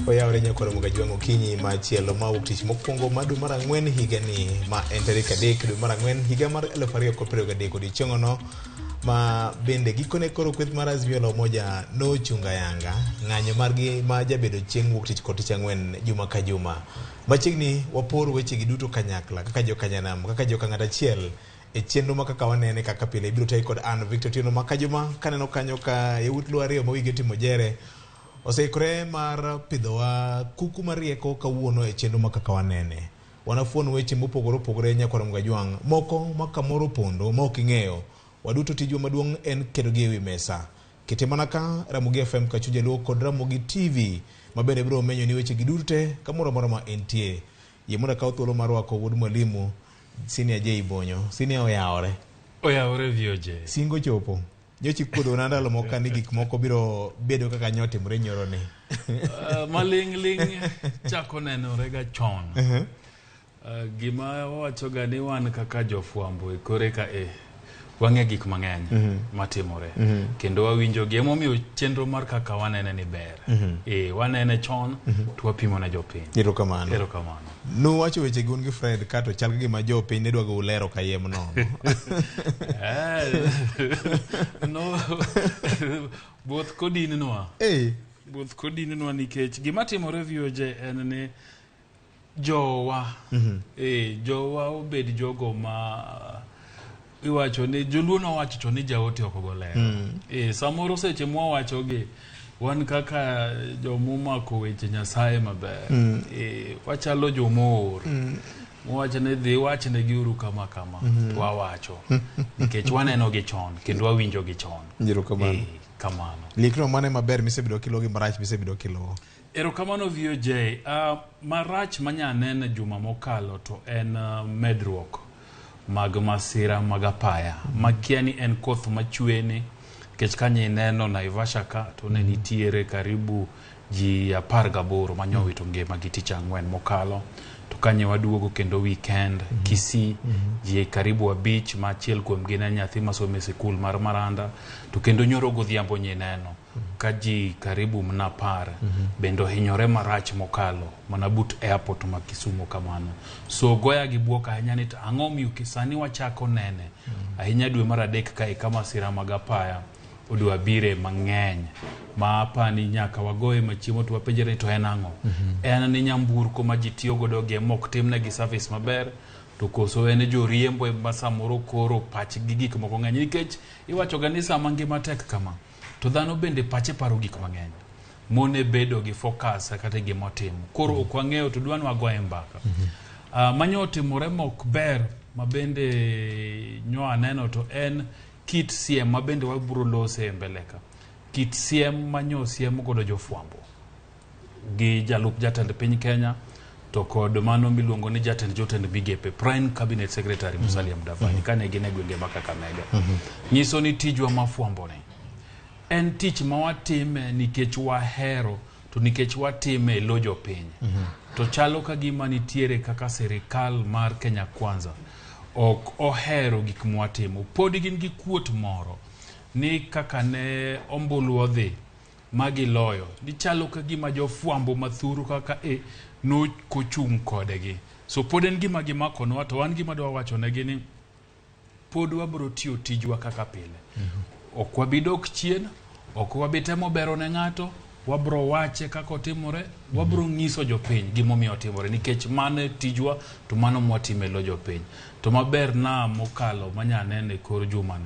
Oyawre nyakwar Mugajwang' okinyi machielo ma wuok tich mokwongo mar dwe mar ang'wen higani ma en tarik 3 dwe mar ang'wen higa mar 2023 odiechieng'ono ma bende gikone koro kweth mar Azimio la Umoja nochungo ayanga ng'anyo margi ma jabedo chieng' wuok tich kod tich ang'wen juma ka juma. Machiegni wapor wechegi duto kanyakla kaka jokanyanam kaka jokang'at achiel e chenro ma kaka wanene kaka pile ibiro tayi kod an Victor Otieno ma kajuma kaneno kanyo ka yawuot luo ariyo ma wigi otimo jere oseikore mar pidhowa kuku marieko kawuono e chenro ma kaka wanene. Wanafuon weche mopogore opogore nyakwar Mgajwang' moko ma kamoro opondo ma ok ing'eyo. Waduto tijwa maduong' en ketogi ewi mesa. Kete mana ka Ramogi FM Kachuja Jaluo kod Ramogi TV ma bende biro menyo ni weche gi duto te kamoro amora ma entie. Yie mondo akaw thuolo mar rwako wuod mwalimu Senior J Bonyo. Senior oyawore. Oyawore VOJ. Singo chopo. Nyocha ikuodhona ndalo moko ka ni gik moko biro bedo kaka nyotimore nyoro ni. Maling' ling' chako nenore ga chon. Gima wawacho ga ni wan kaka jofwambo e kore ka e wang'e gik mang'eny matimore kendo wawinjo gi emomiyo chenro mar kaka wanene ni ber. Wanene chon to wapimo ne jopiny. Erokamano. Erokamano. Nuwacho weche gi un gi Fred ka to chal ka gima jopiny ne dwa go lero kayiem nono. No, both kodinwa. Both kodinwa nikech gima timore VOJ en ni jowa jowa obed jogo ma iwacho ni joluo nowacho chon ni jaote ok go lero. Samoro seche mwawacho gi wan kaka jomomako weche Nyasaye maber wachalo jomoor mowacho ni dhi wachnegi uru kama kama to wawacho nikech waneno gi chon kendo wawinjo gi chon. Erokamano. Kamano. Likno mane maber misebedo kiluwo gi marach misebedo kiluwo? Erokamano VOJ. Marach manya nene juma mokalo to en medruok mag masira mag apaya. Makia ni en koth machwe ni nikech kanye ineno Naivasha ka to ne nitiere karibu ji 18 manyowito ngima gi tich ang'wen mokalo. To kanye waduogo kendo weekend Kisii ji karibu 5 ma achiel kuomgi ne nyathi masomo e sikul mar Maranda. To kendo nyoro godhiambo nyineno ka ji karibu mana 10 bende ohinyore marach mokalo mana but airport ma Kisumu kamano. So goya gi buok ahinya ni to ang'o miyo sani wachako nene ahinya dwe mar adek kae ka masira mag apaya odwa bire mang'eny ma apani nyaka wagoye machiemo to wapenjre ni to en ang'o. En ni nyamburko ma ji tiyo godo gi ema ok timnegi service maber to koso en joriembo ema samoro koro pachgi gik moko ng'eny nikech iwacho ga ni sama ngima tek kama to dhano bende pache paro gik mang'eny mone bedo gi focus kata e gima otimo koro ok wang'eyo to dwa ni wagoye mbaka. Manyo otimore mok ber ma bende nyo aneno to en kit siem ma bende wabiro lose e mbele ka kit siem manyo siem godo jofwambo gi jalup jatend piny Kenya to kod mano miluongo ni jatend jotend migepe Prime Cabinet Secretary Musalia Mudavadi kane gin e gwenge ma Kakamega nyiso ni tijwa ma fwambo ni en tich ma watime nikech wahero to nikech watime e lo jopiny to chalo ka gima nitiere kaka sirikal mar Kenya Kwanza ok ohero gik mwatimo pod gin gi kuot moro ni kaka ne ombulu odhi magiloyo nichalo ka gima jofwambo mathuru kaka e nokochung' kodgi so pod en gima gimakonwa to wan gima dwa wacho negi ni pod wabiro tiyo tijwa kaka pile ok wabi dok chien ok wabi temo bero ne ng'ato wabro wache kaka otimore wabro nyiso jopiny gimomiyo otimore nikech mano e tijwa to mano mwatimo e lo jopiny to maber na mokalo manya nene kor jumani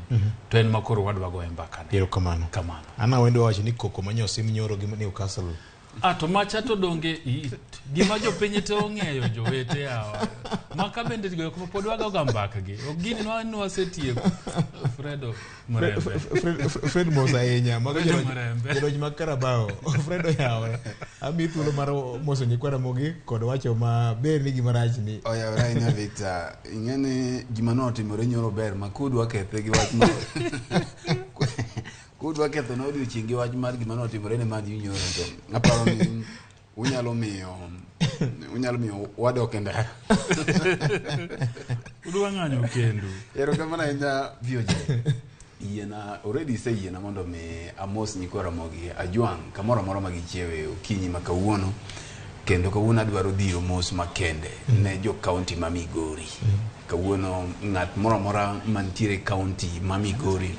to en makoro wadwa goye mbaka ne Erokamano. Kamano. An awendo wacho ni koko manyosim nyoro gi Newcastle. To macha to donge gima jopiny te ong'eyo jowete yawa maka bende goyo kuma pod wagoga mbaka gi ok gini nwa wasetieko Fredo Mrembe. Fred mos ahinya mago Fredo Mrembe. Joloch mag Carabao. Fred oyawore. Ami thuolo mar moso nyikwa Ramogi kod wacho maber ni gima rach ni. Oyawore ahinya Victor. Ing'e ni gima notimore nyoro ber ma kudwa kethe gi wach mar kudwa ketho na odiochieng' gi wach mar gima notimore ne Man U nyoro to aparo ni unyalo miyo wadok e ndara. Udwa ng'anyo kendu. Erokamano ahinya VOJ. Yiena already iseyiena mondo mi amos nyikwa Ramogi Ajwang' kamoro amora ma gichiewe okinyi ma kawuono. Kendo kawuono adwaro dhiro mos makende ne jo kaunti ma Migori. Kawuono ng'at moro amora mantiere e kaunti ma Migori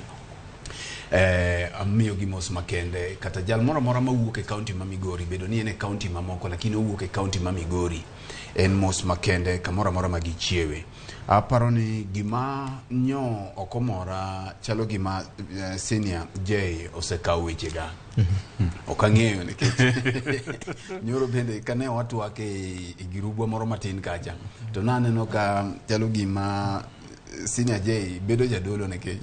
amiyogi mos makende, kata jal moro amora mawuok e kaunti ma Migori, bedo ni en e kaunti mamoko lakini owuok e kaunti ma Migori, en mos makende kamoro amora ma gichiewe. Aparo ni gima nyo ok omora chalo gima Senior J osekawo wechega. Ok ang'eyo nikech nyoro bende kane watwak e girubwa moro matin kacha to naneno ka chalo gima Senior J bedo jadolo nikech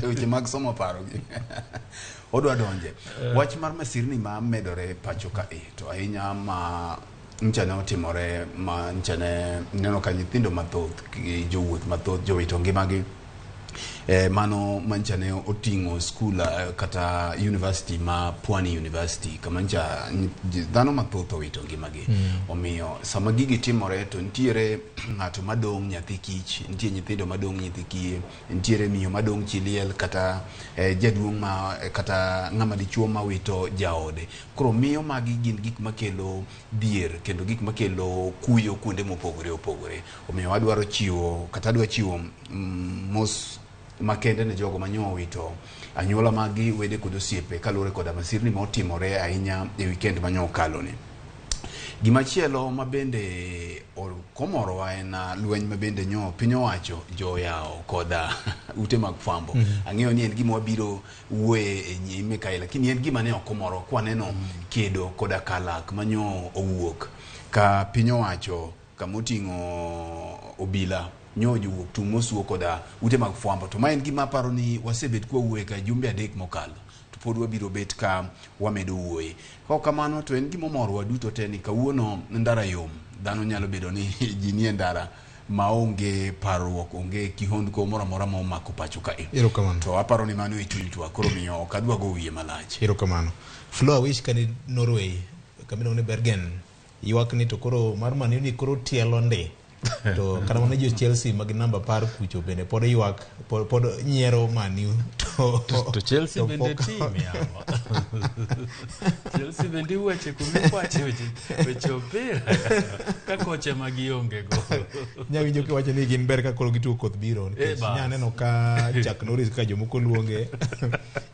weche mag somo paro gi odwa donje. Wach mar masirni ma medore pacho ka e to ahinya ma ncha ne otimore ma ncha ne neno ka nyithindo mathoth gi jowuoth mathoth jowito ngimagi. Mano mancha ne oting'o skul kata university ma Pwani University kama ncha dhano mathoth owito ngimagi. Omiyo sama gigi timore to nitiere ng'ato madong' nyathi kich, nitie nyithindo madong' nyithi kiye, nitiere miyo madong' chi liel kata jaduong' ma kata ng'ama dichuo mawito jaode. Koro miyo magi gin gik makelo dhier kendo gik makelo kuyo kuonde mopogore opogore. Omiyo adwaro chiwo kata adwa chiwo mos makende ne jogo manyo owito anyuola maggi, wede kod osiepe kaluwore koda masirni ma otimore ahinya e weekend manyo okalo ni. Gimachielo ma bende komorowa en lweny ma bende nyo piny owacho joyawo koda ute mag fwambo. Ang'eyo ni en gima wabiro wuoye e nyime kae, lakini en gima ne ok omoro kwaneno kedo koda kalak manyo owuok ka piny owacho kamoting'o obila nyo jowuok tung' mosuo koda ute mag fwambo. To ma en gima aparo ni wasebet kwawuoye ka jumbe 3 mokalo to pod wabiro bet ka wamedo wuoye. Kok kamano to en gima omorowa duto te ni kawuono ndara yom, dhano nyalo bedo ni ji nie ndara maonge parruok, onge kihondko moro amora ma omako pacho kae. Erokamano. To aparo ni mano e chuny twak, koro miyo ok adwa go wiye malach. Erokamano. Flo Awish kani Norway, kamiluongo ni Bergen, ywak ni to koro mar Man U ni koro tielo ndi. To kata mana jo Chelsea mag namba 10 kucho bende pod ywak, pod nyiero Man U. To Chelsea bende team yawa. Chelsea bende iwache kumikwache weche opira ka koche ma gionge go. Nyawinjo kiwacho ni gin ber ka koro gitugo koth biro nikech nya neno ka Chuck Norris ka jomoko luonge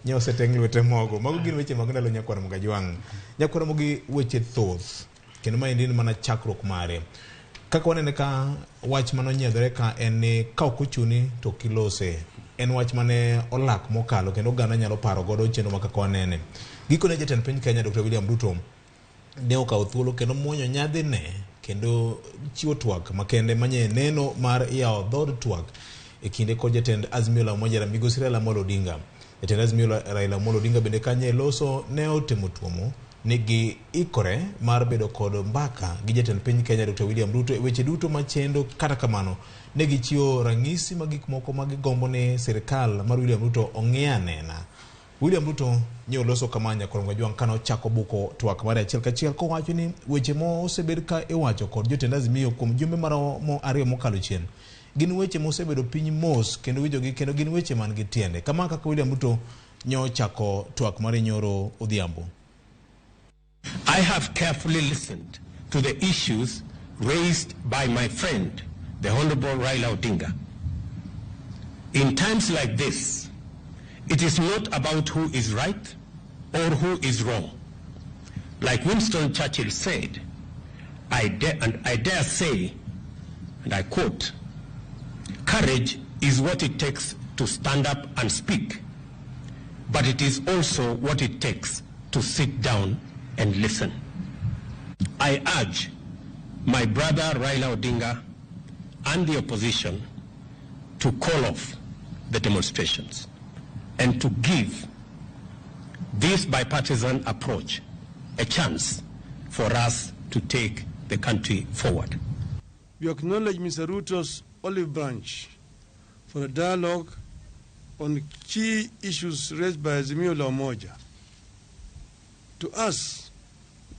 nya oseteng' lwete mogo. Mago gin weche mag ndalo Nyakwar Ramogi Ajwang'. Nyakwar Ramogi weche thoth kendo maendi en mana chakruok mare. Kaka wanene ka wach manonyiedhore ka en ni ka ok ochuni to ok ilose. En wach mane olak mokalo kendo oganda nyalo paro godo chenro ma kaka wanene. Gikone jatend piny Kenya Dr. William Ruto ne okawo thuolo kendo muonyo nyadhine kendo chiwo twak makende manye neno mar yawo dhood twak e kinde kod jatend Azimio la Umoja Migosi Raila Amolo Odinga. Jatend Azimio la Raila Amolo Odinga bende kanye loso ne otemo tuomo ni giikore mar bedo kod mbaka gi jatend piny Kenya Dr. William Ruto e weche duto machendo. Kata kamano ne gichiwo ranyisi mag gik moko ma gigombo ni sirikal mar William Ruto ong'i anena. William Ruto ne oloso kama Nyakwar Ramogi Ajwang' kane ochako buko twak mare achiel kachiel kowacho ni weche mosebed ka iwacho kod jotend Azimio kuom jumbe maromo 2 mokalo chien gin weche mosebedo piny mos kendo winjogi kendo gin weche man gi tiende. Kama kaka William Ruto ne ochako twak mare nyoro odhiambo. I have carefully listened to the issues raised by my friend, the Honorable Raila Odinga. In times like this, it is not about who is right or who is wrong. Like Winston Churchill said, and I dare say, and I quote, courage is what it takes to stand up and speak, but it is also what it takes to sit down and listen. I urge my brother Raila Odinga and the opposition to call off the demonstrations and to give this bipartisan approach a chance for us to take the country forward. We acknowledge Mr. Ruto's olive branch for a dialogue on key issues raised by Azimio la Umoja. To us,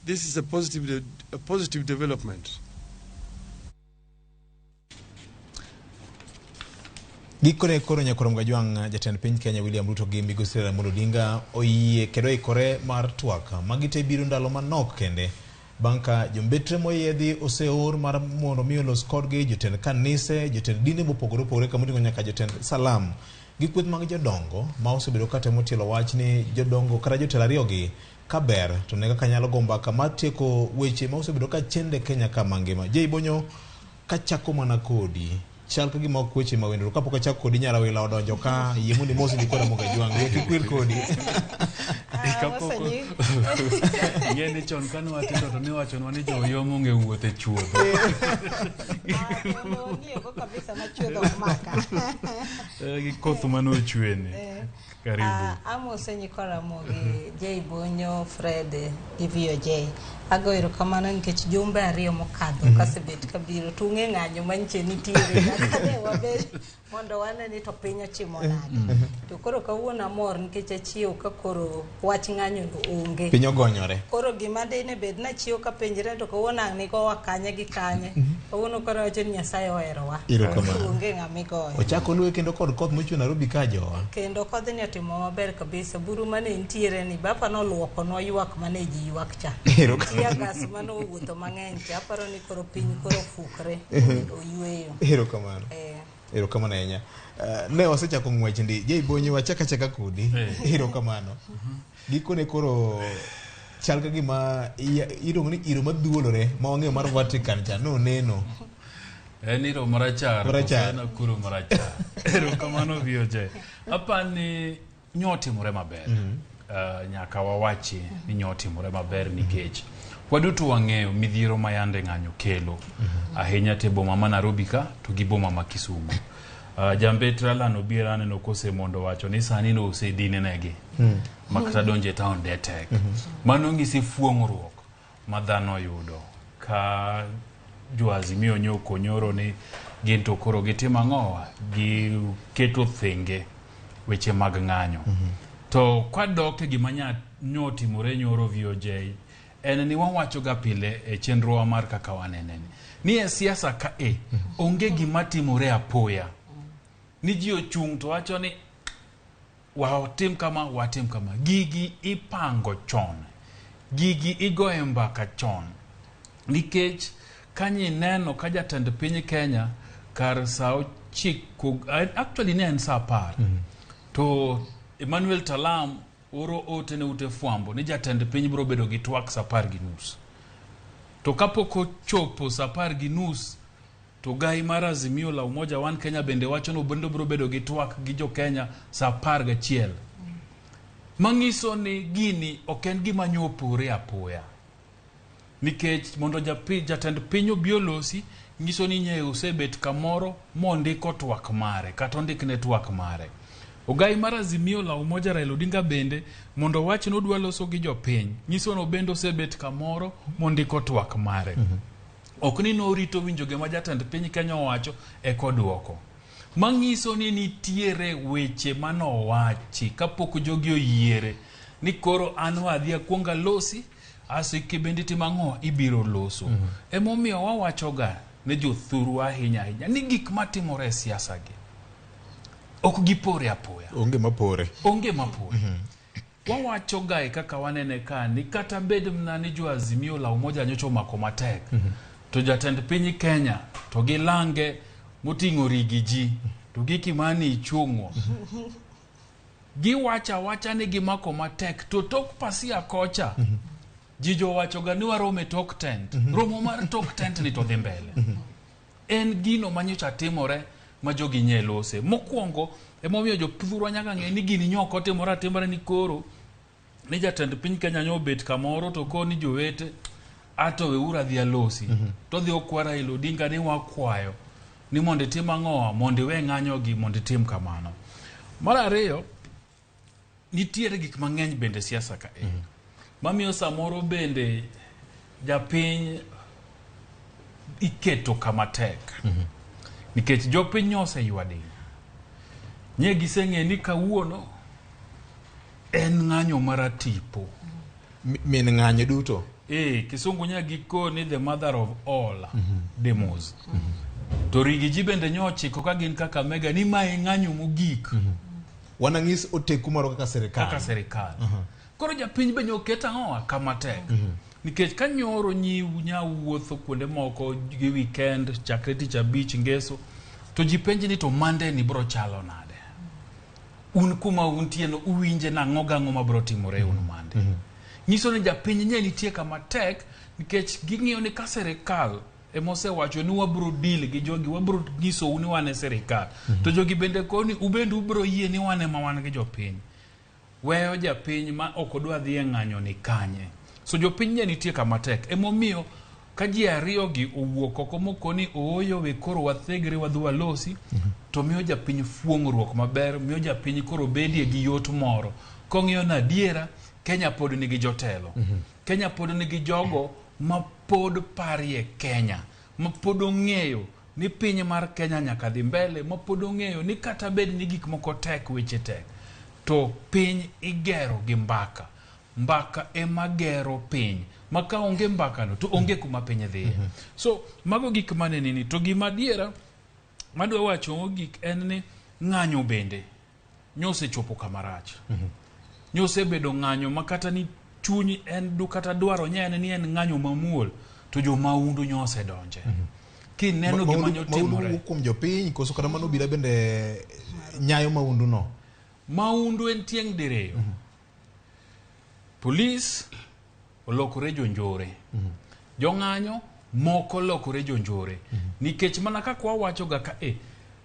this is a positive development. Gikone koro Nyakurom Gajwang' jatend piny Kenya William Ruto gi migosi Raila Amolo Odinga oyie kendo oikore mar twak. Magi te biro ndalo manok kende bang' ka jombetre moyiedhi oseor mar mondo mi olos kodgi jotend kanise, jotend dinde mopogore opogore kamoting'o nyaka jotend salam gi kweth mag jodongo ma osebedo ka temo tielo wach ni jodongo kata jotelo ariyogi ka ber to ne kaka nyalo go mbaka mar tieko weche ma osebedo ka chende Kenya ka mangima. Jay Bonyo kachako mana kodi chal ka gima ok weche ma wendo kapok achako kodi nyarawila odonjo ka yie mondo imosi gi koda moga jwang' wiya kik wil kodi. Kapok ing'e ni chon kane watindo to niwachonwa ni joyom onge wuoth e chuodho. Ah, mondo wang'iyogo kabisa ma chuodho ok maka. Gi koth mane ochweni. Karibu. Ah, amose nyikwa Ramogi, J Bonyo, Fred gi VOJ. Ago erokamano nikech jumbe ariyo mokadho kasebet kabiro to ung'e ng'anyo manyiche nitiere nyaka ne wabed mondo wane ni to piny ochimo nade. To koro kawuono amor nikech achiew ka koro wach ng'anyo no onge. Piny ogonyore. Koro gima dine bed nachiew kapenjre to kawuono ang' nigowa kanye gi kanye. Kawuono koro awacho ni Nyasaye oherowa. Erokamano. Onge ng'ama igoyo. Ochako luwe kendo kod koth mochwe Nairobi ka jowa. Kendo kodhni otimo maber kabisa. Buru mane nitiere ni bapa noluokonwa ywak mane ji ywak cha. Erokamano. Tear gas mane owuotho mang'eny cha. Aparo ni koro piny koro ofukre. Oyweyo. Erokamano. Erokamano ahinya. Ne wasechako ng'wech ndi. Jay Bonyo wachaka achaka kodi. Erokamano. Gikone koro chal ka gima iluongo ni iro madhuolore ma wang'eyo mar Vatican cha noneno. En iro marachar. Marachar. Koso en akuru marachar. Erokamano VOJ. Apani nyotimore maber. Nyaka wawachi ni nyotimore maber nikech waduto wang'eyo midhiero ma yande ng'anyo kelo ahinya te boma ma Nairobi ka to gi boma ma Kisumu. Jambetre Alan Obiero aneno kosemondo wacho ni sani no osedinenegi ma kata donjo e town de tek. Mano ng'isi fuong'ruok ma dhano yudo ka jo Azimio nyoko nyoro ni gin to koro gitimo ang'owa giketo thenge weche mag ng'anyo. To kwadok e gima nyotimore nyoro VOJ en ni wawacho ga pile e chenrowa mar kaka wanene ni e siasa ka e onge gima timore apoya ni ji ochung' to wacho ni watim kama watim kama. Gigi ipango chon, gigi igoye mbaka chon, nikech kanyi neno ka jatend piny Kenya kar saa 9, actually ne en saa 10 to Emmanuel Talam oro ote ne ute fwambo ni jatend piny biro bedo gi twak saa 10:30. To kapok ochopo saa 10:30 to gai mar Azimio la Umoja One Kenya bende wacho ni bende biro bedo gi twak gi jo Kenya saa 11. Mang'iso ni gini ok en gima nyopore apoya. Nikech mondo jatend piny obi olosi, nyiso ni nye osebet kamoro mondiko twak mare, kata ondikne twak mare. Ogai mar Azimio la Umoja Raila Odinga bende mondo owach ni odwa loso gi jopiny, nyiso ni obende osebet kamoro mondiko twak mare. Ok ni norito winjo gima jatend piny Kenya owacho eka oduoko. Manyiso ni nitiere weche manowachi kapok jogi oyiere ni koro an wadhi akuong alosi aso kibende itimo ang'o ibiro loso. Emomiyo wawachoga ne jothurwa ahinya ahinya ni gik matimore e siasa gi ok gipore apoya. Onge mapore. Onge mapore. Wawacho ga e kaka wanene ka ni kata bed mana ni jo Azimio la Umoja nyocha omako matek to jatend piny Kenya to gi lange moting'o rigi ji to gi Kimani Ichung'wa giwacho awacha ni gimako matek to tok pasia kocha ji jowacho ga ni waromo e tok tent. Romo mar tok tent ni to dhi mbele. En gino manyocha timore ma jogi nye lose. Mokwongo emomiyo jothurwa nyaka ng'e ni gini nyok otimore atimore ni koro ni jatend piny Kenya nyo obet kamoro to koni jowete ato weuru adhi alosi. To dhi okwa Raila Odinga ni wakwayo ni mondo itim ang'owa mondo iwe ng'anyo gi mondo itim kamano. Mar ariyo, nitiere gik mang'eny bende siasa ka e. Mamiyo samoro bende japiny iketo kama tek. Nikech jopiny nyo oseywa diny. Nye giseng'e ni kawuono en ng'anyo maratipo. Min ng'anyo duto. Kisungu nya giko ni the mother of all demos. To Rigiji bende nyo ochiko ka gin Kakamega ni mae ng'anyo mogik. Wanang'is oteku marwa kaka sirikal. Kaka sirikal. Koro japiny be nyoket ang'owa kama tek. Nikech ka nyoro nyi nyawuotho kuonde moko gi weekend chakre tich abich ngeso to ji penji ni to Monday ni bro chalo nade? Un kuma untie no uwinje nang'o gang'o mabro timore un Monday. Nyiso ni japiny nye nitie kama tek nikech ging'iyo ni ka sirikal emosewacho ni wabro deal gi jogi, wabro nyisou ni wan e sirikal. To jogi bende koni ubende ubro yie ni wan ema wan gi jopiny. Weyo japiny ma ok odwa dhi e ng'anyo ni kanye. So jopiny nye nitie kama tek. Emomiyo ka ji ariyo gi owuok oko mokoni ooyo we koro wathegre wadhi walosi, to miyo japiny fuong'ruok maber, miyo japiny koro bedie gi yot moro. Kong'iyo na adiera, Kenya pod nigi jotelo. Kenya pod nigi jogo ma pod parie Kenya, ma pod ong'eyo ni piny mar Kenya nyaka dhi mbele, ma pod ong'eyo ni kata bed ni gik moko tek, weche tek, to piny igero gi mbaka. Mbaka ema gero piny. Ma ka onge mbaka no, to onge kuma piny dhiye. So, mago gik mane nini. To gima adiera, madwa wacho mogik en ni ng'anyo bende nyosechopo kama rach. Nyosebedo ng'anyo ma kata ni chuny en du kata dwaro nye en ni en ng'anyo mamuol, to jo maundu nyosedonje. Kineno gima Maundu nyotimore. wuok kuom jopiny koso kata mano obila bende nyayo maundu no. Maundu en tieng' diriyo. Polis olokore jonjore. Jong'anyo moko lokore jonjore. Nikech mana kaka wawacho ga ka e,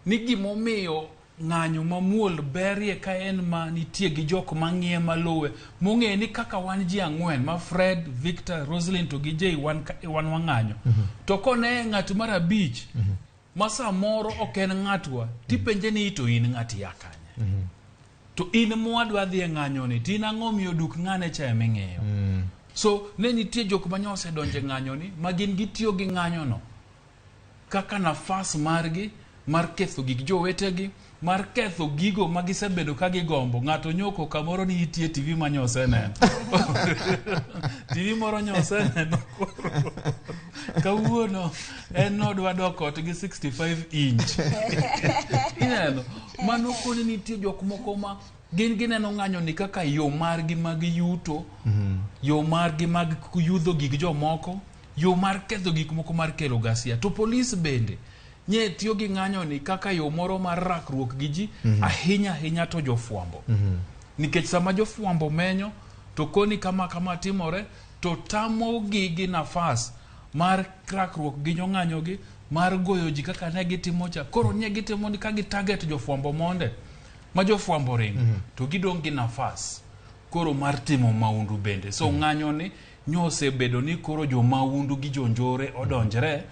ni gimomiyo ng'anyo mamuol berie ka en ma nitie gi jok mang'iye maluwe, mong'eyo ni kaka wan ji ang'wen ma Fred, Victor, Roslyn to gi Jay wan, wan wang'anyo. To kone ng'at mar abich ma samoro ok en ng'atwa, tipenje ni to in ng'at ya kanye? To in mwadwa dhi e ng'anyo ni, to in ang'o miyo duk ng'ane cha eming'iyo? So ne nitie jok ma nyosedonjo e ng'anyo ni, ma gin gitiyo gi ng'anyo no kaka nafas margi mar ketho gik jowetegi, mar ketho gigo ma gisebedo ka gigombo. Ng'ato nyoko kamoro ni nitie TV ma nyoseneno. TV moro nyoseneno koro. Kawuono en nodwa dok ot gi 65 inch. Ineno, mano koni nitie jok moko ma gin gineno ng'anyo ni kaka yo margi mag yuto, yo margi mag yudho gik jomoko, yo mar ketho gik moko mar kelo ghasia. To polis bende nye tiyo gi ng'anyo ni kaka yo moro mar rakruok gi ji, ahinya ahinya to jofwambo. Nikech sama jofwambo menyo to koni kama kama timore, to tamogi gi nafas mar rakruok gi jong'anyo gi, mar goyo ji kaka ne gitimo cha. Koro nye gitimo ni ka gi target jofwambo monde, ma jofwambo ringo, to gidong' gi nafas koro mar timo maundu bende. So ng'anyo ni nyosebedo ni koro jomaundu gi jonjore odonjre,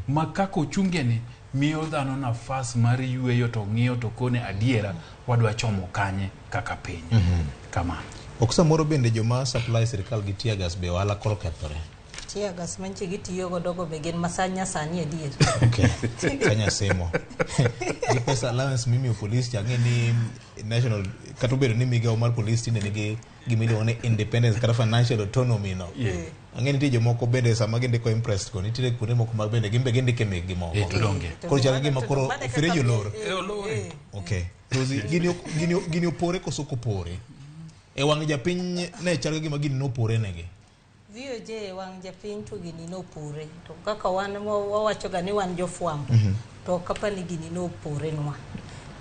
ma kaka ochunge ni miyo dhano nafas mar yweyo to ng'iyo to kone adiera wadwa chomo kanye kaka piny. Kamano. Ok samoro bende joma supply sirikal gi tear gas be ohala koro kethore. Tear gas manche gitiyo godo go be gin masanya sani adier. Okay. Kanya semo. Gi pesa allowance mimiyo polis cha ang'e ni national kata obedo ni migawo mar polis tinde nigi gima iluongo ni independence kata financial autonomy no. Ang'e nitie jomoko bende sama gindiko imprest go nitiere kuonde moko ma bende gin be gindike mekgi moko. To donge. Koro chal gima koro fereji olor. Olor. Okay. Rosie, gini opore koso ok opore? E wang' japiny ne chal gima gini nopore negi. VOJ wang' japiny to gini nopore. To kaka wan wawacho ga ni wan jofwambo, to kapa ni gini nopore nwa.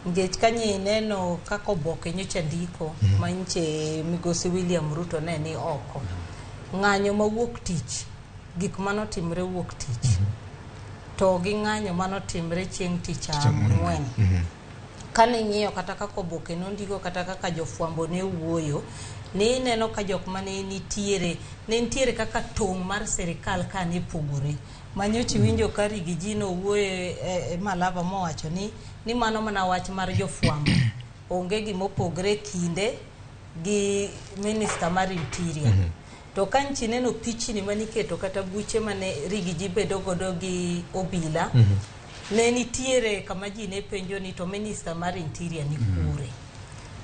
Nikech ka neno kaka oboke nyocha ndiko, ma nyiche migosi William Ruto ne ni oko. Ng'anyo mawuok tich, gik manotimre wuok tich. To gi ng'anyo manotimre chieng' tich ang'wen. Kane ing'iyo kata kaka oboke nondiko kata kaka jofwambo ne wuoyo, ne ineno ka jok mane nitiere, ne nitiere kaka tong' mar sirikal ka ne pogore. Manyocha iwinjo ka Rigiji nowuoyo e Malava mowacho ni mano mana wach mar jofwambo. Onge gima opogore kinde gi minister mar interior. To ka nchi neno pichni maniketo kata buche mane Rigiji bedo godo gi obila, ne nitiere kama ji ne penjo ni to minister mar interior ni kure.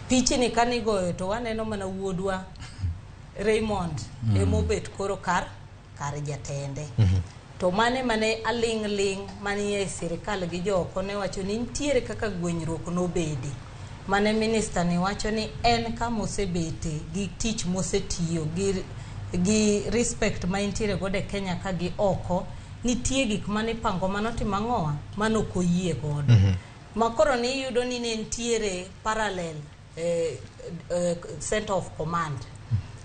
Pichni kanigoyo to waneno mana wuodwa Raymond emobet koro kar jatende. To mane mane aling' ling' manie sirikal gi jooko ne wacho ni nitiere kaka gwenyruok nobede. Mane minista ni wacho ni en kama osebete gi tich mosetiyo gi respect ma entiere godo e Kenya ka gi oko, nitie gik mane ipango manotimo ang'owa manok oyie godo. Ma koro niyudo ni ne nitiere parallel center of command.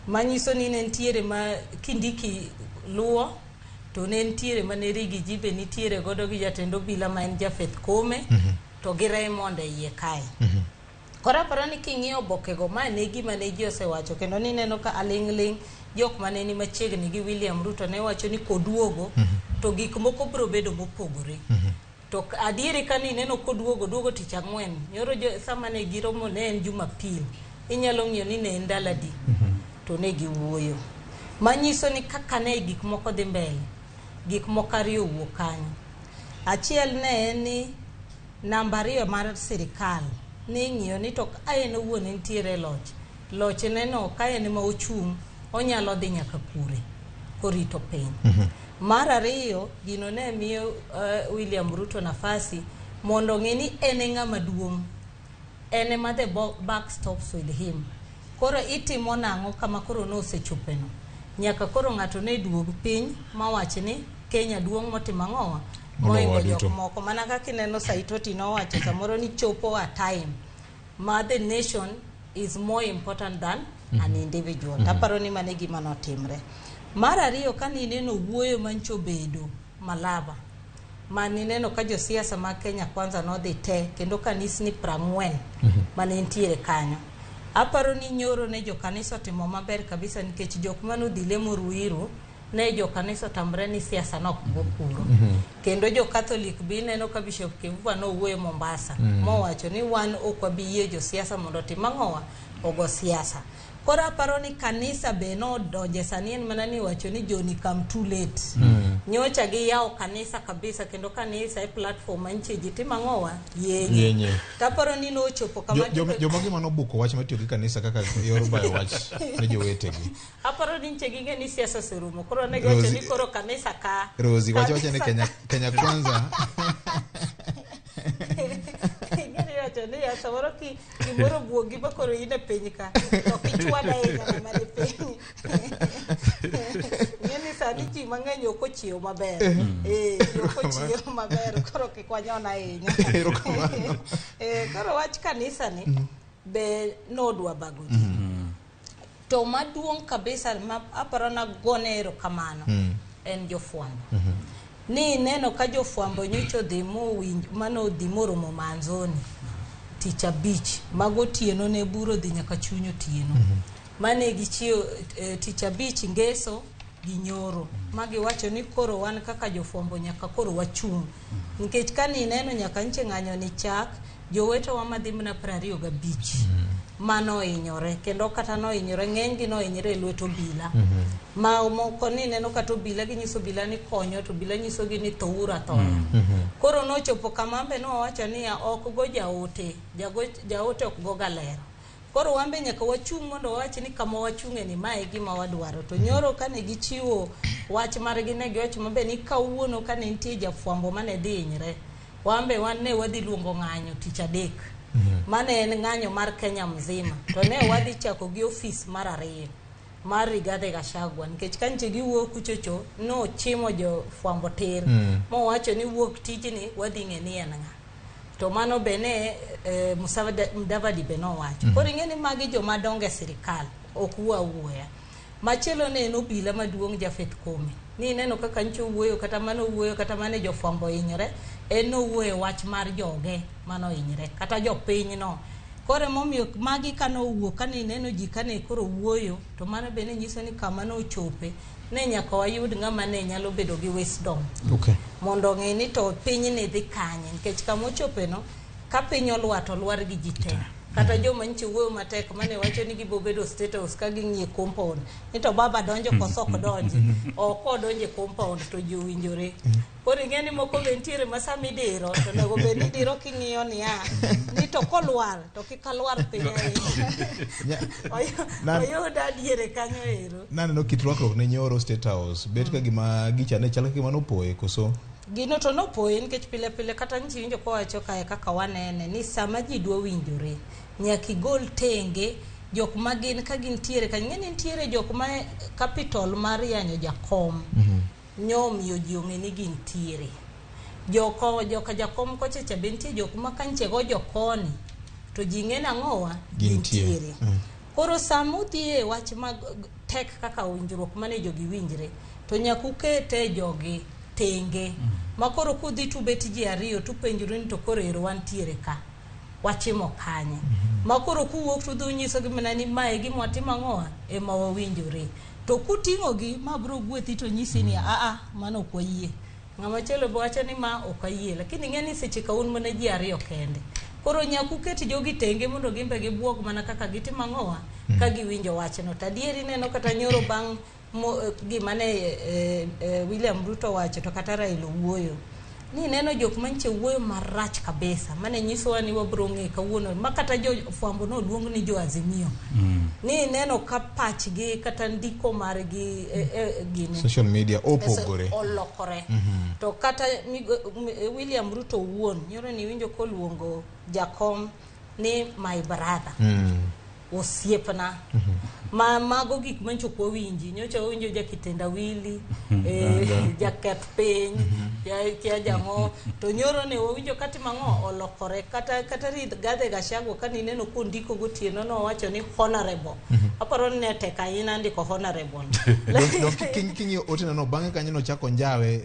Manyiso ni ne nitiere ma Kindiki luwo to ne nitiere mane Riggy G be nitiere godo gi jatend obila ma en Japheth Kome to gi Raymond e iye kae. Koro aparo ni king'iyo obokego ma ne gima ne ji osewacho kendo nineno ka aling' ling' jok mane ni machiegni gi William Ruto ne wacho ni koduogo to gik moko biro bedo mopogore. To adieri ka nineno koduogo duogo tich ang'wen nyoro sama ne giromo ne en Jumapil inyalo ng'iyo ni ne en ndalo adi to ne giwuoyo. Manyiso ni kaka ne gik moko dhi mbele gik moko ariyo owuok kanyo. Achiel ne en ni namba ariyo mar sirikal ni ing'iyo ni to ka en owuon entiere e loch, lochne no ka en ema ochung' onyalo dhi nyaka kure korito piny. Mar ariyo, gino ne miyo William Ruto nafasi mondo ong'e ni en e ng'ama duong', en ema the buck stops with him. Koro itimo nang'o kama koro nosechopeno? Nyaka koro ng'ato ne duog piny mawach ni Kenya duong' motimo ang'owa mohingo jok moko. Mana kaka ineno Saitoti nowacho samoro ni chopo a time ma the nation is more important than an individual. Taparo ni mano e gima notimre. Mar ariyo ka nineno wuoyo mancho obedo Malava ma nineno ka josiasa mag Kenya Kwanza nodhi te kendo kanisni 40 mane nitiere kanyo. Aparo ni nyoro ne jokanisa otimo maber kabisa nikech jok manodhi lemo Ruiru ne jokanisa otamre ni siasa nok go kuro. Kendo jo Catholic be ineno ka Bishop Kivuva nowuoyo Mombasa mowacho ni wan ok wabi yie josiasa mondo otim ang'owa ogo siasa. Koro aparo ni kanisa be nodonje sani en mana ni wacho ni Johnny come too late. Nyocha giyawo kanisa kabisa kendo kanisa e platform mantie ji timo ang'owa yenye. Yenye. Taparo ni nochopo kama Joma gima nobuko wach matiyo gi kanisa kaka yor bayo wach ne jowetegi. Aparo ni nche ging'e ni siasa oserumo. Koro ne giwacho ni koro kanisa ka. Rosi wacho wacha ni Kenya Kwanza. Ing'e wacho ni ya samoro ki gimoro buogi ma koro in e piny ka to kichwada ahinya ng'ama ni piny. Ing'e ni sani ji mang'eny ok ochiew maber. Ji ok ochiew maber koro kik wanyon ahinya. Erokamano. Koro wach kanisa ni be nodwa bago ji. To maduong' kabisa ma aparo nagone erokamano en jofwambo. Ni neno ka jofwambo nyocha odhi mowinj manodhi moromo Manzoni tich abich magotieno ne buro dhi nyaka chuny otieno. Mane gichiewo tich abich ngeso gi nyoro magiwacho ni koro wan kaka jofwambo nyaka koro wachung'. Nikech ka nineno nyaka nche ng'anyo ni chak jowetewa madhi mana 25 manohinyore kendo kata nohinyore ng'enygi nohinyore e lwet obila. Ma moko ni neno kata obila ginyiso obila ni konyo to obila nyisogi ni thouru athoya. Koro nochopo kama be nowacho niya ok go jaote, jaote ok go galero. Koro wan be nyaka wachung' mondo wawach ni kama wachung'e ni mae e gima wadwaro. To nyoro kane gichiwo wach margi ne giwacho maber ni kawuono kane nitie jafwambo mane dhi hinyre, wan be wan ne wadhi luongo ng'anyo tich adek. Mane en ng'anyo mar Kenya mzima. To ne wadhi chako gi ofis mar ariyo mar Rigathi Gachagua nikech ka nche giwuok kuchocho nochimo jofwambo tir mowacho ni wuok tijni wadhi ng'e ni en ng'a. To mano be ne Musalia Mudavadi be nowacho. Koro ing'e ni magi joma dongo e sirikal ok wuo awuoya. Machielo ne en obila maduong' Japheth Kome. Ni ineno kaka ncho owuoyo kata mane owuoyo kata mane jofwambo ohinyore, en nowuoyo wach mar joge mane ohinyre kata jopiny no. Koro emomiyo magi kane owuok kane ineno ji kane koro wuoyo to mano be ne nyiso ni kama nochope ne nyaka wayud ng'ama ne nyalo bedo gi wisdom. Mondo ong'e ni to pinyni dhi kanye nikech kama ochope no ka piny olwar to olwar gi ji te. Kata joma nyiche wuoyo matek mane wacho ni gibo bedo State House ka ging'iye compound ni to baba donjo koso ok donji, ok odonjo e compound to ji owinjore. Koro ing'e ni moko be nitiere ma sama idiro to onego bed ni idiro king'iyo niya ni to kolwar to kik alwar piny ahinya. Oyuda diere kanyo ero. Naneno kit rwakruok ne nyoro State House bet ka gima gicha ne chal ka gima nopoye koso. Gino to nopoye nikech pile pile kata nchi winjo kowacho kae kaka wanene ni sama ji dwa winjore nyaka igol tenge jok ma gin ka gintiere ka ing'e ni nitiere jok ma capital mar yanyo jakom nyomiyo ji ong'e ni gintiere. Joko joka jakom kocha cha be nitie jok ma kanche go jokoni to ji ng'e nang'owa Gintie. Koro sama udhi e wach mag tek kaka winjruok mane jogi winjre to nyaka ukete jogi tenge ma koro kudhi tubet ji ariyo tupenjru ni to koro ero wantiere ka wachimo kanye ma koro kuwuok tudhi unyisogi mana ni mae e gima watimo ang'owa ema wawinjore to kuting'ogi ma bro gwethi to nyisi ni aa mano ok wayie. Ng'ama chielo be wacho ni ma ok ayie, lakini ing'e ni seche ka un mana ji ariyo kende. Koro nyaka uket jogi tenge mondo gin be gibuog mana kaka gitimo ang'owa ka giwinjo wachno. To adieri ineno kata nyoro bang' gima ne William Ruto wacho to kata Raila owuoyo ni neno jok manche wuoyo marach kabisa mane nyisowa ni wabro ng'e kawuono ma kata jo fwambo noluong ni jo Azimio ni neno ka pachgi kata ndiko margi gini Social media opogore. Olokore. To kata William Ruto owuon nyoro ni winjo koluongo jakom ni my brother. Osiepna. Ma mago gik mancho ok wawinji. Nyocha wawinjo jakitendawili, jaketh piny, kia jang'o. To nyoro ne wawinjo katimo ang'o olokore. Kata Rigathi Gachagua kane ineno kondiko gotieno nowacho ni honorable. Aparo ni ne tek ahinya ndiko honorable. King'iyo ote no bang'e kanyo nochako njawe,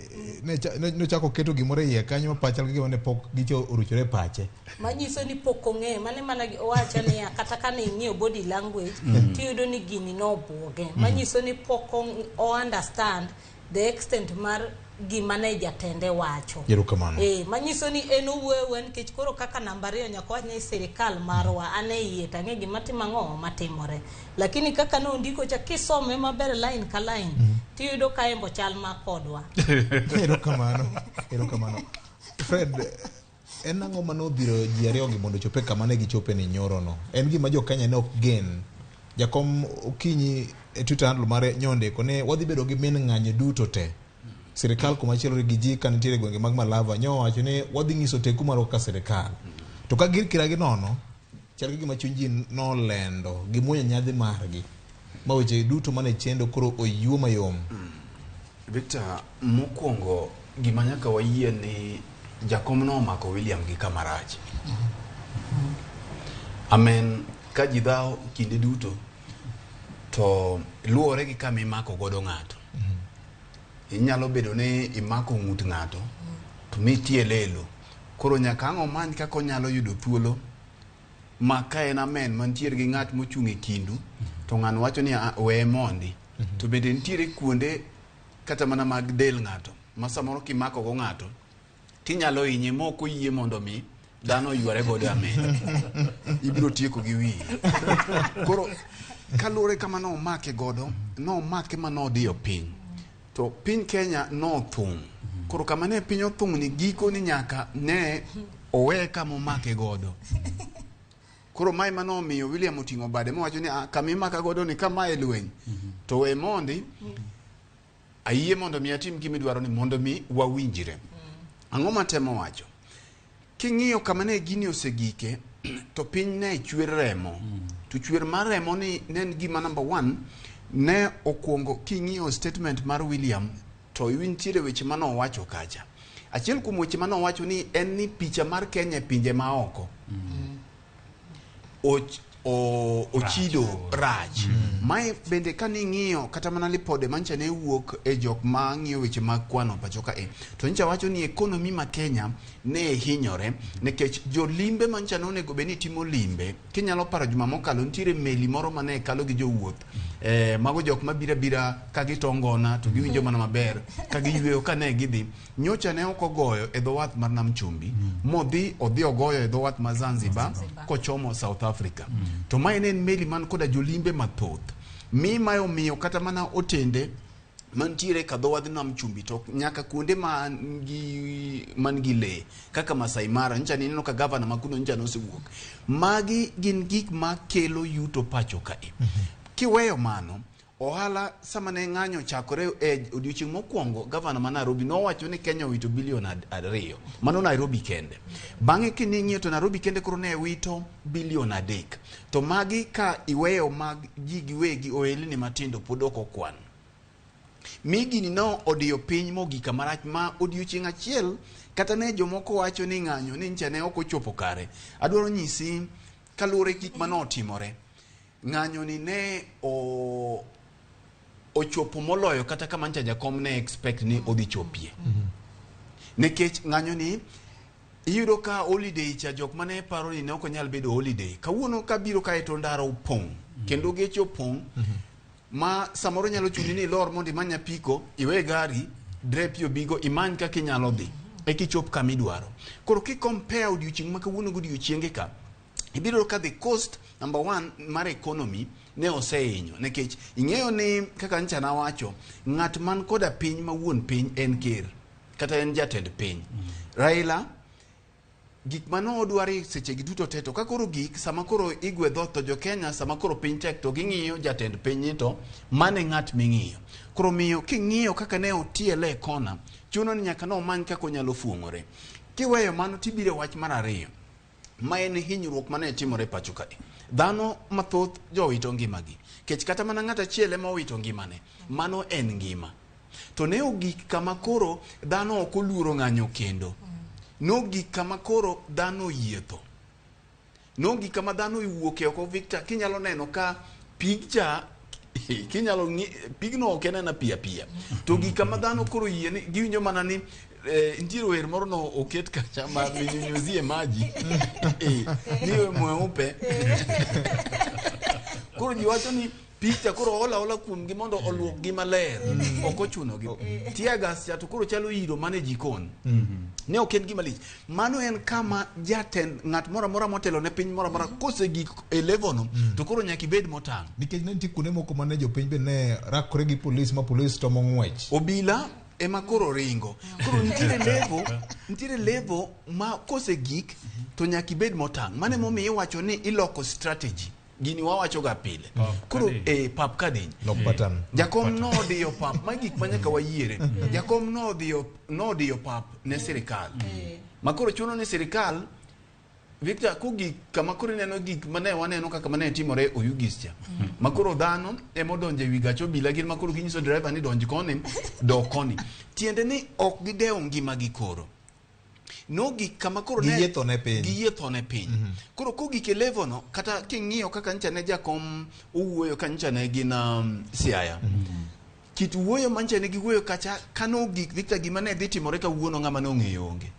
nochako keto gimoro e iye kanyo ma pachal gi gima ne pok gicho oruchore e pache. Manyiso ni pok ong'eyo mane mana owacho niya kata kane ing'iyo body language tiyudo ni gini nobuoge. Manyiso ni pok o understand the extent mar gima ne jatende wacho. Erokamano. Manyiso ni en owuoyo nikech koro kaka namba ariyo nyaka wach ni sirikal marwa an e iye to ang'e gima timo ang'o matimore. Lakini kaka nondiko cha kisome maber line ka line tiyudo ka embo chal ma kodwa. Erokamano. Erokamano. Fred, en ang'o mane odhiro ji ariyo gi mondo ochope kama ne gichope ni nyoro no? En gima jo Kenya ne ok gen. Jakom Okinyi e Twitter handle mare nyondiko ni wadhi bedo gi min ng'anyo duto te. Sirikal kumachielo gi ji ka nitiere gwenge mag Malava nyowacho ni wadhi nyiso teku marwa kaka sirikal. To ka gir kira gi nono, chal gi gima chuny ji nolendo, gimuonyo nyadhi margi. Ma weche duto mane chendo koro oyuo mayom. Victor, mokwongo gima nyaka wayie ni jakom no omako William gi kamarach. Amen, ka ji dhawo kinde duto to luwore gi kama imako godo ng'ato. Inyalo bedo ni imako ng'ut ng'ato to nitie lelo. Koro nyaka ang' omany kaka onyalo yudo thuolo ma ka en amen mantiere gi ng'at mochung' e kindu to ng'ano wacho ni weye mondi. To bende nitiere kuonde kata mana mag del ng'ato ma samoro kimako go ng'ato tinyalo hinye ma ok oyie mondo mi dhano oyware godo amen. Ibiro tieko gi wiyi. Koro kaluwore kama nomake godo, nomake ma nodiyo piny. To piny Kenya nothung'. Koro kama ne piny othung' ni giko ni nyaka ne owe kama omake godo. Koro mae mane omiyo William oting'o bade mowacho ni kama imaka godo ni kama e lweny. To we mondi ayie mondo mi atim gima idwaro ni mondo mi wawinjre. Ang'o matemo wacho? King'iyo kama ne gini osegike to piny ne chwer remo. To chwer mar remo ni ne en gima number 1 ne okwongo king'iyo statement mar William to nitiere weche mane owacho kacha. Achiel kuom weche mane owacho ni en ni picha mar Kenya e pinje maoko Ochido rach. Mae bende kaning'iyo kata mana lipode mancha ne wuok e jok ma ng'iyo weche mag kwano pacho ka e to nyicha wacho ni economy ma Kenya ne hinyore nikech jolimbe mancha ne onego bed ni timo limbe. Kinyalo paro juma mokalo nitiere meli moro mane kalo gi jowuoth, mago jok mabiro abira ka gitongona to giwinjo mana maber ka giyweyo ka ne gidhi. Nyocha ne ok ogoyo e dho wath mar Nam Chumbi, modhi odhi ogoyo e dho wath mar Zanzibar kochomo South Africa. To mae ne en meli man koda jolimbe mathoth, mi mae omiyo kata mana otende mantiere ka dho wadh Nam Chumbi to nyaka kuonde man gi lee kaka Masai Mara, nyicha nineno ka gavana ma kuno nyicha nosewuok. Magi gin gik ma kelo yuto pacho kae. Kiweyo mano, ohala sama ne ng'anyo ochakore e odiochieng' mokwongo, gavana ma Nairobi nowacho ni Kenya owito bilion 2. Mano Nairobi kende. Bang'e kining'iyo to Nairobi kende koro ne wito bilion 3. To magi ka iweyo mag ji giwegi, ohelni matindo pod ok okwan. Mi gini no odiyo piny mogik kamarach ma odiochieng' achiel kata ne jomoko wacho ni ng'anyo ni nyicha ne ok ochopo kare. Adwaro nyisi kaluwore gi gik manotimore. Ng'anyo ni ne ochopo moloyo kata kama nyicha jakom ne expect ni odhi chopie. Nikech ng'anyo ni iyudo ka holiday cha, jok mane paro ni ne ok onyal bedo holiday. Kawuono kabiro kae to ndara opong' kendo geche opong' ma samoro nyalo chuni ni ilor mondo imany apiko, iwe gari drepi obigo, imany kaka inyalo dhi eka ichop kama idwaro. Koro ki compare odiochieng' ma kawuono gi odiochienge ka, ibiro yudo ka the cost number one mar economy ne osehinyo, nikech ing'eyo ni kaka ncha nawacho, ng'at man koda piny ma wuon piny en ker kata en jatend piny Raila. Gik mane odwari seche gi duto te, to ka koro gik sama koro igwe dhoth to jo Kenya, sama koro piny tek to ging'iyo jatend piny ni to mane ng'at ming'iyo. Koro miyo king'iyo kaka ne otiele e kona, chuno ni nyaka nomany kaka onyalo fuong'ore. Kiweyo mano, tibiro e wach mar ariyo ma en hinyruok mane timore pacho kae. Dhano mathoth jowito ngimagi kech kata mana ng'at achiel ema owito ngimane, mano en ngima. To ne ogik kama koro dhano ok oluoro ng'anyo kendo. Nogik kama koro dhano oyie tho. Nogik kama dhano owuok e oko. Victor, kinyalo neno ka pigcha kinyalo ng'i pigno ok en ena pi apiya, to gik kama dhano koro yie ni giwinjo mana ni nitiere wer moro no oket kacha ma ninyunyuzie maji niwe mweupe. Koro ji wacho ni picha koro ola ola kuomgi mondo oluokgi maler, ok ochunogi. Tear gas cha to koro chalo iro mane jikon, ne ok en gima lich. Mano en kama jatend ng'at moro amora motelo ne piny moro amora kosegik e level no to koro nyaka ibed motang'. Nikech ne nitie kuonde moko mane jopiny be ne rakore gi polis ma polis tomo ng'wech. Obila ema koro ringo. Koro nitiere level ma kosegik to nyaka ibed motang'. Mano emomiyo iwacho ni iloko strategy. Gini wawacho ga pile. Pap Koro kadiny. Pap kadiny. Lok pattern. Jakom nodiyo pap, ma gik ma nyaka wayiere. Jakom nodiyo pap ne sirikal ma koro chuno ni sirikal, Victor, kogik kama koro ineno gik mane waneno kaka mane timore Oyugis cha, ma koro dhano ema odonjo ewi gach obila, gin ma koro ginyiso driver ni donj koni, dok koni, tiende ni ok gidewo ngimagi. Koro nogik kama koro Giyie tho ne piny. Giyie tho ne piny. Koro kogik e level no, kata king'iyo kaka nyicha ne jakom owuoyo ka nyicha ne gin Siaya, kit wuoyo manyicha ne giwuoyo kacha kanogik, Victor, gima ne dhi timore kawuono ng'ama ne ong'eyo onge.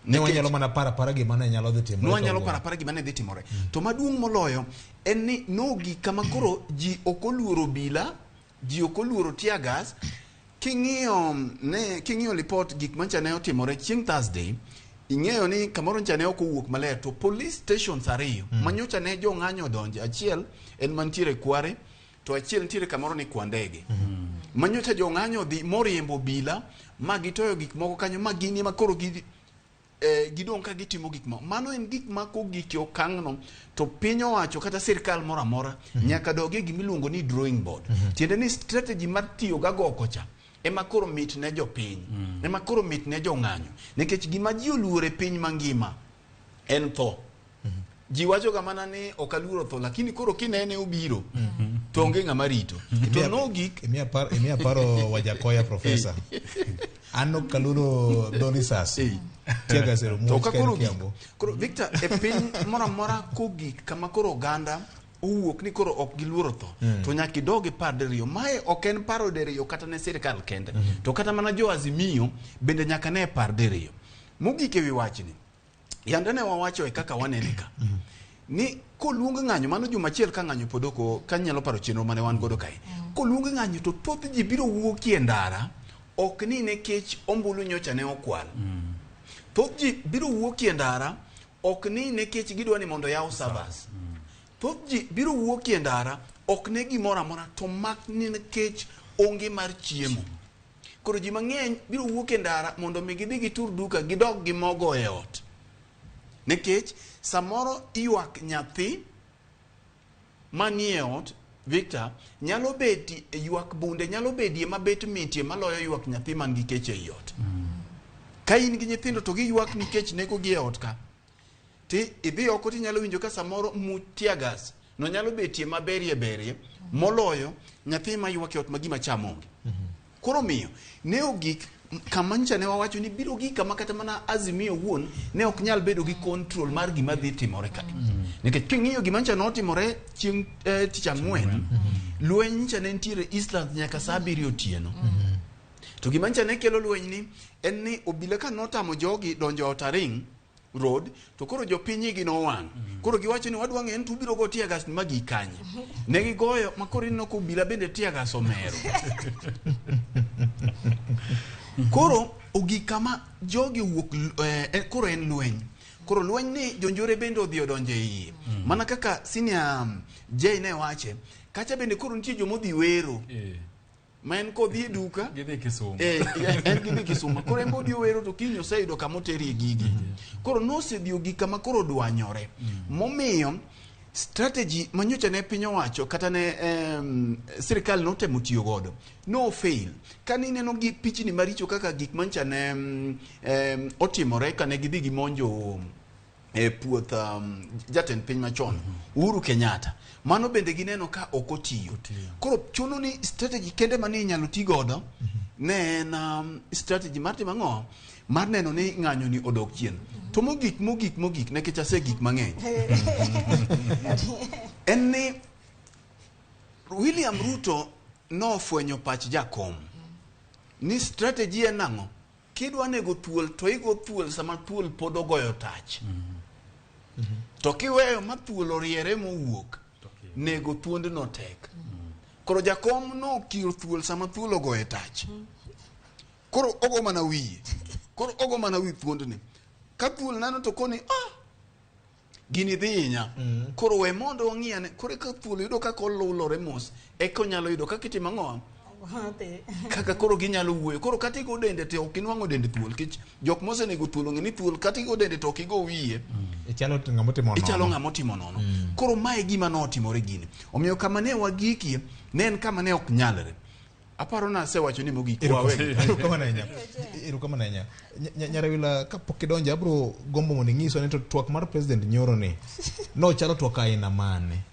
Ne wanyalo mana paro apara gima ne nyalo dhi timore. Ne wanyalo kawuono. Paro apara gima ne dhi timore. To maduong' moloyo en ni nogik kama koro ji ok oluoro obila, ji ok oluoro tear gas. King'iyo lipot gik mancha ne otimore chieng' Thursday, ing'eyo ni kamoro ncha ne ok owuok maler, to police stations ariyo manyocha ne jong'anyo odonje, achiel en mantiere Kware to achiel nitiere kamoro ni Kwandege, manyocha jong'anyo odhi moriembo obila ma gitoyo gik moko kanyo, ma gin ema koro gi gidong' ka gitimo gik moko. Mano en gik ma kogik e okang'no to piny owacho kata sirikal moro amora nyaka dog e gimiluongo ni drawing board. Tiende ni strategy mar tiyo gagoko cha ema koro mit ne jopiny, ema koro mit ne jong'anyo, nikech gima ji oluoro e piny mangima en tho. Ji wacho ga mana ni ok aluoro tho, lakini koro kinene obiro to onge ng'ama rito to nogik. Imiya paro Wajakoya, profesa. An ok aluoro dho risasi. Tear gas ero To muoch ka ka en koro gik Kiambu. koro Victor e piny moro amora kogik kama koro oganda owuok ni koro ok giluoro tho to nyaka idog ipar diriyo. Mae ok en paro diriyo kata ne sirikal kende, to kata mana jo Azimio bende nyaka ne par diriyo. Mogik ewi wachni, yande ne wawacho e kaka wanene ka ni koluong ng'anyo mano juma achiel ka ng'anyo pod ok ka nyalo paro chenro mane wan godo kae, koluong ng'anyo to thoth ji biro wuokie ndara ok ni nikech ombulu nyocha ne okwal. Thoth ji biro wuokie ndara ok ni nikech gidwa ni mondo yaw servers. Thoth ji biro wuokie ndara ok ne gimoro amora to mak ni nikech onge mar chiemo. Koro ji mang'eny biro wuok e ndara mondo mi gidhi gitur duka gidog gi mogo e ot. Nikech samoro ywak nyathi manie ot, Victor, nyalo beti ywak bunde nyalo bedie mabet mitie maloyo ywak nyathi man gi kech ei ot. Ka in gi nyithindo to giywak nikech nego gi e ot ka. Ti idhi oko tinyalo winjo ka samoro much tear gas no nyalo betie maberie berie moloyo nyathi ma ywak e ot ma gima chamo onge. Koro miyo ne ogik kama nyocha ne wawacho ni biro gik kama kata mana Azimio wuon ne ok nyal bedo gi control mar gima dhi timore kae. Nikech king'iyo gima nyocha notimore chieng' tich ang'wen, lweny nyocha ne nitiere Eastlands nyaka saa abiriyo otieno. To gima nyocha ne kelo lweny ni en ni obila ka notamo jogi donjo Outer Ring Road to koro jopiny igi nowang'. Koro giwacho ni wadwa ng'eyo ni to ubiro go tear gas ni magi kanye. Ne gigoyo ma koro ineno ka obila bende tear gas omero. Koro ogik kama jogi owuok koro en lweny. Koro lweny ni jonjore bende odhi odonjo e iye. Mana kaka senior Jay ne wache, kacha bende koro nitie jomodhi wero. Ma en kodhi e duka Gidhi Kisumu. En gidhi Kisumu. Koro en bodhi owero to kiny oseyudo kama oterie gigi. Koro nosedhi ogik kama koro dwanyore. Momiyo strategy manyocha ne piny owacho kata ne sirikal notemo tiyo godo no fail. Kane ineno gi pichni maricho kaka gik manyocha ne otimore kane gidhi gimonjo e puoth jatend piny machon Uhuru Kenyatta, mano bende gineno ka ok otiyo. Koro chuno ni strategy kende mane inyalo ti godo ne en strategy mar timo ang'o, mar neno ni ng'anyo ni odok chien. To mogik mogik mogik nikech ase gik mang'eny en ni William Ruto nofwenyo pach jakom ni strategy en ang'o. Kidwa nego thuol to igo thuol sama thuol pod ogoyo tach. To kiweyo ma thuol oriere mowuok, nego thuondno tek. Koro jakom nokiro thuol sama thuol ogoyo tach. Koro ogo mana wiye. Koro ogo mana wi thuondni. Ka thuol neno to koni ah gini dhi hinya. Koro we mondo wang'i ane. Koro ka thuol yudo kaka olulore mos, eka onyalo yudo kaka itimo ang'o? Kaka koro ginyalo wuoyo. Koro kata igo dende to ok inwang'o dend thuol. Kech jok mosenego thuol ong'e ni thuol kata igo dende to ok igo wiye. Ichalo ng'ama otimo nono. Ichalo ng'ama otimo nono. Koro mae gima notimore gini. Omiyo kama ne wagikie ne en kama ne ok nyalre. Aparo na asewacho ni mogik wawe. Erokamano ahinya. Erokamano ahinya. Nyarawila, kapok idonjo abiro gombo mondo ing'iswa ni to twak mar president nyoro ni nochalo twak aina mane?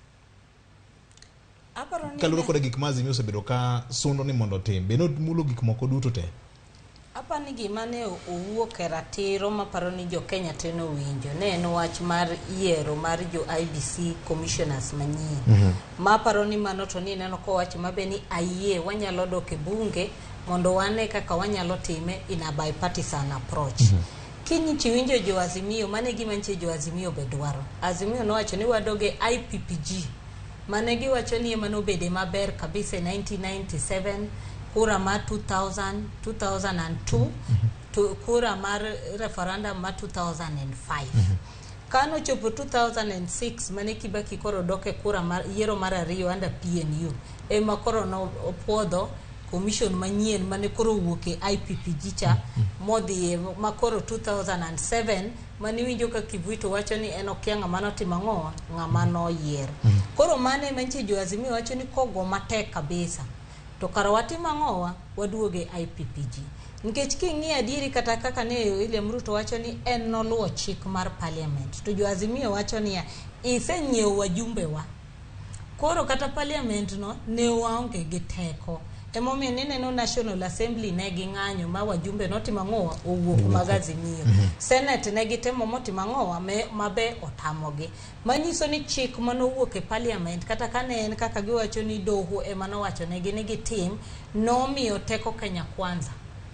Aparo ni Kaluwore kod gik ma Azimio osebedo ka sundo ni mondo otim, be nomulo gik moko duto te? Aparo ni gima ne owuok e ratiro maparo ni jo Kenya te nowinjo ne en wach mar yiero mar jo IBC commissioners manyien. Maparo ni mano to ni neno kowacho mabe ni ayie wanyalo dok e bunge mondo wane kaka wanyalo time in a bipartisan approach. Kiny chiwinjo jo Azimio, mano e gima nitie jo Azimio be dwaro. Azimio nowacho ni wadog e IPPG mane giwacho ni ema nobede maber kabisa e 1997, kura mar 2000, 2002, to kura mar referendum mar 2005. Kanochopo 2006 mane Kibaki koro dok e kura mar yiero mar ariyo under PNU ema koro nopuodho commission manyien mane koro owuok e IPPG cha modhi ma koro 2007 mane iwinjo ka Kivuito wacho ni en okia ng'ama notimo ang'o, ng'ama noyier. Koro mano ema nitie jo Azimio wacho ni kogo matek kabisa to kara watimo ang'owa, waduoge IPPG. Nikech king'iyo adieri kata kaka ne William Ruto wacho ni en noluwo chik mar parliament, to jo Azimio wacho niya, isenyiewo wajumbe wa. Koro kata parliament no ne waonge gi teko. Emomiyo nineno National Assembly ne ging'anyo ma wajumbe notimo ang'owa owuok mag Azimio. Senate ne gitemo motimo ang'owa mabe otamogi. Manyiso ni chik manowuok e parliament kata kane en kaka giwacho ni doho ema nowacho negi ni gitim, nomiyo teko Kenya Kwanza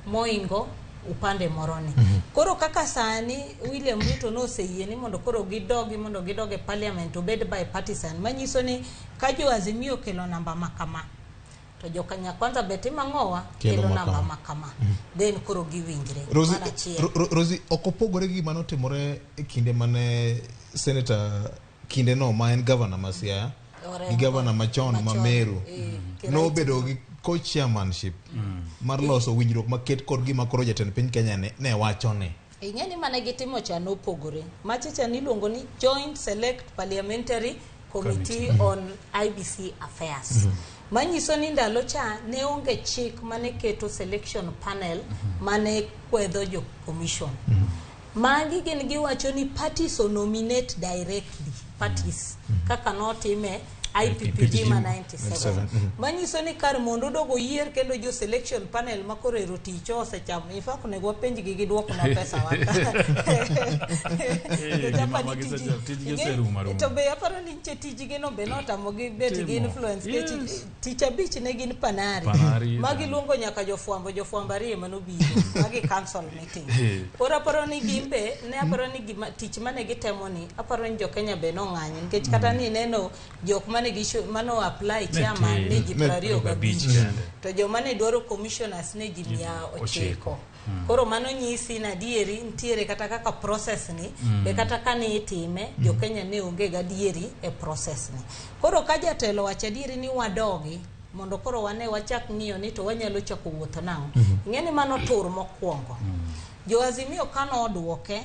moingo upande moro ni. Koro kaka sani William Ruto noseyie ni mondo koro gidogi mondo gidog e parliament obed bipartisan, manyiso ni ka jo Azimio okelo namba makama to jo Kenya Kwanza be timo ang'owa Kelo kelo namba makama. makama, then koro giwinjre. Rosie, Mar achiel. Rosie, ok opogore gi gima notimore e kinde mane senator kinde no ma en governor ma Siaya Orengo. gi governor machon ma Machon, Meru Kiraito. nobedo gi co-chairmanship mar loso winjruok maket kod gima koro jatend piny Kenya ne wacho ni Ing'e ni mane gitimo cha nopogore. Macha cha niluongo ni Joint Select Parliamentary Committee on IBC Affairs. Manyiso ni ndalo cha ne onge chik mane keto selection panel mane kwedho jo commission. Magi gin giwacho ni parties o nominate directly parties kaka notime IPPG ma 97. Manyiso ni kar mondo odogo yier kendo jo selection panel ma koro ero tich osechamo. In fact onego wapenjgi giduoknwa pesa wa ka. Eh, gima tijgi oserumo aruma. To be aparo ni nitie tijgi no be notamogi bet gi Timo. influence nikech Yes. tich abich ne gin Panari. Panari, Ma giluongo nyaka jofwambo, jofwambo ariyo ema nobiro ma gi cancel meeting. Eh. Koro aparo ni gin be ne aparo ni gima tich mane gitemo ni aparo ni jo Kenya be nong'anyo nikech kata ni neno jok mane gisho mano apply chairman tin. ne ji Ne 25 kende. to joma ne dwaro commissioners ne ji 900. Ochiko. Koro mano nyisi ni adieri nitiere kata kaka process ni be kata kane itime jo Kenya ne onge gadieri e process ni. Koro ka jatelo wacho adieri ni wadogi mondo koro wane wachak ng'iyo ni to wanyalo chako wuotho nang'o. Ing'e ni mano tur mokwongo. Jo Azimio kanoduoke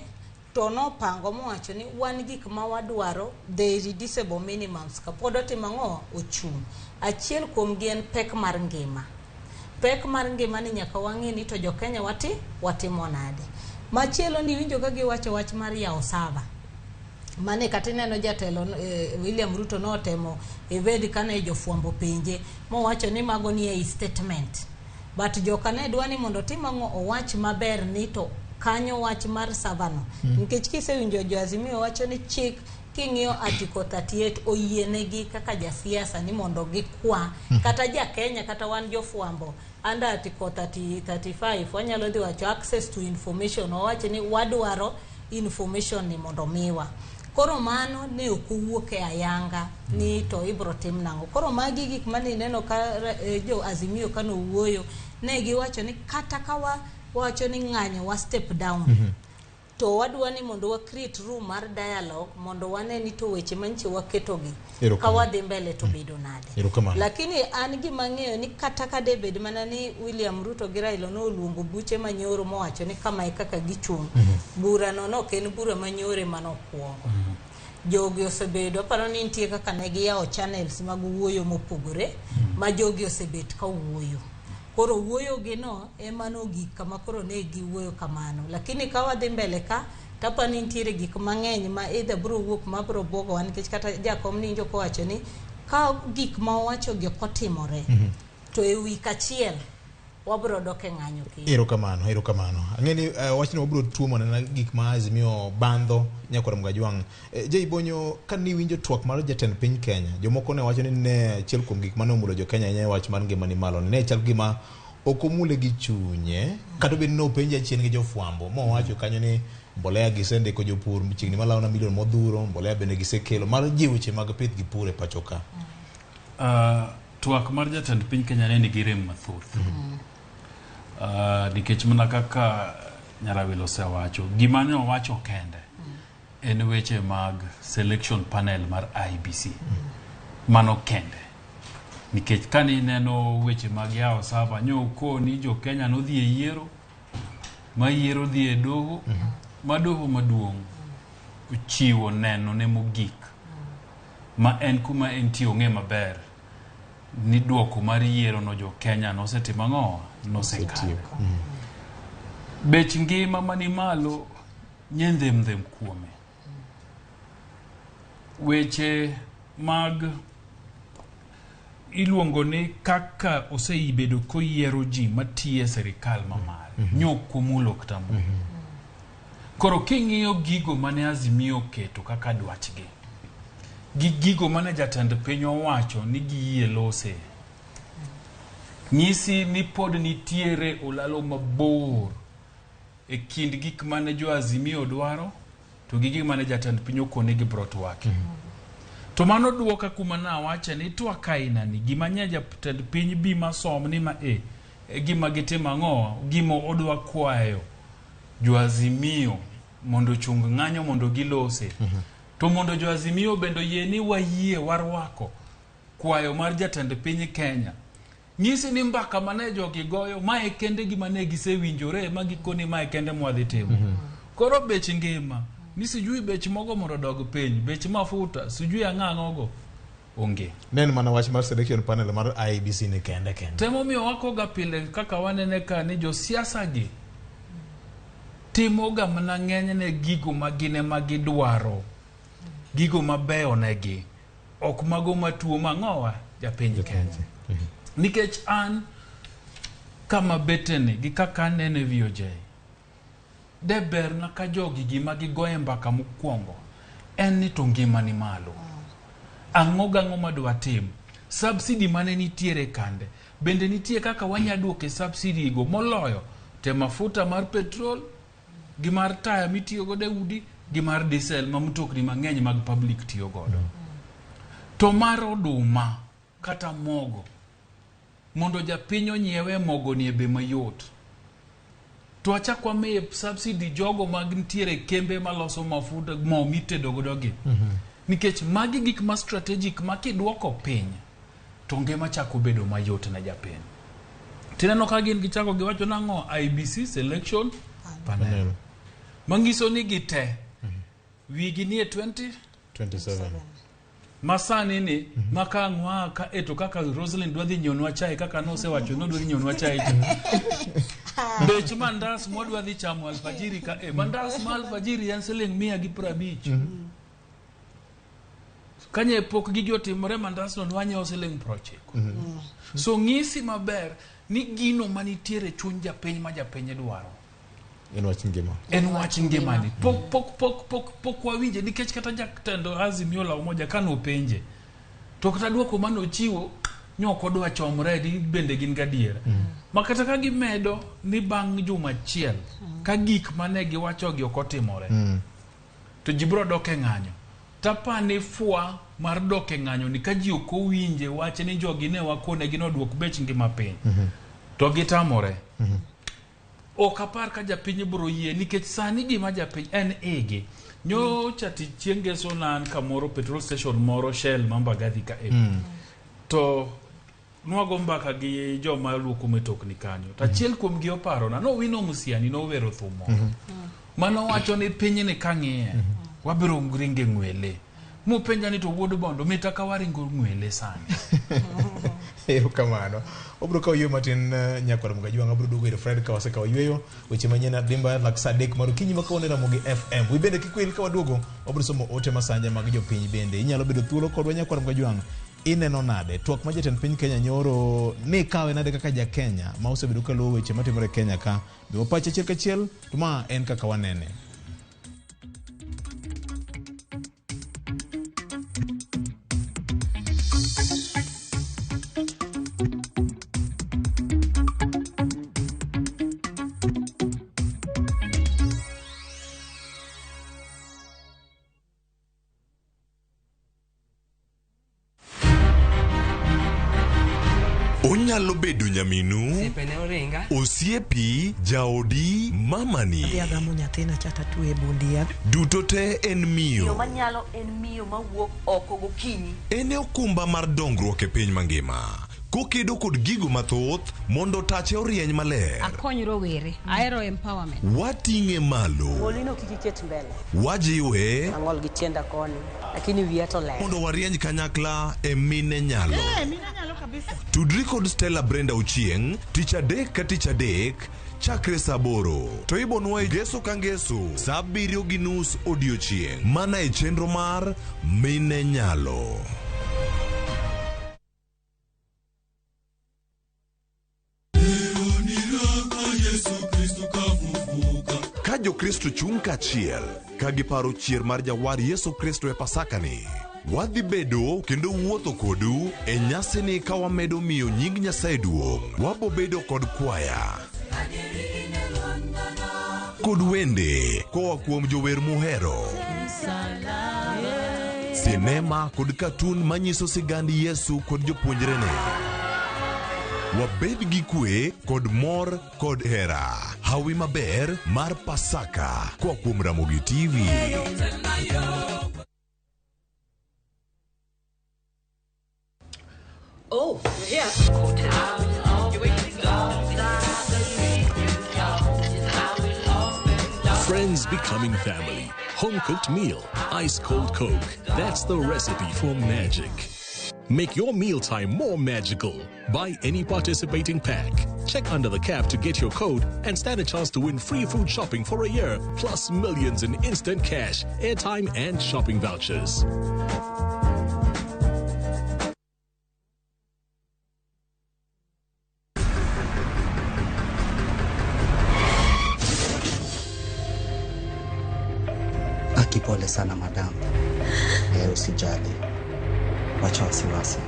to nopango mowacho ni wan gik ma wadwaro the irreducible minimums kapod otimo ang'o ochung'. Achiel kuomgi en pek mar ngima. Pek mar ngima ni nyaka wang'e ni to jo Kenya watimo nade. Machielo ni winjo ka giwacho wach mar yawo sava. Mane kata ineno jatelo William Ruto notemo evade kane jofwambo penje mowacho ni mago ni ei statement. But joka ne dwa ni mondo otim ang'o owach maber ni to kanyo wach mar savano. Nikech kisewinjo jo Azimio wacho ni chik king'iyo article 38 oyienegi kaka jasiasa ni mondo gikwa kata ja Kenya kata wan jofwambo under article 30, 35 wanyalo dhi wacho access to information owacho ni wadwaro information ni mondo miwa. Koro mano ne ok owuok e ayanga ni to ibro tim nang'o. Koro magi gik mane ineno ka jo Azimio kanowuoyo ne giwacho ni kata ka wacho ni ng'anyo wa step down to wadwa ni mondo wa create room mar dialogue mondo wane ni to weche manyiche waketogi ka Erokamano. wadhi mbele to bedo nade. Erokamano. Lakini an gima ang'eyo ni kata ka de bed mana ni William Ruto gi Raila noluongo buche manyoro mowacho ni kama e kaka gichung', burano no ok en bura manyoro ema nokwongo. Jogi osebedo, aparo ni nitie kaka ne giyawo channels mag wuoyo mopogore ma jogi osebet ka wuoyo. Koro wuoyo gi no ema nogik kama koro ne giwuoyo kamano. Lakini ka wadhi mbele ka tapa ni nitiere gik mang'eny ma either bro wuok ma bro bwogowa nikech kata jakom ninjo kowacho ni ka gik ma owacho gi ok otimore to e wik achiel wabro dok e ng'anyo kendo. Erokamano, erokamano. Ang'e ni wachni wabiro tuomo nena gik ma Azimio bandho nyakwar Mgajwang'. Jay Bonyo, ka niwinjo twak mar jatend piny Kenya, jomoko ne wacho ni ne achiel kuom gik mane omulo jo Kenya ahinya e wach mar ngima ni malo. Ne chal gima ok omule gi chunye, kata obedo ni nopenje achien gi jofwambo, mowacho kanyo ni mbolea gisendiko jopur chiegni malawo na milion modhuro, mbolea bende gisekelo mar jiwo weche mag pith gi pur e pacho ka. Twak mar jatend piny Kenya ne nigi rem mathoth. Nikech mana kaka Nyarawil osewacho, gima ne owacho kende en weche mag selection panel mar IBC. Mano kende. Nikech kane ineno weche mag yawo sava, nyo okoni jo Kenya nodhi e yiero, ma yiero dhi e doho, ma doho maduong' ochiwo neno ne mogik ma en kuma entie ong'e maber ni duoko mar yiero no jo Kenya nosetimo ang'o? Nosekalo. Bech ngima mani malo nye ndhem kuome. Weche mag iluongo ni kaka oseibedo koyiero ji matiyo e sirikal mamare nyok omulo kata mulo. Koro king'iyo gigo mane Azimio oketo kaka dwachgi gi gigo mane jatend piny owacho ni giyie lose, nyisi ni pod nitiere olalo mabor e kind gik mane jo Azimio dwaro to gi gik mane jatend piny okone gibro twake. To mano duoka kuma nawache ni twak aina ni gima nye jatend piny bi masom ni ma e gima gitimo ang'o, gima odwa kwayo jo Azimio mondo ochung ng'anyo mondo gilose. To mondo jo Azimio bende oyie ni wayie warwako kwayo mar jatend piny Kenya. Nyisi ni mbaka mane jogi goyo mae kende gima ne gisewinjore ma gikoni mae kende mwadhi timo. Koro bech ngima ni sijui bech mogo mondo odog piny, bech mafuta sijui ang'o ang'ogo onge. Ne en mana wach mar selection panel mar IEBC ni kende kende. Temomiyo wakoga pile kaka wanene ka ni josiasa gi timoga mana ng'enyne gigo ma gin ema gidwaro, gigo mabeyo negi, ok mago matuo mang'owa japiny Kenya. Nikech an kama beteni gi kaka anene VOJ, de berna ka jogi gima gigoye mbaka mokwongo en ni to ngima ni malo. Ang'o gang'o madwa tim? Subsidy mane nitiere kande bende nitie kaka wanya duoke subsidy go moloyo te mafuta mar petrol gi mar taya mitiyo godo e udi gi mar diesel ma mtokni mang'eny mag public tiyo godo. To mar oduma kata mogo mondo japiny onyiewe mogo ni e bei mayot. To wachak wamiye subsidy jogo mag nitiere kembe maloso mafuta mo mitedo godo gi. Nikech magi gik ma strategic ma kiduoko piny to ngima chako bedo mayot ne japiny. Tineno ka gin gichako giwacho nang'o IEBC selection panel. Manyiso ni gite wigi nie 20 27. masani ni maka ang' waa ka e to kaka Rosalind dwa dhi nyiewnwa chai kaka nosewacho nodwa dhi nyiewnwa chai cha. Bech mandas mwadwa dhi chamo alfajiri ka e mandas ma alfajiri en siling 150. Kanye pok gigi otimore mandas no nwanyiewo siling 90. So ng'isi maber ni gino manitiere chuny japiny ma japiny dwaro En wach ngima. en wach ngimani pok pok pok pok pok wawinje nikech kata jatend Azimio la Umoja kanopenje to kata duoko manochiwo nyok odwa chomre ni bende gin gadiera ma kata ka gimedo ni bang' juma achiel ka gik mane giwachogi ok otimore to ji biro dok e ng'anyo tapani fwa mar dok e ng'anyo ni ka ji ok owinje wach ni jogi ne wakonegi noduok bech ngima piny to gitamore ok apar ka japiny biro yie nikech sani gima japiny en igi nyocha tich chieng' ngeso ne an kamoro petrol station moro Shell ma Mbagathi ka e to nwago mbaka gi joma luoko mitokni kanyo to achiel kuom gi oparona nowino Musiani nowero thum moro manowacho ni pinyni kang'iye wabiro ringe ng'wele mopenja ni to wuod Bondo mita ka waringo ng'wele sani Erokamano. Wabiro kawo yweyo matin nyakwar Mgajwang' abiro duogo ir Fred ka wasekawo yweyo weche manyien adimba lak saa 3 mar okinyi ma kawuono Ramogi FM. Wi bende kik wil ka waduogo wabiro somo ote masanja mag jopiny bende. Inyalo bedo thuolo kodwa nyakwar Mgajwang'. Ineno nade twak ma jatend piny Kenya nyoro ni kawe nade kaka ja Kenya ma osebedo ka luwo weche matimore e Kenya ka? Miwa pachi achiel kachiel to ma en kaka wanene. Onyalo bedo nyaminu, Osiepe ne oringa. osiepi, jaodi, mamani. Adhi agamo nyathina cha tatwe e bund yath. Duto te en Miyo miyo. manyalo en miyo mawuok oko gokinyi. En e okumba mar dongruok e piny mangima. Kokedo kod gigo mathoth mondo tache orieny maler. Akony rowere, ahero empowerment. Wating'e malo. Olino kik iket mbele. Wajiwe Ang'ol gi tienda koni, lakini wiya to ler. mondo warieny kanyakla e mine nyalo. Mine nyalo kabisa. Tudri kod Stella Brenda Ochieng' tich adek ka tich adek chakre saa 8 to ibonwa e ngeso ka ngeso saa 7:30 odiochieng' mana e chenro mar Mine Nyalo. Ka Jokristo chung' kaachiel ka giparo chier mar jawar Yesu Kristo e Pasakani, wadhi bedo kendo wuotho kodu e nyasini ka wamedo miyo nying Nyasaye duong'. Wabobedo kod kwaya kod wende koa kuom jower muhero, sinema kod katun manyiso sigand Yesu kod jopuonjrene. Wabed gi kwe kod mor kod hera. Hawi maber mar Pasaka koa kuom Ramogi TV. Oh, you're here. Friends becoming family. Home cooked meal. Ice cold Coke. That's the recipe for magic. Make your mealtime more magical. Buy any participating pack. Check under the cap to get your code and stand a chance to win free food shopping for a year, plus millions in instant cash, airtime, and shopping vouchers. Aki, pole sana madam. Eh, usijali, wacha wasiwasi.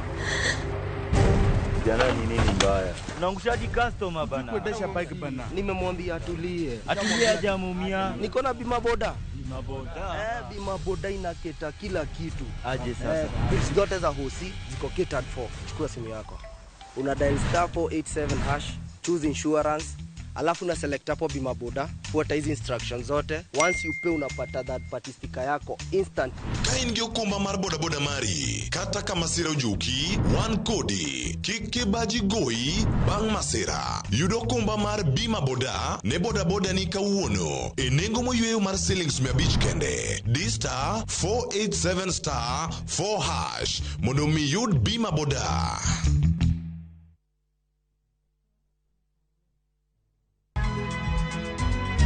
Jana ni nini mbaya? Unaangushaji customer bana. Kuendesha bike bana. Nimemwambia atulie. Atulie hajamuumia. Niko na bima boda. Bima boda. Eh, bima boda inaketa kila kitu. Aje sasa. Eh, bills zote za hosi ziko catered for. Chukua simu yako. Una dial star 487 hash, choose insurance, alafu una select hapo bima boda, fuata hizi instructions zote. Once you pay unapata third party sticker yako instant. Ka in gi okumba mar bodaboda mari, kata ka masira ojuki, wan kodi. Kik kibaji goyi bang' masira. Yud okumba mar bima boda ne bodaboda ni kawuono e nengo moyweyo mar silings 500 kende. Di star 487 star 4 hash mondo mi yud bima boda.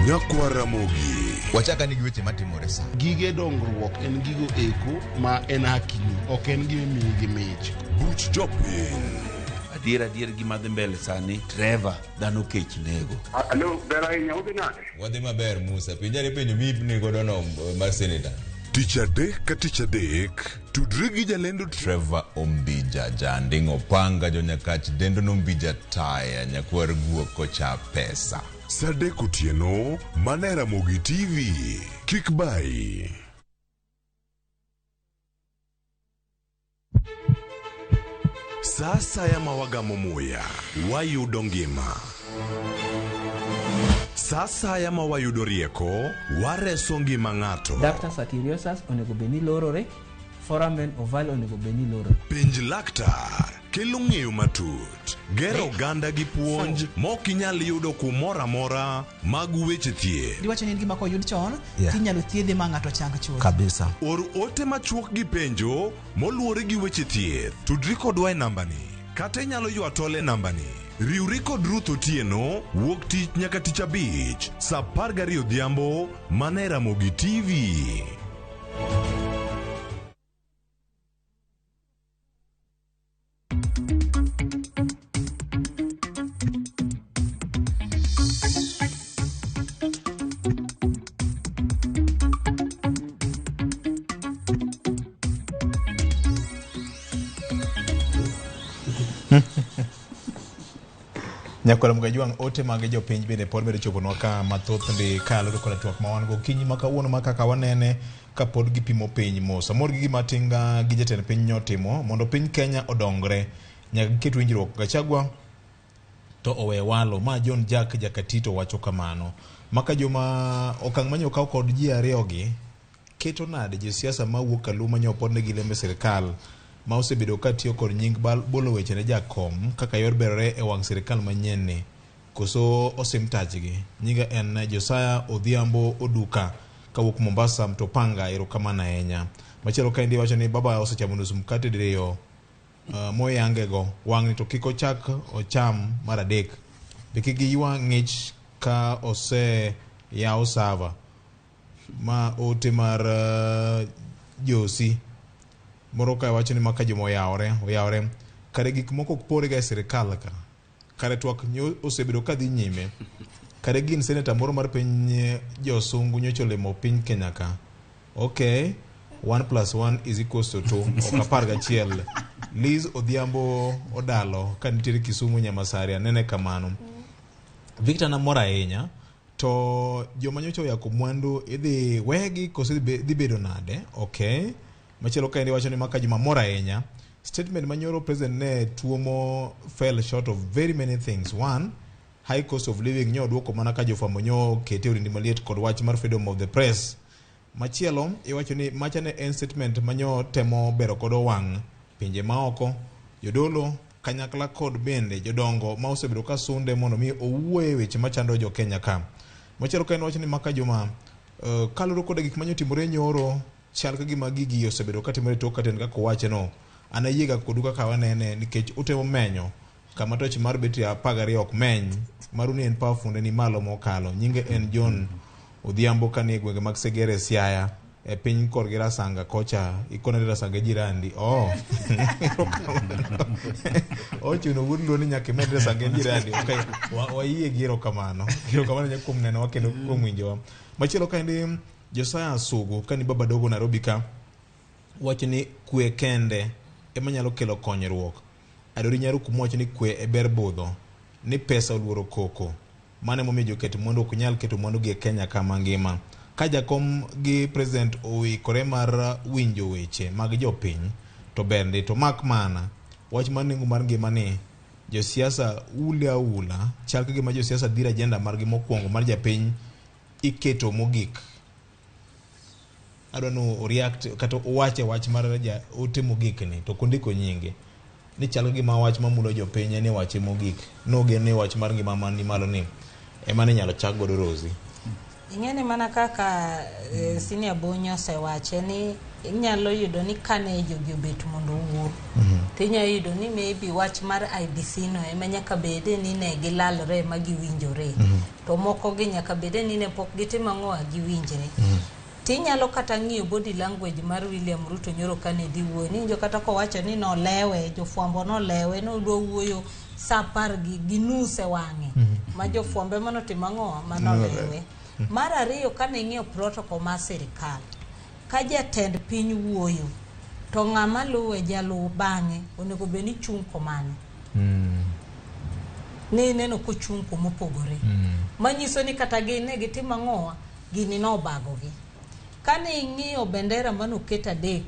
Nyakwa Ramogi. Wachaka ni gi weche matimore sa. Gige dongruok en gigo eko ma en hakini, ok en gima imiyi gi mich. Buch jopiny. Adier adier gima dhi mbele sani, Trevor, dhano kech nego. Alo, ber ahinya, udhi nade? Wadhi maber Musa. Penjane penjo mipni godo no mar seneta. Tich adek ka tich adek, tudri gi jalendo Trevor Ombija, janding' opanga jonyakach dendo nombija taya nyakwar guok kocha pesa. Sa adek otieno, mana e Ramogi TV. Kik bayi. Sa asaya ma wagamo muya, wayudo ngima. Sa asaya ma wayudo rieko, wareso ngima ng'ato. Ductus arteriosus onego bed ni lorore, foramen ovale onego bed ni lorore. Penj laktar kelo ng'eyo matut, gero oganda gi puonj mok inyal yudo kumoro amora mag weche thieth. Diwacho ni en gima koyud chon Yeah. tinyalo thiedhe ma ng'ato chang chuth. Kabisa. Or ote machuok gi penjo moluwore gi weche thieth. Tudri kodwa e nambani kata inyalo ywa tol e nambani. Riwri kod Ruth Otieno wuok tich nyaka tich abich saa 12 odhiambo mana e Ramogi TV. Nyakwar Mgajwang' ote mag jopiny bende pod medo choponwa ka mathoth ndi kaluwore koda twak ma wan go okinyi ma kawuono ma kaka wanene kapod gipimo piny mos. Amor gi gima Tinga gi jatend piny notimo mondo piny Kenya odongre. Nyaka giket winjruok. Gachagua to owe walo ma John Jack Jakatito wacho kamano. Maka joma okang' manyo okaw kod ji ariyogi keto nade josiasa mawuok Kaluo manyo opodne gi lembe sirikal ma osebedo ka tiyo kod nying bolo weche ne jakom kaka yor berore e wang' sirikal manyien ni koso osim tachgi. Nyinga en Josiah Odhiambo Oduka kawuok Mombasa Mtopanga, erokamano ahinya. Machielo kaendi wacho ni baba osechamo nus mkate diriyo moyange go wang'ni to kik ochak ocham mar adek. Be kik giywa ng'ich ka oseyaw sava. Ma ote mar Josi moro ka wacho ni maka joma oyawore kare gik moko ok pore ga e sirikal ka kare twak nyo osebedo ka dhi nyime Kare gin seneta moro mar piny josungu nyocha olimo piny Kenya ka. Okay, 1 plus 1 is equals to 2, ok 11. Liz Odhiambo Odalo ka nitiere Kisumu Nyamasaria nene kamano. Victor namor ahinya to joma nyocha oyako mwandu idhi wegi koso dhi bedo nade? Okay. Machielo kaendi wacho ni maka juma mor ahinya. Statement manyoro president ne tuomo fell short of very many things. One, high cost of living nyo oduoko mana ka jofwambo nyo kete orindi maliet kod wach mar freedom of the press. Machielo iwacho ni macha ne en statement manyo temo bero kodo wang' pinje maoko, jodolo kanyakla kod bende jodongo ma osebedo ka sunde mondo mi owuoye e weche machando jo Kenya ka. Machielo ka en wach ni maka juma kaluwore koda gik manyo timore nyoro chal ka gima gigi osebedo katimore tok katend kaka owache no. An ayiega kodu kaka wanene nikech utemo menyo kama toch mar betri 12 ok meny. Maru ni en paw funde ni malo mokalo. Nyinge en John Odhiambo kanie gwenge mag Segere Siaya e piny korgi Rasanga kocha ikone Rasanga jirandi. Oh. Ochuno wuod Luo ni nyaka imed Rasanga en jirandi. Okay. Wayie gi erokamano. Erokamano nya kuom nenowa kendo kuom winjowa. Machielo kaendi Josiah Sugu kani baba dogo Nairobi ka wacho ni kwe kende ema nyalo kelo konyruok. Adori Nyaruku wacho ni kwe e ber budho, ni pesa oluoro koko. Mano emomiyo joket mwandu ok nyal keto mwandu gi e Kenya ka mangima. Ka jakom gi president oikore mar winjo weche mag jopiny to ber ndi, to mak mana wach mar nengo mar ngima ni josiasa ule aula chal ka gima josiasa dhiro agenda margi mokwongo mar japiny iketo mogik. Adwa ni o react kata owache wach mar ja ote mogik ni to kondiko nyinge ni chal gima wach mamulo jopiny en wache mogik nogen ni wach mar ngima man malo ni ema ne nyalo chak godo Rosi. Ing'eni mana kaka Senior Bonyo osewache ni inyalo yudo ni kane jogi obet mondo owuo to inyalo yudo ni maybe wach mar IEBC no ema nyaka bede ni ne gilalre ma giwinjore to moko gi nyaka bede ni ne pok gitimo ang'o giwinjre. Tinyalo kata ng'iyo body language mar William Ruto nyoro kane dhi wuoyo niwinjo kata kowacho ni nolewe jofwambo nolewe nodwa wuoyo saa 10:30 e wang'e ma jofwambo ema notimo ang'o manolewe. Mar ariyo kane ing'iyo protocol mar sirikal ka jatend piny wuoyo to ng'ama luwe jaluw bang'e onego bed ni chung' komane ne ineno kochung' kumopogore manyiso ni kata gin ne gitimo ang'owa gini nobagogi. Kane ing'iyo bendera manoket adek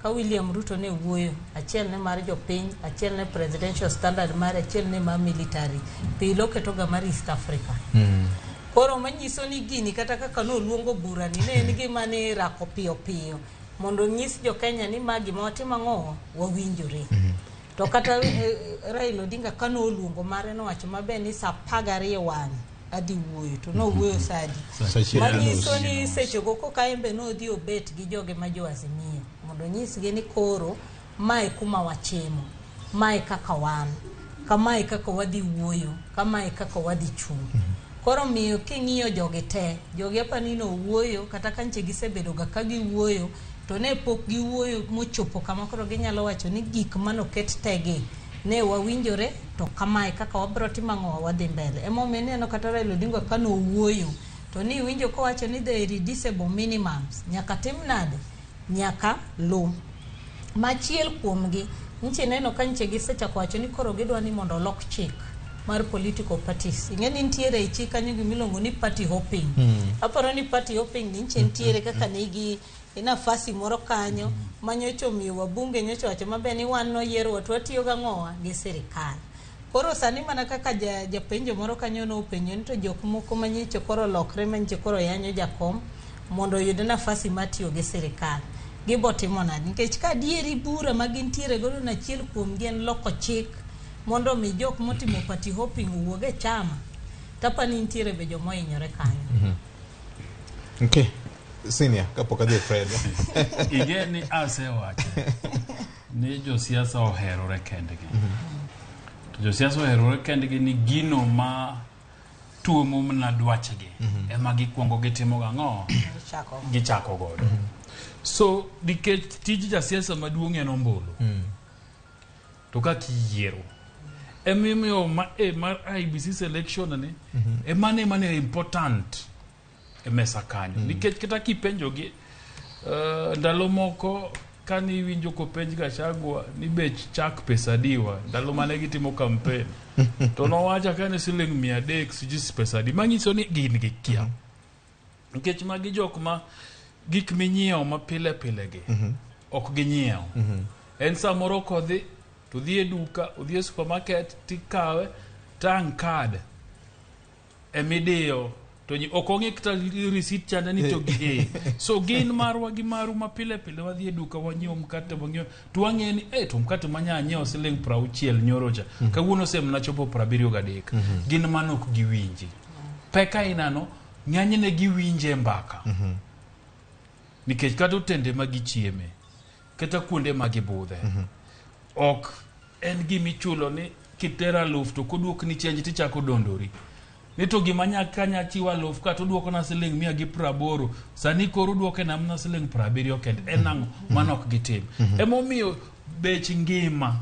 ka William Ruto ne wuoyo, achiel ne mar jopiny, achiel ne presidential standard mare, achiel ne mar military, pile oketoga mar East Africa. Koro manyiso ni gini kata kaka noluongo bura ni ne en gima ne irako piyo piyo mondo onyis jo Kenya ni ma gima watimo ang'o wawinjore. To kata Raila Odinga kane oluongo mare nowacho maber ni saa 12 wang'e adhi wuoyo to nowuoyo saa adi. Manyiso ni sechego koka en be nodhi obet gi joge ma jo Azimio mondo onyisgi ni koro mae kuma wachimo, mae kaka wan, kamae kaka wadhi wuoyo, kamae kaka wadhi chung'. Koro miyo king'iyo jogi te, jogi apani nowuoyo kata ka nche gisebedo ga ka giwuoyo to ne pok giwuoyo mochopo kama koro ginyalo wacho ni gik manoket tegi ne wawinjore to kamae kaka wabro timo ang'o wadhi mbele. Emomiyo ineno kata Raila Odinga kanowuoyo to ni iwinjo kowacho ni the irreducible minimums nyaka tim nade, nyaka lu. Machiel kuomgi nche neno ka nche gisechako wacho ni koro gidwa ni mondo olok chik mar political parties. Ing'e ni nitiere e chik kanyo gimiluongo ni party hopping. Aparo ni party hopping ni nche nitiere kaka nigi nafasi moro kanyo manyocha omiyo wabunge nyocha wacho maber ni wan noyierwa to watiyo gang'owa gi sirikal. Koro sani mana kaka japenjo moro kanyo nopenjo ni to jok moko manyicho koro lokre manyicho koro yanyo jakom mondo oyud nafasi mar tiyo gi sirikal. Gibo timo nade? Nikech ka adieri bura ma gintiere godo na achiel kuomgi en loko chik mondo mi jok motimo party hopping owuog e chama. Tapani nitiere be joma ohinyore kanyo. Okay. Senior, kapok adhi e Fred. Ing'e ni asewacho ni josiasa oherore kendgi. To josiasa oherore kendgi ni gino ma tuomo mana dwachgi ema gikwongo gitimo gang'o gichako godo. So nikech tij jasiasa maduong' en ombulu. To kaka iyiero Emomiyo ma e mar IEBC selection ni emane emane important e mesa kanyo. Nikech kata kipenjogi ndalo moko kane iwinjo kopenj Gachagua ni bech chak pesa adiwa ndalo mane gitimo campaign to nowacho ka ni siling 300 sijui pesa adi manyiso ni gin gi kia nikech magi jok ma gik minyiewo ma pile pile gi ok ginyiew. En samoro kodhi to dhi e duka, odhi e supermarket tikawe tang card emidiyo to ok ong'e kata receipt chande ni to gi so gin marwa gi maru ma pile pile wadhi e duka wanyiewo mkate wang'iewo to wang'e ni eh to mkate manya nyiewo siling 60 nyoro cha kawuono osemna chopo 73. Gin mano ok giwinji pek ainano ng'enyne giwinje e mbaka nikech kata otende ma gichieme kata kuonde ma gibudhe ok en gimichulo ni kitero aluf to koduokni change tichako dondori ni to gima nyaka nya chiwo aluf ka to duokona siling 180 sani koro duoke namna siling 70 kende en ang'o mano ok gitim. Emomiyo bech ngima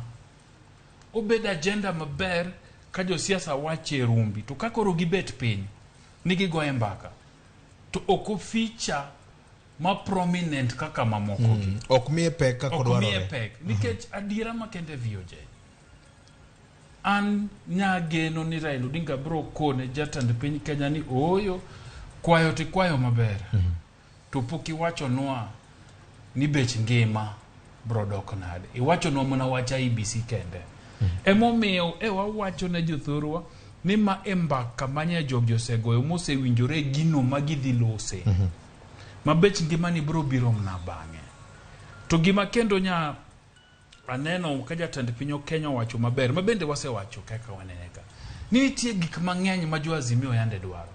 obed agenda maber ka josiasa wache e rumbi to ka koro gibet piny ni gigoye mbaka to ok oficha ma prominent kaka mamoko gi. Ok miye pek kaka ok miye dwarore. pek nikech adiera makende VOJ an nyageno ni Raila Odinga biro kone jatend piny Kenya ni ooyo kwayo tikwayo maber to pok iwachonwa ni bech ngima biro dok nade iwachonwa mana wach IEBC kende. Emomiyo e wawacho ne jothurwa ni ma e mbaka manye jogi osegoyo mosewinjore gino ma gidhi lose ma bech ngima ni biro biro mana bang'e. To gima kendo nya aneno ka jatend piny Kenya owacho maber ma bende wasewacho kaka wanene ka ni nitie gik mang'eny ma jo Azimio yande dwaro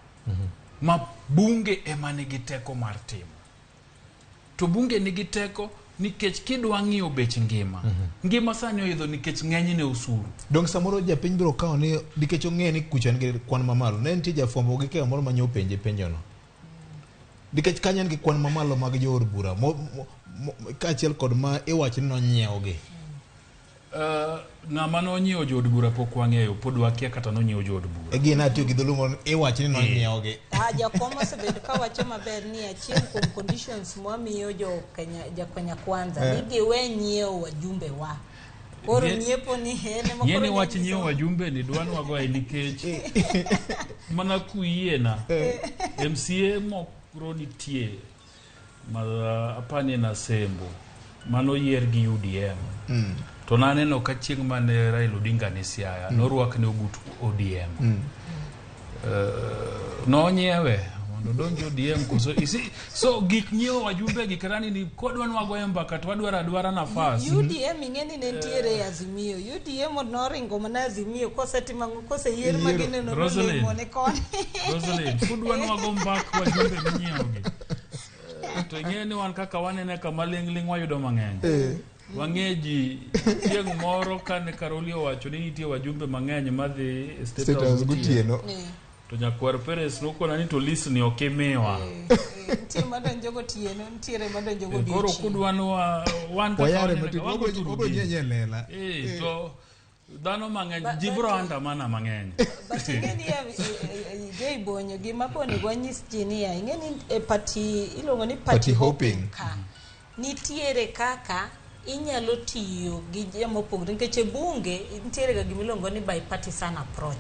ma bunge ema nigi teko mar timo to bunge nigi teko nikech kidwa ng'iyo bech ngima ngima sani oidho nikech ng'enyne osuru. Dong samoro japiny biro kawo ni nikech ong'eyo ni kucha nigi kwan mamalo. Ne nitie jafwambo gi keyo moro mane openje penjono. Nikech kanyo en gi kwan mamalo mag jood bura kaachiel kod ma iwacho ni nonyiewogi. Ng'ama nonyiewo jood bura pok wang'eyo, pod wakia kata nonyiewo jood bura. E gin atiyo gi dholuo moro iwacho ni nonyiewogi. Jakom osebedo kawacho maber ni achiel kuom conditions mwamiyo jo Kenya, ja Kenya Kwanza ni giwe nyiewo wajumbe wa. Koro nyiepo ni en ema Ng'e koro ni wach nyanyiso- nyiewo wajumbe ni dwa nwagoe nikech mana kuyiena MCA moko nitie ma apani en Asembo manoyier gi UDM to naneno ka chieng' mane Raila Odinga ni Siaya norwakne ogut ODM. Nonyiewe mondo odonj ODM koso isi, so gik nyiewo wajumbe gi kata ni kodwa nwagoye mbaka to wadwaro adwara nafas. UDM ing'e ni ne nitiere e Azimio. UDM noringo mana Azimio kosetimo ang'o koseyier ma gineno Rosalind. nolemo ne koni. Rosalind, kudwa nwago mbak wajumbe minyiewo gi to ing'e ni wan kaka wanene kama ling' ling' wayudo mang'eny. Wang'e ji chieng' moro kane Karoli owacho ni nitie wajumbe mang'eny madhi e State State House House gotieno. To nyakwar Perez nokona ni to list ni ok imiwa. Nitie madonjo gotieno, nitiere madonjo Koro godiochieng'. kudwa nwa wan kaka Wayare wanene matin. ka, wago Wabro turubin. nyenye e lela. To dhano mang'eny ji biro andamana mang'eny. But ing'e ni ya, Jay Bonyo gima po onego wanyis ji niya ing'e ni e party iluongo ni Party party hopping. ka nitiere kaka inyalo tiyo gi joma opogore nikech e bunge nitiere ga gimiluongo ni bipartisan approach.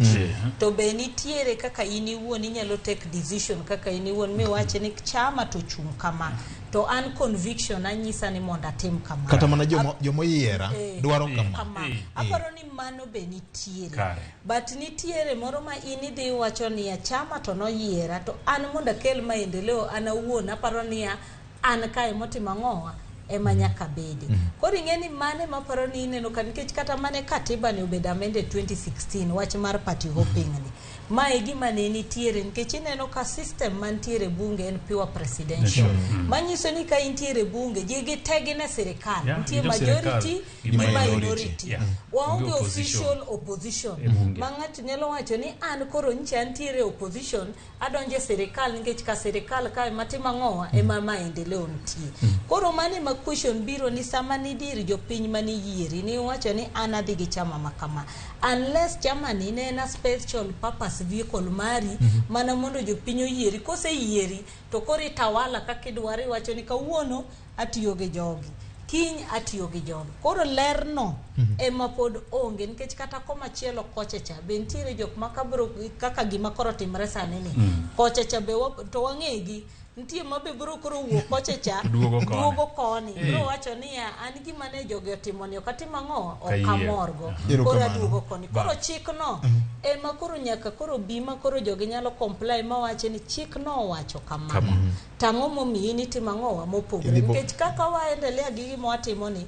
To be nitiere kaka in iwuon inyalo take decision kaka in iwuon miwach ni chama to chung' kama to an conviction anyisa ni mondo atim kama. Kata mana jomoyiera dwaro kama. Kama. Aparo ni mano be nitiere. Kare. But nitiere moro ma in idhi wacho niya chama to noyiera to an mondo akel maendeleo an awuon aparo niya an kae motimo ang'owa ema nyaka bede. Koro ing'e ni mane maparo ni ineno ka nikech kata mane katiba ne obedo amended 2016 wach mar party hopping ni. Ma e gima ne nitiere nikech ineno ka system mantiere e bunge en pure presidential. Manyiso ni ka intiere e bunge, ji gi te gin e sirikal. Yeah, Nitie gi jo sirikal, majority gi gi minority. minority. Onge Waonge opposition. official opposition. E bunge. Ma ng'ato nyalo wacho ni an koro nyicha antiere opposition, adonjo e sirikal nikech ka sirikal ka ema timo ang'owa ema maendeleo nitie. Koro mano ema question biro ni sama nidir jopiny mane yieri ni iwacho ni an adhi gi chama ma kama. Unless chama ni ne en a special purpose vehicle mari mana mondo jopiny oyieri. Koseyieri to koro itawala kaka idwaro iwacho ni kawuono atiyo gi jogi. Kiny atiyo gi jogi. Koro lerno ema pod onge nikech kata komachielo kocha cha be nitiere jok ma kabro kaka gima koro timre sani ni. Kocha cha be to wang'egi nitie ma be biro koro wuok kocha cha To duogo koni. duogo koni. Biro wacho niya an gima ne jogi otimo ni ok atim ang'o ok Kayie. amorgo. Erokamano. Koro aduogo koni. Koro Ba. chikno ema koro nyaka koro bi ma koro jogi nyalo comply mawacho ni chikno owacho kama. Kama. Tang'o momiyi ni timo ang'owa mopogore Idhi bo- nikech kaka waendelea gi gima watimo ni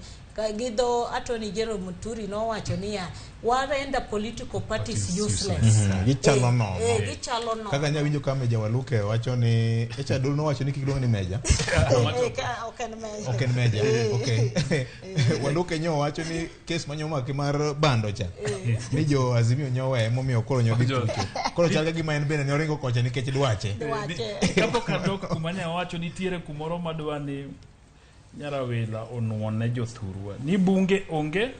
gi dho Attorney General Muturi nowacho niya warender political parties useless. Gichalo nono. Gichalo nono. Kaka nya winjo ka Meja Waluke wacho ni Echadul nowacho ni kik luong ni Meja. Ok en meja. Ok en Meja. Okay. Waluke nyo wacho ni kes manyomaki mar bando cha. Ni jo Azimio nyowe momiyo koro nyo dhi tucho. Koro chal ka gima en bende ne oringo kocha nikech dwache. Dwache. Kapok adok kuma ne awacho nitiere kumoro madwa ni Nyarawila onuone jothurwa ni bunge onge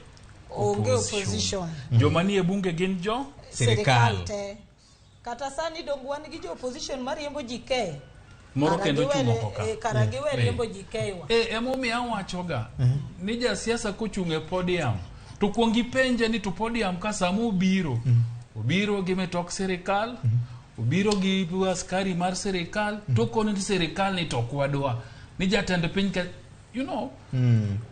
Onge opposition. Joma nie bunge gin jo Sirikal te. Kata sani dong wan gi jo opposition mariembo ji ke. Moro Kara kendo giwe- chung' oko ka. Kara giwe riembo ji ke wa. Emomiyo awachoga ni jasiasa kochung' e podium to kuong ipenje ni to podium ka sama obiro obiro gi mitok sirikal obiro gi askari mar sirikal to kone ni sirikal ni to ok wadwa ni jatend piny ka you know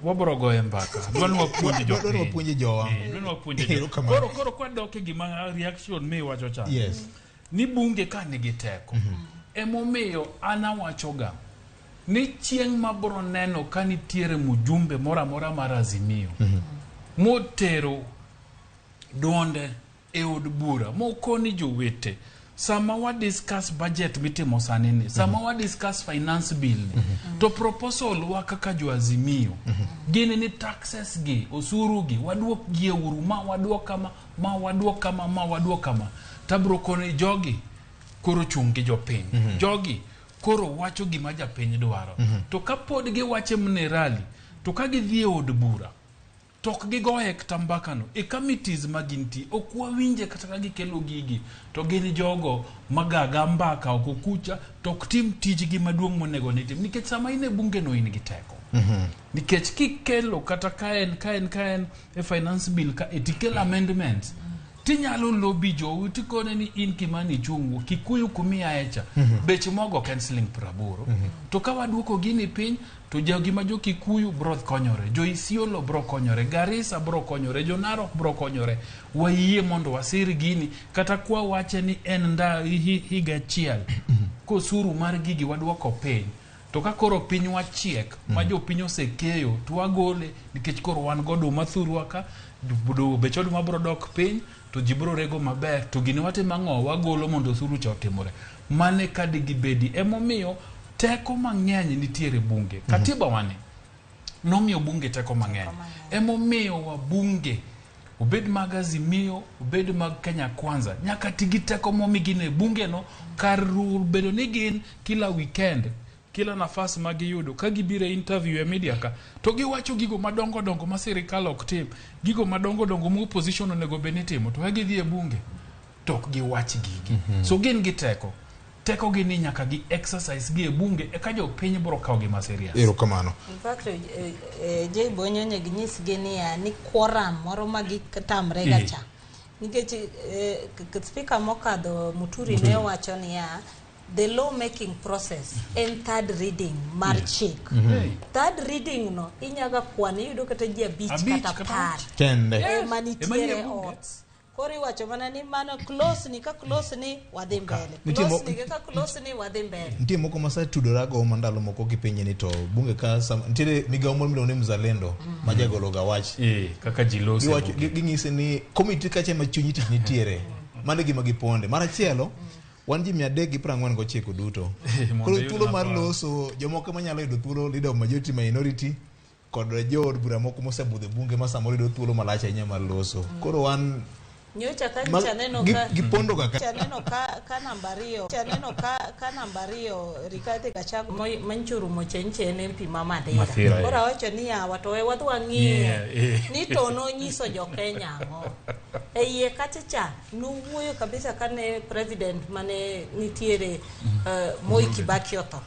wabro goye mbaka dwa ni wapuonj Dwa ni jopiny wapuonje jowa. Dwa ni wapuonje jo- Erokamano. koro kwadok e gima reaction miwacho cha Yes. ni bunge ka nigi teko emomiyo an awachoga ni chieng' mabro neno ka nitiere mjumbe moro amora mar Azimio motero duonde e od bura mokoni jowete sama wa discuss budget mitimo sani ni sama wa discuss finance bill ni to proposal wa kaka jo Azimio gin ni taxes gi osuru gi waduok gi e uru ma waduok kama ma waduok kama ma waduok kama tabro koni jogi koro chung' gi jopiny jogi koro wacho gima japiny dwaro to kapod giwache mana e rally to ka gidhi e od bura to ok gigoye kata mbakano e committees ma gintie ok wawinje kata ka gikelo gigi to gin jogo magaga mbaka oko kucha to ok tim tijgi maduong' monego ni tim nikech sama in e bunge no in gi teko nikech kikelo kata ka en e finance bill ka e tikelo amendments tinyalo lobby jou tikone ni in Kimani Ichung'wa Kikuyu kumiaye cha bech mogo ok en siling 80 to ka waduoko gini piny to jogi ma jo Kikuyu bro konyore jo Isiolo bro konyore Garissa bro konyore jo Narok bro konyore wayie mondo wasir gini kata kwa wache ni en nda higa achiel kosuru mar gigi waduoko piny to ka koro piny wachiek ma jopiny osekeyo to wagole nikech koro wan goduma thurwa ka bech oduma bro dok piny to ji bro rego maber to gini watimo ang'o wagolo mondo osuru cha otimore mane ka digibedi emomiyo teko mang'eny nitiere bunge katiba wani nomiyo bunge teko mang'eny emomiyo wabunge obed mag Azimio obed mag Kenya Kwanza nyaka ti gi teko momigi ne bunge no kar bedo ni gin kila weekend kila nafas ma giyudo ka gibiro e interview e media ka to giwacho gigo madongo dongo ma sirikal ok tim gigo madongo dongo ma opposition onego bed ni timo to ka gidhi e bunge to ok giwach gigi so gin gi teko teko gi ni nyaka gi exercise gi e bunge eka jopiny biro kawo gi ma serious Erokamano. In fact, Jay Bonyo onego nyisgi niya ni quorum moro ma gitamre ga cha. Nikech speaker mokadho Muturi ne wacho niya the law making process en third reading mar chik. Third reading no inyaga kwan iyudo kata ji abich kata 10 Kende. ema nitiere ot. Koro iwacho mana ni mano close ni ka close ni wadhi mbele. Close ni ka close ni wadhi mbele. Nitie moko ma tudora go ma ndalo moko kipenje ni to bunge ka nitiere migawo moro miluongo ni Mzalendo ma jagolo ga wach kaka ji lose ging'ise ni komiti kacha ma chunyi tich nitiere. Mano e gima giponde. Mar achielo, wan ji 349 duto. Mondo Koro iyud thuolo mar nafas. loso, jomoko manyalo yudo thuolo, leader of majority, minority, kod jood bura moko mosebudho e bunge ma samoro yudo thuolo malach ahinya mar loso. Koro wan Nyocha ka ma- nyocha aneno ka gipondo ga ka. Nyocha aneno ka namba ariyo, nyocha aneno ka namba ariyo Rigathi Gachagua manyocha orumo cha nyocha en MP ma Mathira. Mathira, Koro eh. awacho ni yawa to we wadhi wang'iye Yeah, eh. ni to nonyiso jo Kenya ang'o. E iye kacha cha nowuoyo kabisa kane president mane nitiere Moi Kibaki otho.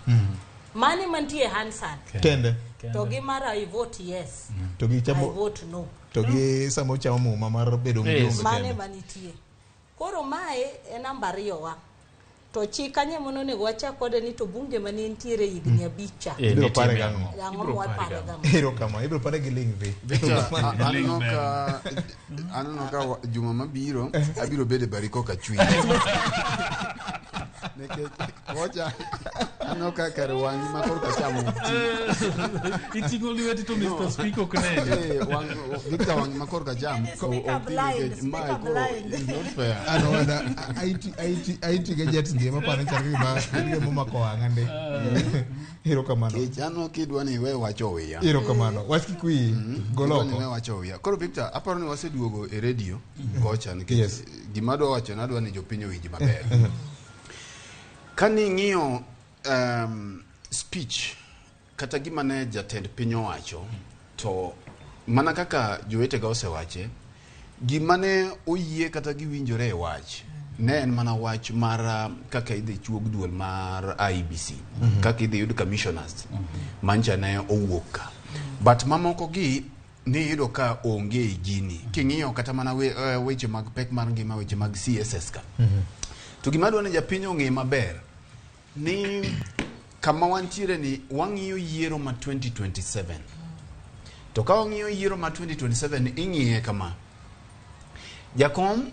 Mane mantie Hansard. Kende. To gi mar I vote yes. To gi I chamo vote no. to gi sama ochamo muma mar bedo mjumbe Mane kende. manitie. Koro mae e namba ariyo wa. To chik kanye mononego wachak kode ni to bunge mane nitiere higni abich cha. Ibiro pare gang'o? Ang'o mwapare gang'o? Erokamano, ibiro pare gi ling dhi. Victor, aneno ka juma mabiro abiro bedo e bariko kachwiny. Nikech kocha aneno ka kar wang'i ma korka chamo ti. Iting'o lweti to Mr. Speaker ok neni. Victor wang'i ma korka cham Speaker blind, speaker blind. is not fair. An owada IT gadgets gi ema paro ni chal ka gima momako wang'a ndi. Erokamano. Kech aneno kidwa ni iwe wacho owiya. Erokamano. Wach kik wiyi gol Idwa ni oko. iwe wacho owiya. Koro Victor, aparo ni waseduogo e redio kocha nikech gima adwa wacho nadwa ni jopiny owinj maber. Kane ing'iyo speech kata gima ne jatend piny owacho to mana kaka jowetega osewache, gima ne oyie kata giwinjore e wach ne en mana wach mar kaka idhi chuog duol mar IEBC, kaka idhi yud commissioners mancha ne owuok ka. But mamoko gi niyudo ka onge e gini. King'iyo kata mana weche mag pek mar ngima, weche mag CSS ka. To gima adwa ni japiny ong'e maber ni kama wantiere ni wang'iyo yiero ma 2027. To ka wang'iyo yiero ma 2027 ing'iye kama. Jakom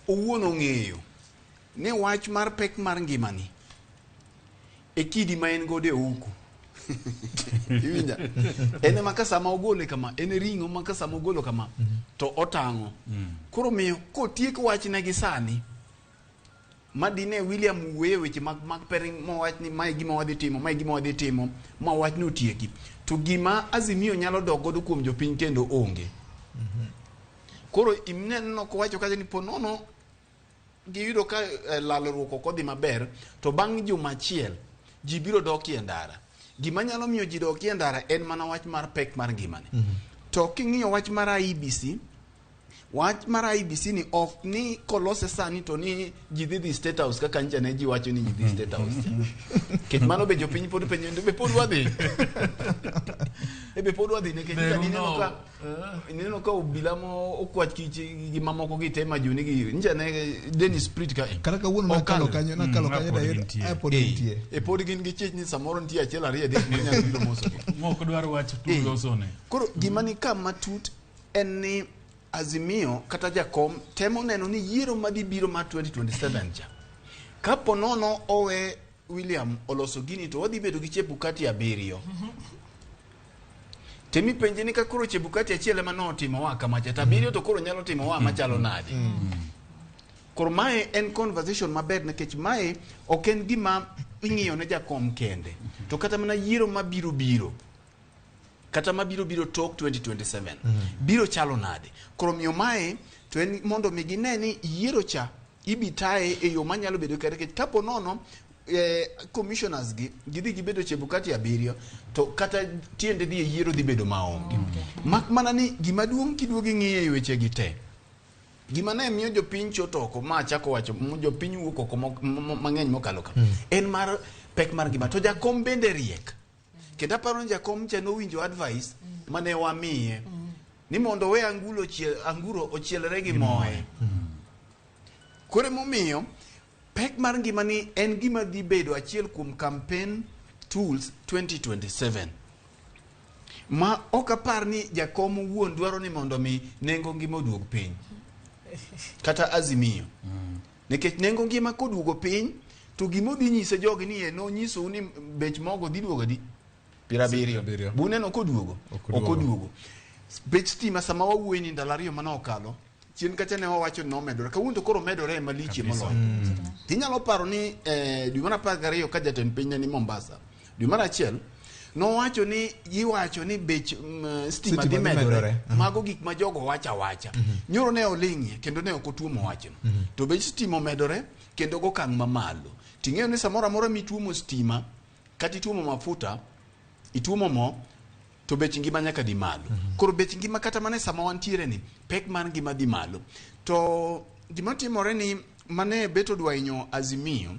owuon ong'eyo ni wach mar pek mar ngimani e kidi ma en godo e uku. Iwinja? En ema ka sama ogole kama, en e ring'o ma ka sama ogolo kama, to otang'o. Koro miyo kotiek wachne gi sani, madine William wuoye weche mag pering mowach ni mae gima wadhi timo, mae gima wadhi timo, ma wach ni otieki. To gima Azimio nyalo dok godo kuom jopiny kendo onge. Koro ineno kowacho kacha ni ponono giyudo ka lalruok ok odhi maber, to bang' juma achiel ji biro dokie ndara. Gima nyalo miyo ji dokie ndara en mana wach mar pek mar ngimani. To king'iyo wach mar IEBC, wach mar IEBC ni ok ni kolose sani to ni ji dhi dhi State House kaka ncha ne ji wacho ni ji dhi State House. Nikech mano be jopiny pod penjo ni be pod wadhi. Be pod wadhi nikech ncha ineno ka obila mo okwach kich gi mamoko gi te majuni gi ncha ne Dennis Sprit ka. Kata kawuono nakalo kanyo, nakalo kanyo dayudo pod nitie. E pod gin gi chich ni samoro nitie achiel ariyo adek manyalo biro moso. Mok dwar wach tu losone. Koro gima ni ka matut en ni Azimio kata Jakom temo neno ni yiero madhi biro mar 2027 cha. Kapo nono owe William oloso gini to wadhi bedo gi Chebukati 7. Temi penje ni ka koro Chebukati achiel ema notimo wa kamacha to 7 to koro nyalo timo wa machalo nade. Koro mae en conversation maber nikech mae ok en gima ing'iyo ne Jakom kende. To kata mana yiero mabiro biro. Kata mabiro biro tok 2027 biro chalo nade. Koro miyo mae to en mondo mi gine ni yiero cha ibitaye e yo manyalo bedo kare nikech kapo nono commissioners gi gidhi gibedo Chebukati 7 to kata tiende dhi e yiero dhi bedo maonge. Mak mana ni gima duong' kiduogo ing'iye e weche gi te. Gima ne miyo jopiny choto oko ma achako wacho jopiny wuok oko mang'eny mokalo ka en mar pek mar ngima to Jakom bende riek. Kendo aparo ni Jakom cha nowinjo advice mane wamiye ni mondo we anguro ochielre gi moe. Koro emomiyo pek mar ngimani en gima dhi bedo achiel kuom campaign tools 2027. Ma ok apar ni Jakom owuon dwaro ni mondo mi nengo ngima oduog piny. Kata Azimio. Nikech nengo ngima koduogo piny to gima odhi nyise jogi ni nonyisou ni bech mogo dhi duogo adi? 70. Buneno koduogo? Ok oduogo. Bech stima sama wawuoyo ni ndalo ariyo mane okalo Chien kacha ne wawacho ni nomedore. Kawuono to koro omedore malichie moloyo. Tinyalo paro ni dwe mar 12 ka jatend piny ne ni Mombasa. Dwe mar 1 nowacho ni giwacho ni bech stima dhi medore. Mago gik ma jogo wacho awacha. Nyoro ne oling'ie kendo ne ok otuomo wachno. To bech stima omedore kendo gokang' mamalo. Ting'eyo ni samoro amora mituomo stima kata ituomo mafuta, ituomo mo, to bech ngima nyaka dhi malo. Koro bech ngima kata mana sama wantiere ni pek mar ngima dhi malo. To gima timore ni mane bet odwa hinyo Azimio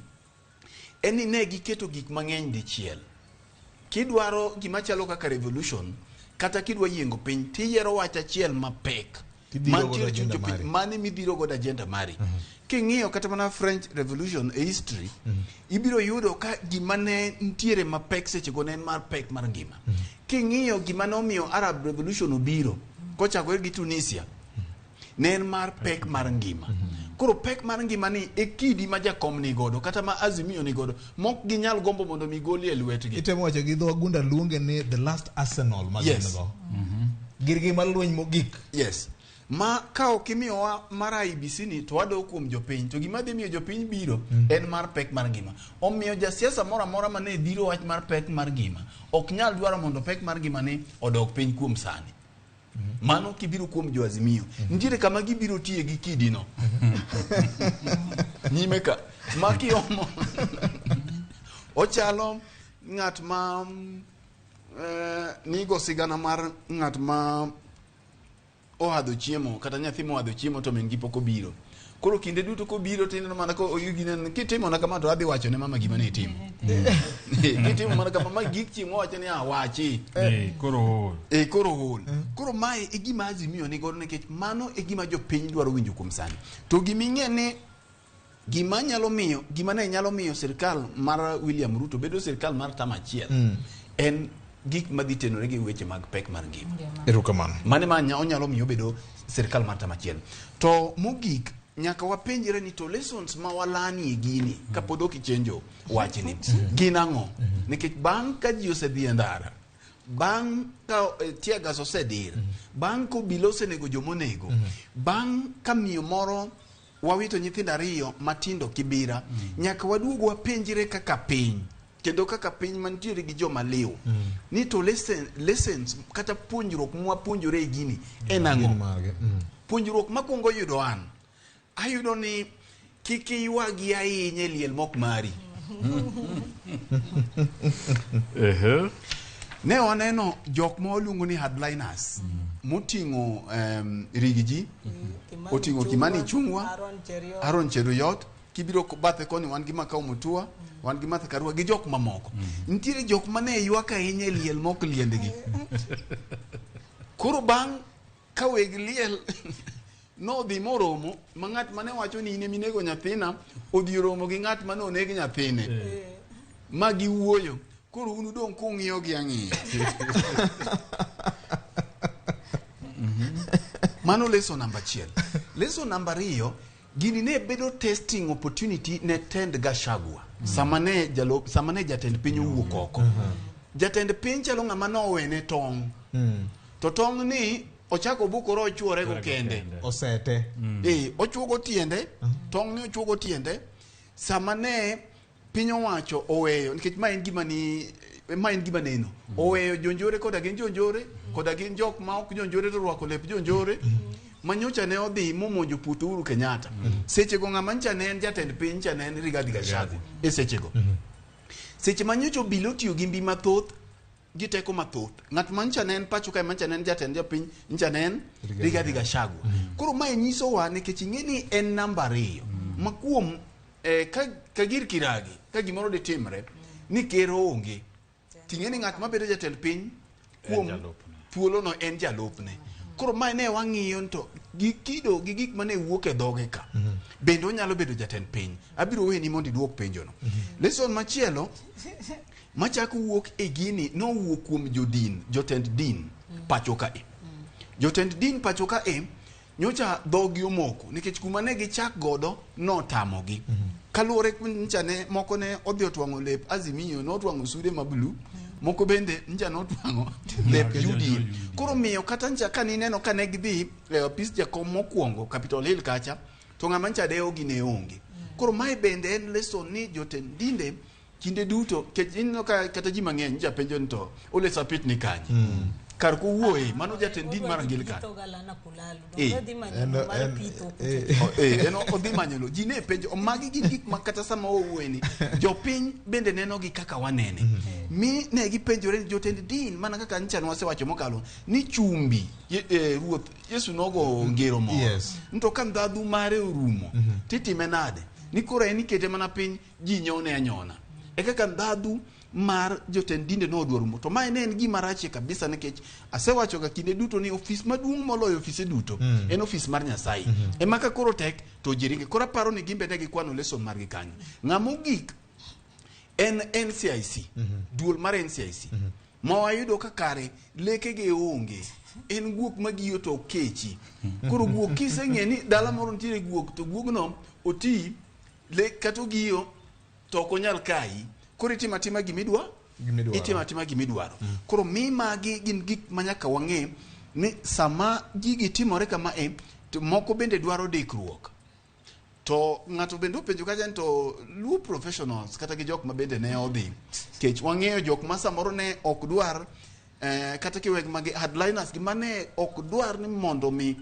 en ni ne giketo gik mang'eny dichiel. Kidwaro gima chalo kaka revolution kata kidwa yiengo piny tiyiero wach achiel mapek mantiere chuny jopiny mane midhiro godo agenda mari. King'iyo kata mana French Revolution e history, ibiro yudo ka gima ne nitiere mapek sechego ne en mar pek mar ngima. King'iyo gima ne omiyo Arab Revolution obiro kochakore gi Tunisia, ne en mar pek mar ngima. Koro pek mar ngima ni e kidi ma jakom ni godo kata ma Azimio ni godo mok ginyal gombo mondo mi golie e lwetgi. Itemo wacho gi dho wagunda luonge ni the last arsenal ma gin go. Girgi mar lweny mogik. Yes. Ma ka ok imiyowa mar IEBC ni to wadok kuom jopiny to gima dhi miyo jopiny biro en mar pek mar ngima. Omiyo jasiasa moro amora mane dhiro wach mar pek mar ngima ok nyal dwaro mondo pek mar ngima ni odok piny kuom sani. Mano kibiro kuom jo Azimio. Nitiere kama gibiro tiye gi kidino. Nyime ka. Ma kiomo. Ochalo ng'at ma nigo sigana mar ng'at ma ohadho chiemo kata nyathi mohadho chiemo to min gi pok obiro. Koro kinde duto kobiro to ineno mana ko oyugi kitimo na kama to adhi wacho ne mama gima ne itimo. Kitimo mana kama ma gik chiemo wacho ni awachi. Koro ol. Koro ol. Koro mae e gima Azimio ni godo nikech mano e gima jopiny dwaro winjo kuom sani. To gima ing'e ni gima nyalo miyo gima ne nyalo miyo sirkal mar William Ruto bedo sirkal mar tam achiel en gik madhi tenore gi weche mag pek mar ngima. Erokamano. Mane ma onyalo miyo bedo sirkal mar tam achiel. To mogik nyaka wapenjre ni to lessons ma walani e gini kapod ok ichenjo wachni gin ang'o? Nikech bang' ka ji osedhi e ndara, bang' ka tear gas osedir, bang' ka obila osenego jomonego, bang' ka miyo moro wawito nyithindo ariyo matindo Kibira, nyaka waduog wapenjre kaka piny kendo kaka piny mantiere gi joma liw ni to lessons kata puonjruok mwapuonjore e gini en ang'o? Puonjruok makwongo yudo an ayudo ni kik iywagi ahinya e liel mok mari. Ne waneno jok ma waluongo ni hardliners moting'o Rigiji, oting'o Kimani Ichung'wa, Aaron Cheruiyot, kibiro bathe koni wan gi Makau Mutua, wan gi Martha Karua gi jok mamoko. Nitiere jok mane ywak ahinya e liel mok liendgi. Koro bang' ka weg liel nodhi moromo ma ng'at mane wacho ni in eminego nyathina odhi oromo gi ng'at mane oneg nyathine ma giwuoyo. Koro un udong' kung'iyo gi ang'iya. Mano lesson namba 1. Lesson namba 2, gini ne bedo testing opportunity ne tend Gachagua. Sama ne sama ne jatend piny owuok oko. Jatend piny chalo ng'ama nowene tong'. To tong' ni ochako bukore ochuore go kende. Osete. Ochuogo tiende, tong' ni ochuogo tiende. Sama ne piny owacho oweyo nikech ma en gima ni ma en gima neno. Oweyo jonjore koda gin jonjore, koda gin jok ma ok jonjore to orwako lep jonjore. Manyocha ne odhi momonjo puoth Uhuru Kenyatta. Sechego ng'ama ncha ne en jatend piny ncha ne en Rigathi Gachagua e sechego. Seche manyocha obila otiyo gi mbi mathoth gi teko mathoth. Ng'at ma ncha ne en pacho kae mancha ne en jatend jopiny ncha ne en Rigathi Gachagua. Koro mae nyisowa nikech ing'e ni en namba 2 ma kuom ka gir kiragi ka gimoro ditimre ni ker onge. Ting'e ni ng'at mabedo jatend piny kuom thuolono en jalupne. Koro mae ne wang'iyo to gi kido gi gik mane wuok e dhoge ka. Bende onyalo bedo jatend piny. Abiro weni mondo iduok penjono. Lesson machielo machako wuok e gini nowuok kuom jodin, jotend din pacho kae. Jotend din pacho kae nyocha dhogi omoko nikech kuma ne gichak godo notamogi. Kaluwore ncha ne moko ne odhi otwang'o lep Azimio, notwang'o sude ma blue, Moko bende nja notwang'o lep UDA. Koro miyo kata nja ka nineno ka ne gidhi e apis jakom mokwongo Capitol Hill kacha, to ng'ama ncha dewogi ne onge. Koro mae bende en lesson ni jotend dinde kinde duto, kech ineno ka kata ji mang'eny nja penjo ni to Ole Sapit ni kanye? Kar kowuoye, mano jatend din mar Anglican. Pitho galana kulalu. Eh. Donge odhi manyo lowo mar pitho En odhi manyo lowo. Ji ne penjo, magi gin gik ma kata sama wawuoye ni jopiny bende nenogi kaka wanene. Mi ne gipenjore ni jotend din mana kaka ncha nwasewacho mokalo ni chumbi Ruoth Yesu nogo ngero moro. Yes. To ka ndhadhu mare orumo, titime nade? Ni koro en ikete mana piny ji nyone anyona. E kaka ndhadhu mar jotend dinde nodwa rumo. To mae ne en gima rachie kabisa nikech asewacho ga kinde duto ni ofis maduong' moloyo ofise duto en ofis mar Nyasaye. Ema ka koro tek to ji ringe. Koro aparo ni gimbe ne gikwano lesson margi kanyo. Ng'ama ogik en NCIC. Duol mar NCIC. Ma wayudo ka kare lekege onge. En guok magiyo to ok kechi. Koro guok kiseng'e ni dala moro nitiere guok to guogno oti le kata ogiyo to ok onyal kayi. Koro itimo atima gimidwa itimo atima gimidwaro. Koro mi magi gin gik ma nyaka wang'e ni sama gigi timore kama e to moko bende dwaro dikruok. To ng'ato bende openjo kacha ni to Luo professionals kata gi jok ma bende ne odhi kech wang'eyo jok ma samoro ne ok dwar kata kiweg magi hardliners gi mane ok dwar ni mondo mi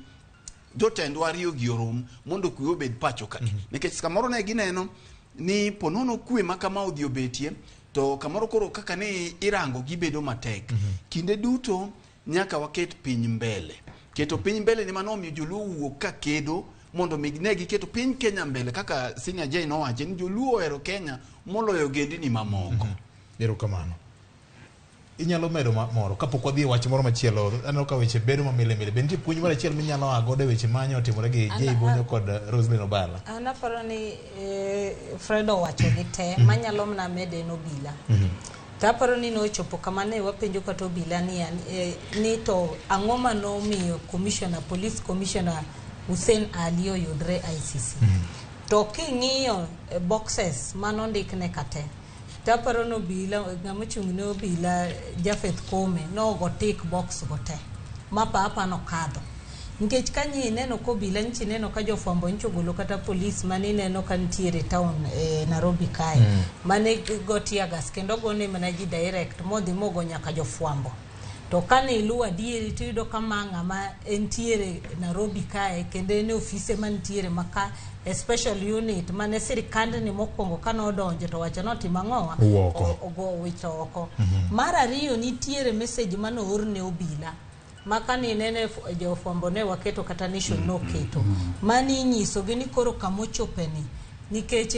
jotendwa ariyo gi orom mondo kwe obed pacho ka. Nikech samoro ne gineno ni ponono kwe ma kama odhi obetie to kamoro koro kaka ne irango gibedo matek. Kinde duto nyaka waket piny mbele. Keto piny mbele ni mano omiyo joluo wuok ka kedo mondo mi ne giketo piny Kenya mbele kaka Senior Jay nowacho ni joluo ohero Kenya moloyo ogendini mamoko. Erokamano. Inyalo medo moro kapok wadhi e wach moro machielo. Aneno ka weche bedo mamile mile. Be nitie puonj moro achiel minyalo a godo e weche manyo otimore gi Jay Bonyo kod Roselyn Obala? An aparo ni Fred owacho gi te manyalo mana mede en obila. To aparo ni nochopo kama ne wapenjo kata obila ni, ni to ang'o manomiyo commissioner, police commissioner Hussein Ali oyudre ICC. To king'iyo boxes manondikne kate, to aparo ni obila, ng'ama ochung' ne obila Japheth Kome nogo tick box go te ma papa nokadho. Nikech ka nyi ineno ka obila nchi ineno ka jofwambo nchi ogolo kata polis mane ineno ka nitiere town Nairobi kae mane go tear gas kendo ogone mana ji direct modhi mogo nyaka jofwambo. To kane iluwo adieri tiyudo ka ma ng'ama entiere Nairobi kae kendo en e ofise mantiere maka e special unit mane sirikandni mokwongo kane odonjo to wacho notimo ang'owa ogo wito oko. Mar ariyo nitiere message mane oor ne obila ma kane inene jofwambo ne waketo kata Nation noketo mani inyisogi ni koro kamochopeni nikech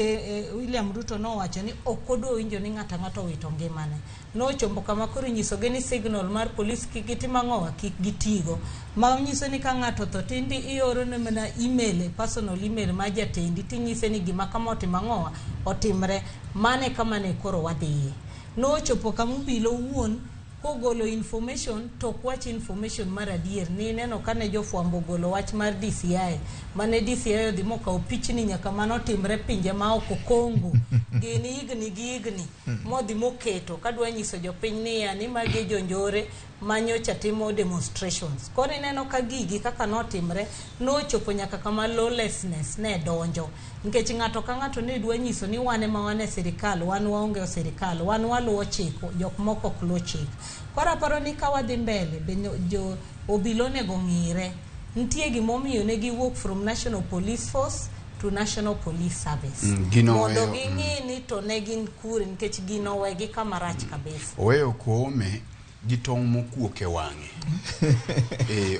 William Ruto nowacho ni ok odwa winjo ni ng'ato ang'ato owito ngimane. Nochopo kama koro inyisogi ni signal mar polis kik gitim ang'owa kik gitigo. Ma nyiso ni ka ng'ato otho tindi ioro ne mana email, personal email mar jatendi tinyise ni gima kama otimo ang'owa otimre. Mane kama ne koro wadhiye. Nochopo kama obila owuon kogolo information to ok wach information mar adier. Ni ineno kane jofwambo ogolo wach mar DCI, mane DCI odhi mokawo pichni nyaka manotimre pinje ma oko Congo gin higni gi higni modhi moketo kadwa nyiso jopiny niya ni magi jonjore manyocha timo demonstrations. Koro ineno ka gigi kaka notimre nochopo nyaka kama lawlessness ne donjo. Nikech ng'ato ka ng'ato ne dwa nyiso ni wan ema wan e sirikal, wan waonge e sirikal, wan waluwo chik, jok moko ok luw chik. Koro aparo ni ka wadhi mbele, be jo obila onego ng'ire. Nitie gimomiyo ne giwuok from National Police Force to National Police Service. Mondo ging'i ni to ne gin kure nikech gino owegi kama rach kabisa. Oweyo Koome gi tong' mokuok e wang'e.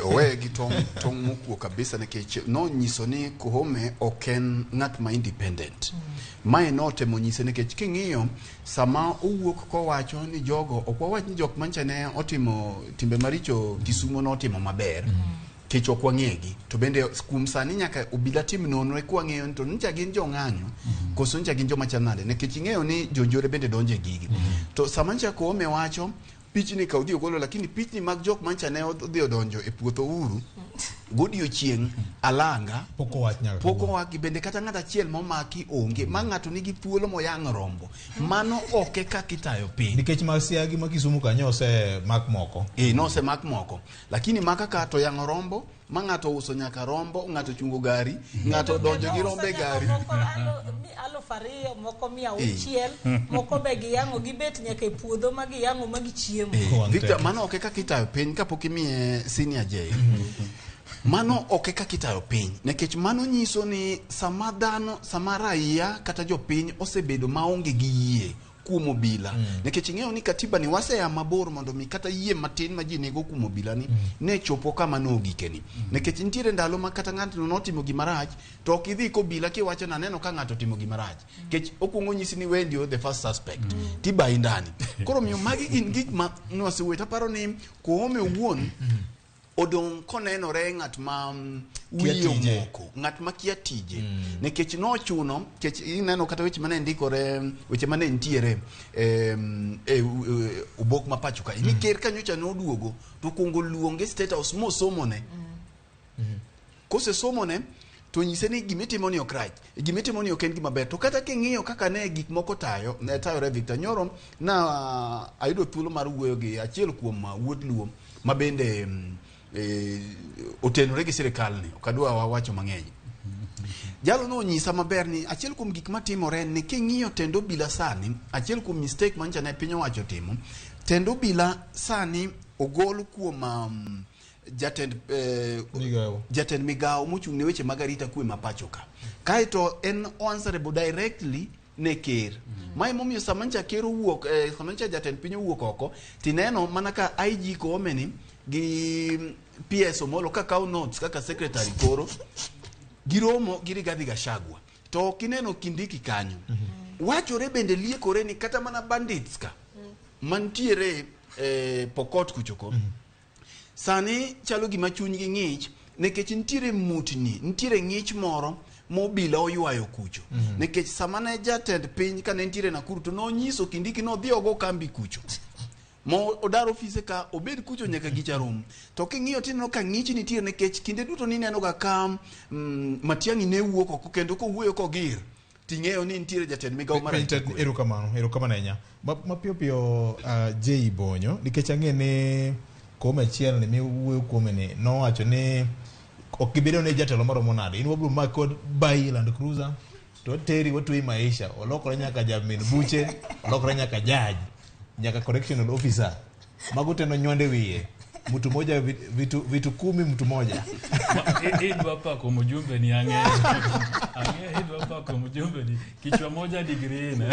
Oweye gi tong' mokuok kabisa nikech nonyiso ni Koome ok en ng'at ma independent. Mae notemo nyise nikech king'iyo sama owuok kowacho ni jogo ok wawach ni jok mancha ne otimo timbe maricho Kisumo notimo maber. Kech ok wang'egi to bende kuom sani nyaka obila tim nonro eka wang'eyo ni to ncha gin jong'anyo koso ncha gin joma chal nade nikech ing'eyo ni jonjore bende donjo e gigi. To sama ncha Koome wacho pichni ka odhi ogolo lakini pichni mag jok mancha ne odhi odonjo e puoth Uhuru Godiochieng' alanga pok owach nyaka pok owaki bende kata ng'at achiel momaki onge ma ng'ato nigi thuolo moyang' rombo mano ok e kaka itayo piny nikech ma Siaya ma Kisumu kanyo osemak moko nosemak moko lakini maka ka to yang'o rombo ma ng'ato ouso nyaka rombo ng'ato chungo gari ng'ato donjo gi rombo e gari Moko 2,000 moko 600 moko be giyang'o gibet nyaka e puodho ma giyang'o ma gichiemo. Victor mano ok e kaka itayo piny kapok imiye senior J mano ok e kaka itayo piny nikech mano nyiso ni sama dhano sama raia kata jopiny osebedo maonge gi yie kuom obila nikech ing'eyo ni katiba ni waseya mabor mondo mi kata yie matin ma ji nigo kuom obila ni ne chopo kama nogikeni nikech nitiere ndalo ma kata ng'ato notimo gima rach to ok idhi kobila kiwacho naneno ka ng'ato otimo gima rach nikech okuongo nyisi ni wendio the first suspect tibayi ndani koro miyo magi gin gik ma nwasewuoyo taparo ni Koome owuon odong' konenore ng'at ma wiye omoko ng'at ma kia tije nikech nochuno nikech ineno kata weche mane ndikore weche mane nitiere obok ma pacho kae ni ker kanyocha noduogo to kuongo luonge State House mosomone kosesomone to nyise ni gimitimo ni ok rach gimitimo ni ok en gima ber to kata king'iyo kaka ne gik moko tayo ne tayore Victor Nyoro na ayudo thuolo mar wuoyo gi achiel kuom wuod Luo ma bende otenore gi sirikal ni ok adwa wacho mang'eny jalo nonyisa maber ni achiel kuom gik matimore en ni king'iyo tend obila sani achiel kuom mistake mancha ne piny owacho timo tend obila sani ogol kuom jatend migawo mochung' ne weche mag arita kwe ma pacho ka kaeto en answerable directly ne ker mae momiyo sama ncha ker owuok sama ncha jatend piny owuok oko tineno mana ka IG Koome ni gi PS Omolo ka kawo notes kaka secretary koro giromo gi Rigathi Gachagua to ok ineno Kindiki kanyo wachore bende liekore ni kata mana bandits ka mantiere Pokot kuchoko sani chalo gima chunygi ng'ich nikech nitiere mutni nitiere ng'ich moro mobila oywayo kucho nikech sama ne jatend piny kane nitiere Nakuru to nonyiso Kindiki nodhi ogo kambi kucho mo odar ofise ka obed kucho nyaka gicha rom to king'iyo tineno ka ng'ich nitie nikech kinde duto nineno ga ka Matiang'i ne wuok oko kendo kowuoyo kogir ting'eyo ni nitiere jatend migawo mar erokamano ahinya mapiyo piyo J Bonyo nikech ang'e ni Koome achiel ni miwuoyo kuome ni nowacho ni ok gibedo ni jatelo maromo nade in wabiro maki kod bayi Land Cruiser to wateri watweyi maisha olokore nyaka jamin buche olokore nyaka judge nyaka correctional officer mago te nonywande wiye mtu moja vitu 10 mtu moja idwa pako mjumbe ni ang'eyo idwa pako mjumbe ni kichwa moja degree ne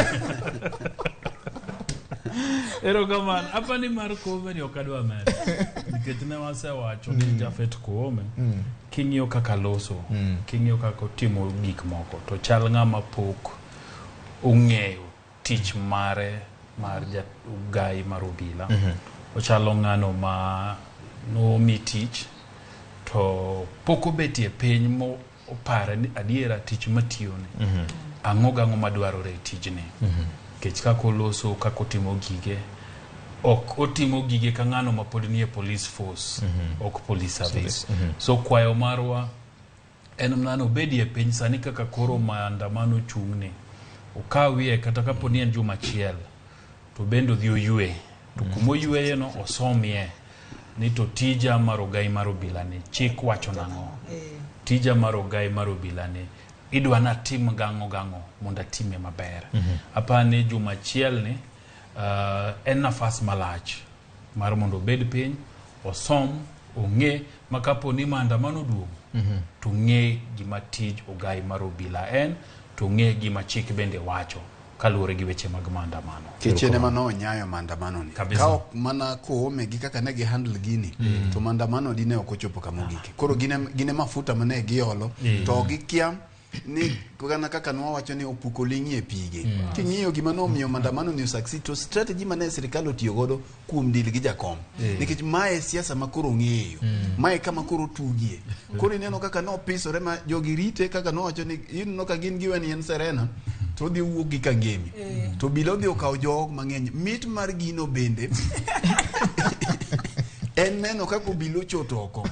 erokamano apa ni mar Koome ni ok adwa medo nikech ne wasewacho ni Japhet Koome king'iyo kaka loso king'iyo kaka otimo gik moko to chal ng'ama pok ong'eyo tich mare mar ugai mar obila ochalo ng'ano ma nomi tich to pok obetie piny mo opare ni adiera tich matiyoni ang'o gang'o madwarore e tijni nikech kaka oloso kaka otimo gige ok otimo gige ka ng'ano ma pod nie police force ok police service so kwayo marwa en mana obedie piny sani kaka koro maandamano chung'ne okawie kata kapo ni en juma achiel to bende odhi oywe to kuma oyweye no osomie ni to tija mar ogai mar obila ni chik wacho nang'o tija mar ogai mar obila ni idwa natim gang'o gang'o mondo atime maber apani juma achiel ni en nafas malach mar mondo obed piny osom ong'e ma kapo ni maandamano oduogo to ng'e gima tij ogai mar obila en to ng'e gima chik bende wacho kaluwore gi weche mag maandamano. Kichene mano onyayo maandamano ni ka ok mana Koome gi kaka ne gi handle gini to maandamano dine ok ochopo kama ogike koro gine mafuta mane giolo to gikia ni kana kaka nwawacho ni opuko ling'i e pige king'iyo gima nomiyo maandamano ni succeed to strategy mane sirikal otiyo godo kuom deal gi jakom nikech mae siasa ma koro ng'eyo mae kama koro tugie koro ineno kaka nopisore ma jogi rite kaka nowacho ni ineno ka gin giwe ni en Serena to odhi wuok gi Kangemi to bila odhi okawo jok mang'eny mit mar gino bende en neno kaka obila ochoto oko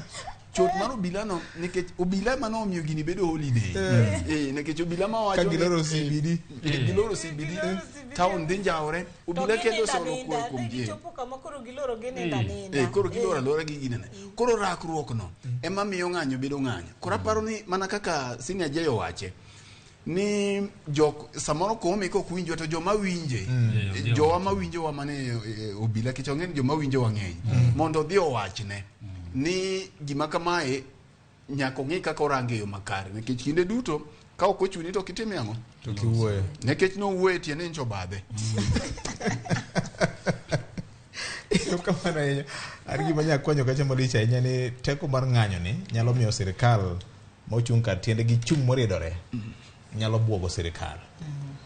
Chot mar obila no nikech obila ema nomiyo gini bedo holiday. Eh. Eh, nikech obila ma wacho Ka ni- giloro CBD. Eh, giloro CBD, town dhi njawre, obila kendo osolo kuwe kuom ji. Gichopo kama koro giloro gininda aninda. Eh, koro giloro alora gi ginene. Koro rakruok no ema miyo ng'anyo bedo ng'anyo. Koro aparo ni mana kaka Senior Jay owache ni jok samoro komi kok winjwa to joma winje Mm. jowa ma winjowa mane eh, obila kech ong'e ni joma winjowa ng'eny mondo odhi owachne ni gima kamae nyaka ong'i kaka orange e yo makare nikech kinde duto ka ok ochuni to kitime ang'o To kiwuoyo. nikech nowuoye tiende ncho badhe Erokamano ahinya. An gima nya konyo kacha malich ahinya ni teko mar ng'anyo ni nyalo miyo sirikal mochung' kar tiende gi chung' moriedore nyalo buogo sirikal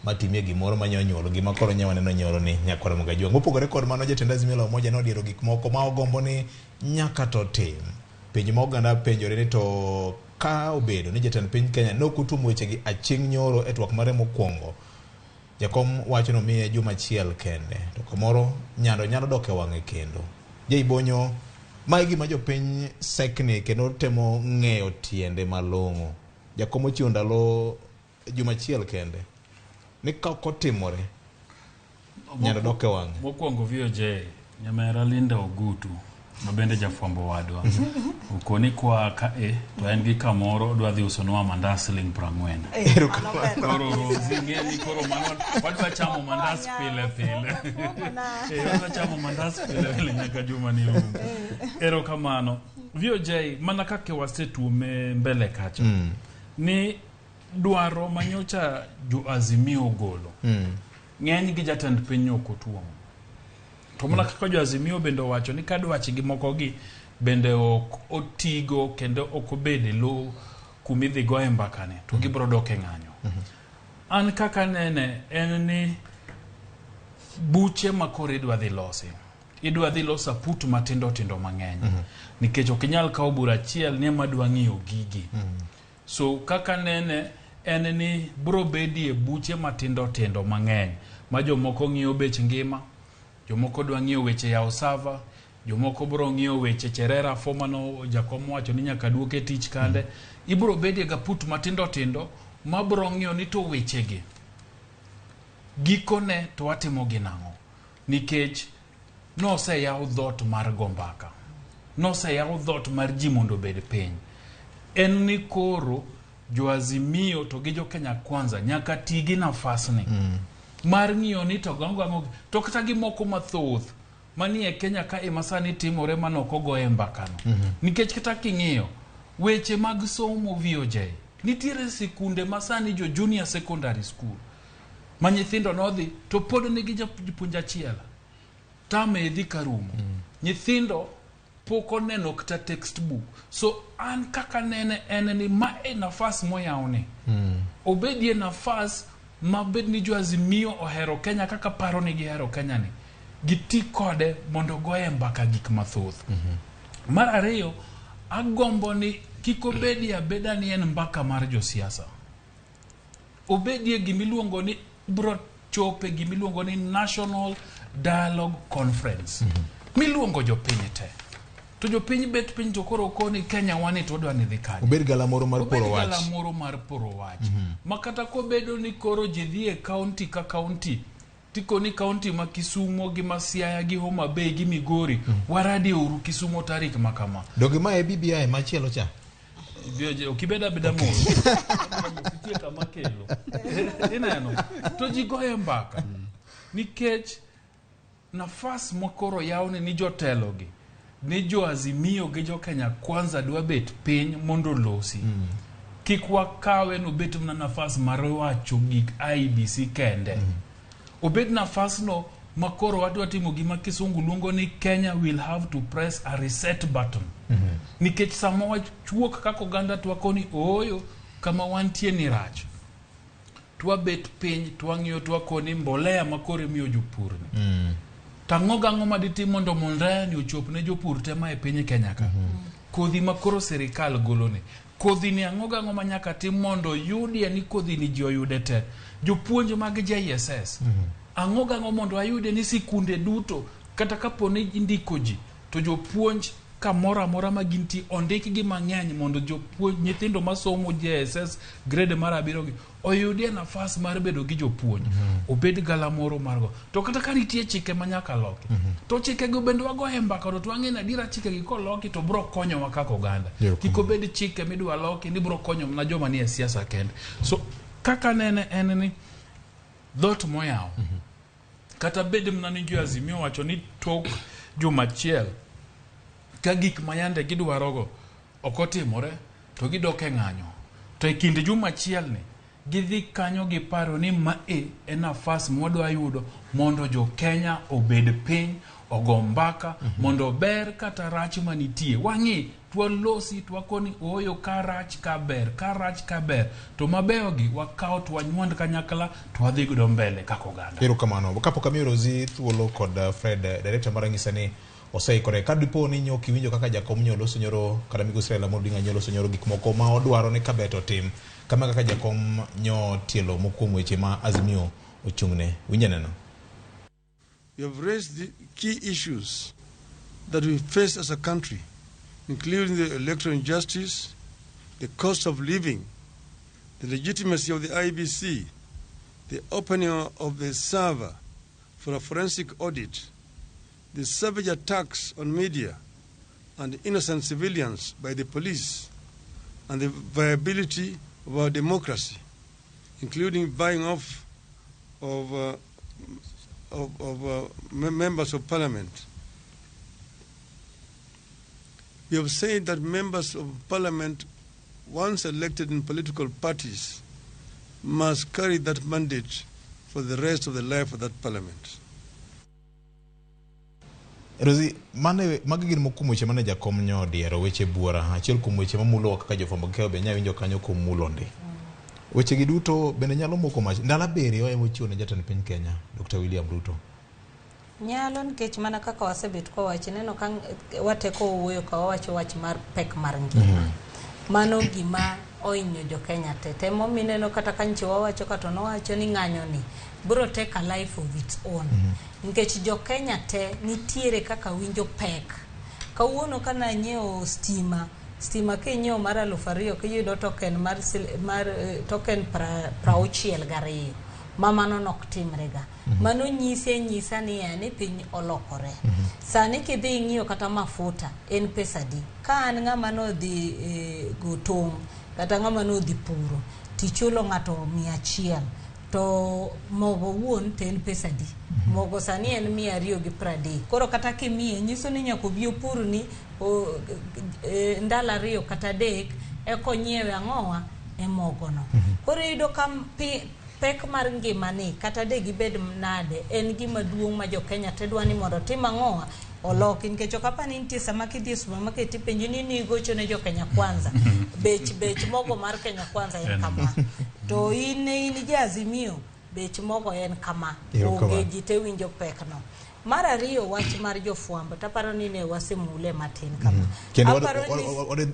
matimie gimoro manya nyuolo gima koro nya waneno nyoro ni nyakwar Mugajwang'. Mopogore kod mano jatend Azimio la Umoja nodiero gik moko ma ogombo ni nyaka to tim. Penjo ma oganda penjore ni to ka obedo ni jatend piny Kenya ne ok otuomo wechegi aching' nyoro e twak mare mokwongo Jakom wacho ni omiye juma achiel kende to kamoro nyando nyalo dok e wang'e kendo. Jay Bonyo, mae gima jopiny sekni kendo temo ng'eyo tiende malong'o. Jakom ochiwo ndalo juma achiel kende ni ka ok otimore nyando dok e wang'e. Mokwongo VOJ, nyamera Linda Ogutu ma bende jafwambo wadwa okoni kwa ka e to en gi kamoro odwa dhi usonwa mandas siling 40. Koro Rosi ng'e ni koro mano wadwa chamo mandas pile pile. Eh, wadwa chamo mandas pile pile nyaka juma ni rum. Erokamano. VOJ mana kaka wasetuome mbele kacha ni dwaro manyocha jo Azimio ogolo ng'eny gi jatend piny ok otuomo to mana kaka jo Azimio bende owacho ni ka dwachgi moko gi bende ok otigo kendo ok obede lo kumidhi goye mbakane to gibiro dok e ng'anyo an kaka nene en ni buche ma koro idwa dhi losi idwa dhi loso aput matindo tindo mang'eny nikech ok inyal kawo bura achiel ni ema dwa ng'iyo gigi so kaka nene en ni bro bedie buche matindo tindo mang'eny ma jomoko ng'iyo bech ngima jomoko dwa ng'iyo weche yawo sava jomoko bro ng'iyo weche cherera fomano jakom wacho ni nyaka duoke tich kande ibro bedie gaput matindo tindo ma bro ng'iyo ni to wechegi gikone to watimo gi nang'o nikech noseyaw dhoot mar go mbaka noseyaw dhoot mar ji mondo obed piny en ni koro joazimio to gi jo Kenya Kwanza nyaka ti gi nafasni mar ng'iyo ni to gang'o gang'o to kata gi moko mathoth manie Kenya ka ema sani timore mane ok ogoye mbakano nikech kata king'iyo weche mag somo VOJ nitiere sikunde ma sani jo junior secondary school ma nyithindo nodhi to pod nigi japuonj achiel tame dhi karumo nyithindo pok oneno kata textbook so an kaka nene en ni ma e nafas moyawni obedie nafas mabed ni joazimio ohero Kenya kaka paro ni gihero Kenya ni giti kode mondo goye mbaka gik mathoth mar ariyo agombo ni kik obedie abeda ni en mbaka mar josiasa obedie gimiluongo ni bro chope gimiluongo ni National Dialogue Conference miluongo jopiny te to jopiny bet piny to koro koni Kenya wani to wadwa ni dhi kanye Obed galamoro mar Obed poro wach. galamoro mar poro wach ma kata kobedo ni koro ji dhi e kaunti ka kaunti tikoni kaunti ma Kisumo gi ma Siaya gi Homa Bay gi Migori waradi uru Kisumo tarik ma kama Donge ma e BBI machielo cha? ok ibed abeda mos nitie kama kelo ineno to ji goye mbaka nikech nafas makoro yawne ni jotelogi ni joazimio gi jo Kenya Kwanza dwa bet piny mondo olosi kik wakawe nobet mana nafas mar wacho gik IEBC kende obed nafasno makoro wadwa timo gima kisungu luongo ni Kenya will have to press a reset button nikech sama wachuok kaka oganda twako ni ooyo kama wantie ni rach twabet piny twang'iyo twakoni mbolea makoro imiyo jopur ni tang'o gang'o maditim mondo mbolea ni ochop ne jopur te ma e piny Kenya ka kodhi ma koro sirikal golo ni kodhi ni ang'o gang'o ma nyaka tim mondo yudie ni kodhi ni ji oyude te jopuonj mag JSS ang'o gang'o mondo ayude ni sikunde duto kata kapo ni indiko ji to jopuonj Kamoro amora ma gintie ondikgi mang'eny mondo jopuonj nyithindo masomo JSS grade mar abiriyo gi oyudie nafas mar bedo gi jopuonj. Obed galamoro margo. To kata ka nitie chike ma nyaka loki, to chikego bende wagoye mbaka to wang'e ni adiera chikegi koloki to bro konyowa kaka oganda. Kik obed chike midwa loki ni bro konyo mana joma nie siasa kende. So kaka nene en ni dhot moyaw. Kata bed mana ni jo Azimio wacho ni tok juma achiel ka gik ma yande gidwarogo ok otimore to gidok e ng'anyo. To e kind juma achiel ni gidhi kanyo gi paro ni mae e nafas mwadwa yudo mondo jo Kenya obed piny ogo mbaka mondo ber kata rach manitie wang'i twalosi twakoni ooyo ka rach ka ber ka rach ka ber to mabeyo gi wakaw to wanywand kanyakla to wadhi godo mbele kaka oganda. Erokamano. Kapok amiyo Rosie thuolo kod Fred, director mara nyisa ni oseikore. Ka dipo ni nyo kiwinjo kaka jakom nyo loso nyoro kata migosi Raila Amolo Odinga nyo loso nyoro gik moko ma odwaro ni kaber to otim. Kama kaka jakom nyo tielo mokuom weche ma Azimio ochung'ne. Winjo neno. We have raised the key issues that we face as a country, including the electoral injustice, the cost of living, the legitimacy of the IEBC, the opening of the server for a forensic audit, the savage attacks on media and innocent civilians by the police, and the viability of our democracy, including buying off of members of parliament. We have said that members of parliament, once elected in political parties, must carry that mandate for the rest of the life of that parliament. Rosie, mane magi gin moko kuom weche mane jakom nyo odiero weche buora achiel kuom weche mamulo kaka jofwambo gi keyo be nya winjo kanyo komulo ndi. Weche gi duto bende nyalo moko mach. Ndalo 7 ema ochiwo ne jatend piny Kenya, Dr. William Ruto. Nyalo nikech mana kaka wasebet kwa wacho neno ka wateko wuoyo ka wawacho wach mar pek mar ngima. Mano gima ohinyo jo Kenya te. Temo mineno kata ka nchi wawacho kata nowacho ni ng'anyo ni bro take a life of its own. Nikech jo Kenya te nitiere kaka winjo pek. Kawuono kana nyiewo stima, stima kinyiewo mar 2000 kiyudo token mar token 62. Ma mano nok timrega. Mano nyise nyisa ni yani piny olokore. Sani kidhi ing'iyo kata mafuta en pesa di. Ka an ng'ama nodhi go tong' kata ng'ama nodhi puro tichulo ng'ato 100 to mogo wuon to en pesa di. Mogo sani en 230. Koro kata kimiye nyiso ni nyaka obi opurni ndalo 2 kata 3 eko nyiewe ang'owa e mogono. Koro iyudo ka pek mar ngima ni kata de gibed nade en gima duong' ma jo Kenya te dwa ni mondo tim ang'owa oloki nikech ok apar ni nitie sama kidhi e supermarket ipenji ni nigocho ne jo Kenya Kwanza bech mogo mar Kenya Kwanza en kama to in ja Azimio bech mogo en kama onge ji te winjo pekno. Mar ariyo wach mar jofwambo taparo ni ne wasemule matin kama. Kendo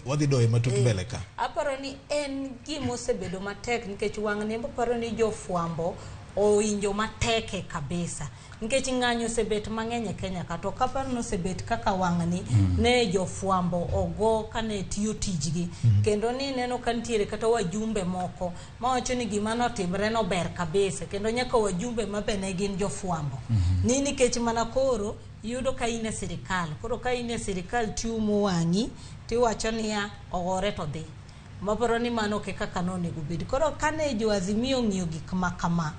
wadhi doye matut mbele ka. Aparo ni en gima osebedo matek nikech wang' ni aparo ni jofwambo owinjo matek kabisa. Nikech ng'anyo osebet mang'eny e Kenya ka to kaparo ni osebet kaka wang'ni ne jofwambo ogo kane tiyo tijgi. Kendo ni neno ka nitiere kata wajumbe moko mawacho ni gima notimre no ber kabisa kendo nyaka wajumbe ma be ne gin jofwambo. Ni nikech mana koro yudo ka in e sirikal. Koro ka in e sirikal tiumo wang'i tiwacho niya ogore to dhi. Maparo ni mano ok e kaka nonego bed. Koro kane jo Azimio ng'iyo gik ma kama.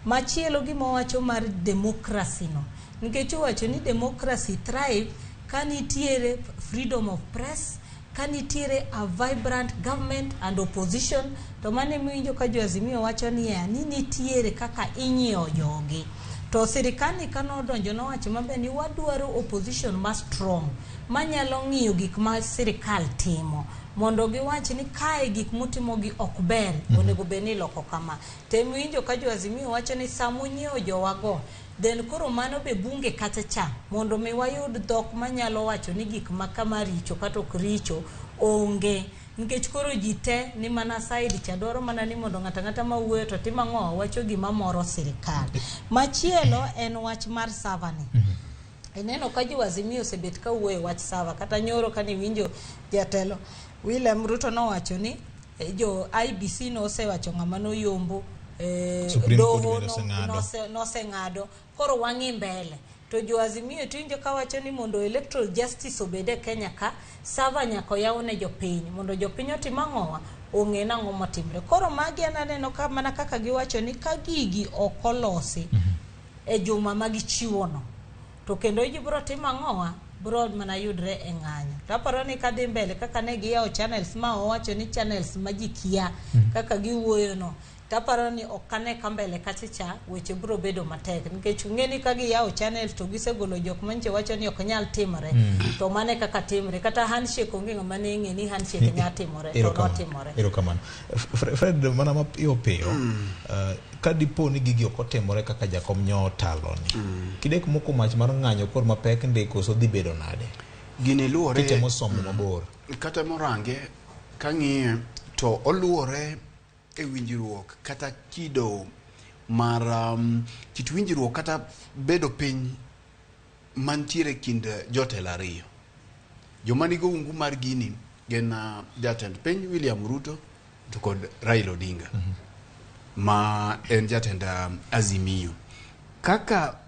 Machielo gima owacho mar democracy no. Nikech owacho ni democracy thrive ka nitiere freedom of press, ka nitiere a vibrant government and opposition, to mane miwinjo ka jo Azimio wacho niya ni nitiere kaka inyiewo jogi. To sirikal ni kanodonjo nowacho maber ni wadwaro opposition ma strong manyalo ng'iyo gik ma sirikal timo mondo giwach ni kae gik mutimogi ok ber onego bed ni iloko kama. Tem winjo ka jo Azimio wacho ni samunyiewo jowago then koro mano be bunge kata cha mondo mi wayud dhok manyalo wacho ni gik ma kama richo kata ok richo onge. Nikech koro ji te ni mana side cha dwaro mana ni mondo ng'ato ang'ata ma wuoyo to timo ang'o wacho gima moro sirikal. Machielo en wach mar server ni. Ineno ka jo Azimio osebet ka wuoyo wach sawa kata nyoro kane iwinjo jatelo William Ruto nowacho ni jo IBC nosewacho ng'ama noyombo, Supreme Court doho bende oseng'ado. noseng'ado koro wang'i mbele. To jo Azimio tiwinjo kawacho ni mondo electoral justice obed e Kenya ka, sava nyaka oyaw ne jopiny mondo jopiny otim ang'owa, ong'e nang'o motimre. Koro magi an aneno ka mana kaka giwacho ni ka gigi ok olosi e juma ma gichiwono, to kendo ji biro timo ang'owa, biro mana yudre e ng'anyo. To aparo ni kadhi mbele kaka ne giyawo channels ma owacho ni channels ma ji kia kaka giwuoyo no, to aparo ni ok ane ka mbele kacha cha weche biro bedo matek, nikech ung'e ni ka giyawo channels to gisegolo jok manche wacho ni ok nyal timore, to mano e kaka timre. Kata handshake onge ng'ama ne ng'e ni handshake nya timore, to notimore. Erokamano. Fred, mana mapiyo piyo, ka dipo ni gigi ok otimore kaka jakom nyo otalo ni, kidek moko mach mar ng'anyo kor mapek ndi koso dhi bedo nade? Gini luwore Kitemo somo mabor. Kata morange kang'iye to oluwore e winjruok kata kido mar kit winjruok kata bedo piny mantiere kind jotelo ariyo. Joma nigi ungu mar gini gin jatend piny William Ruto to kod Raila Odinga ma en jatend Azimio. Kaka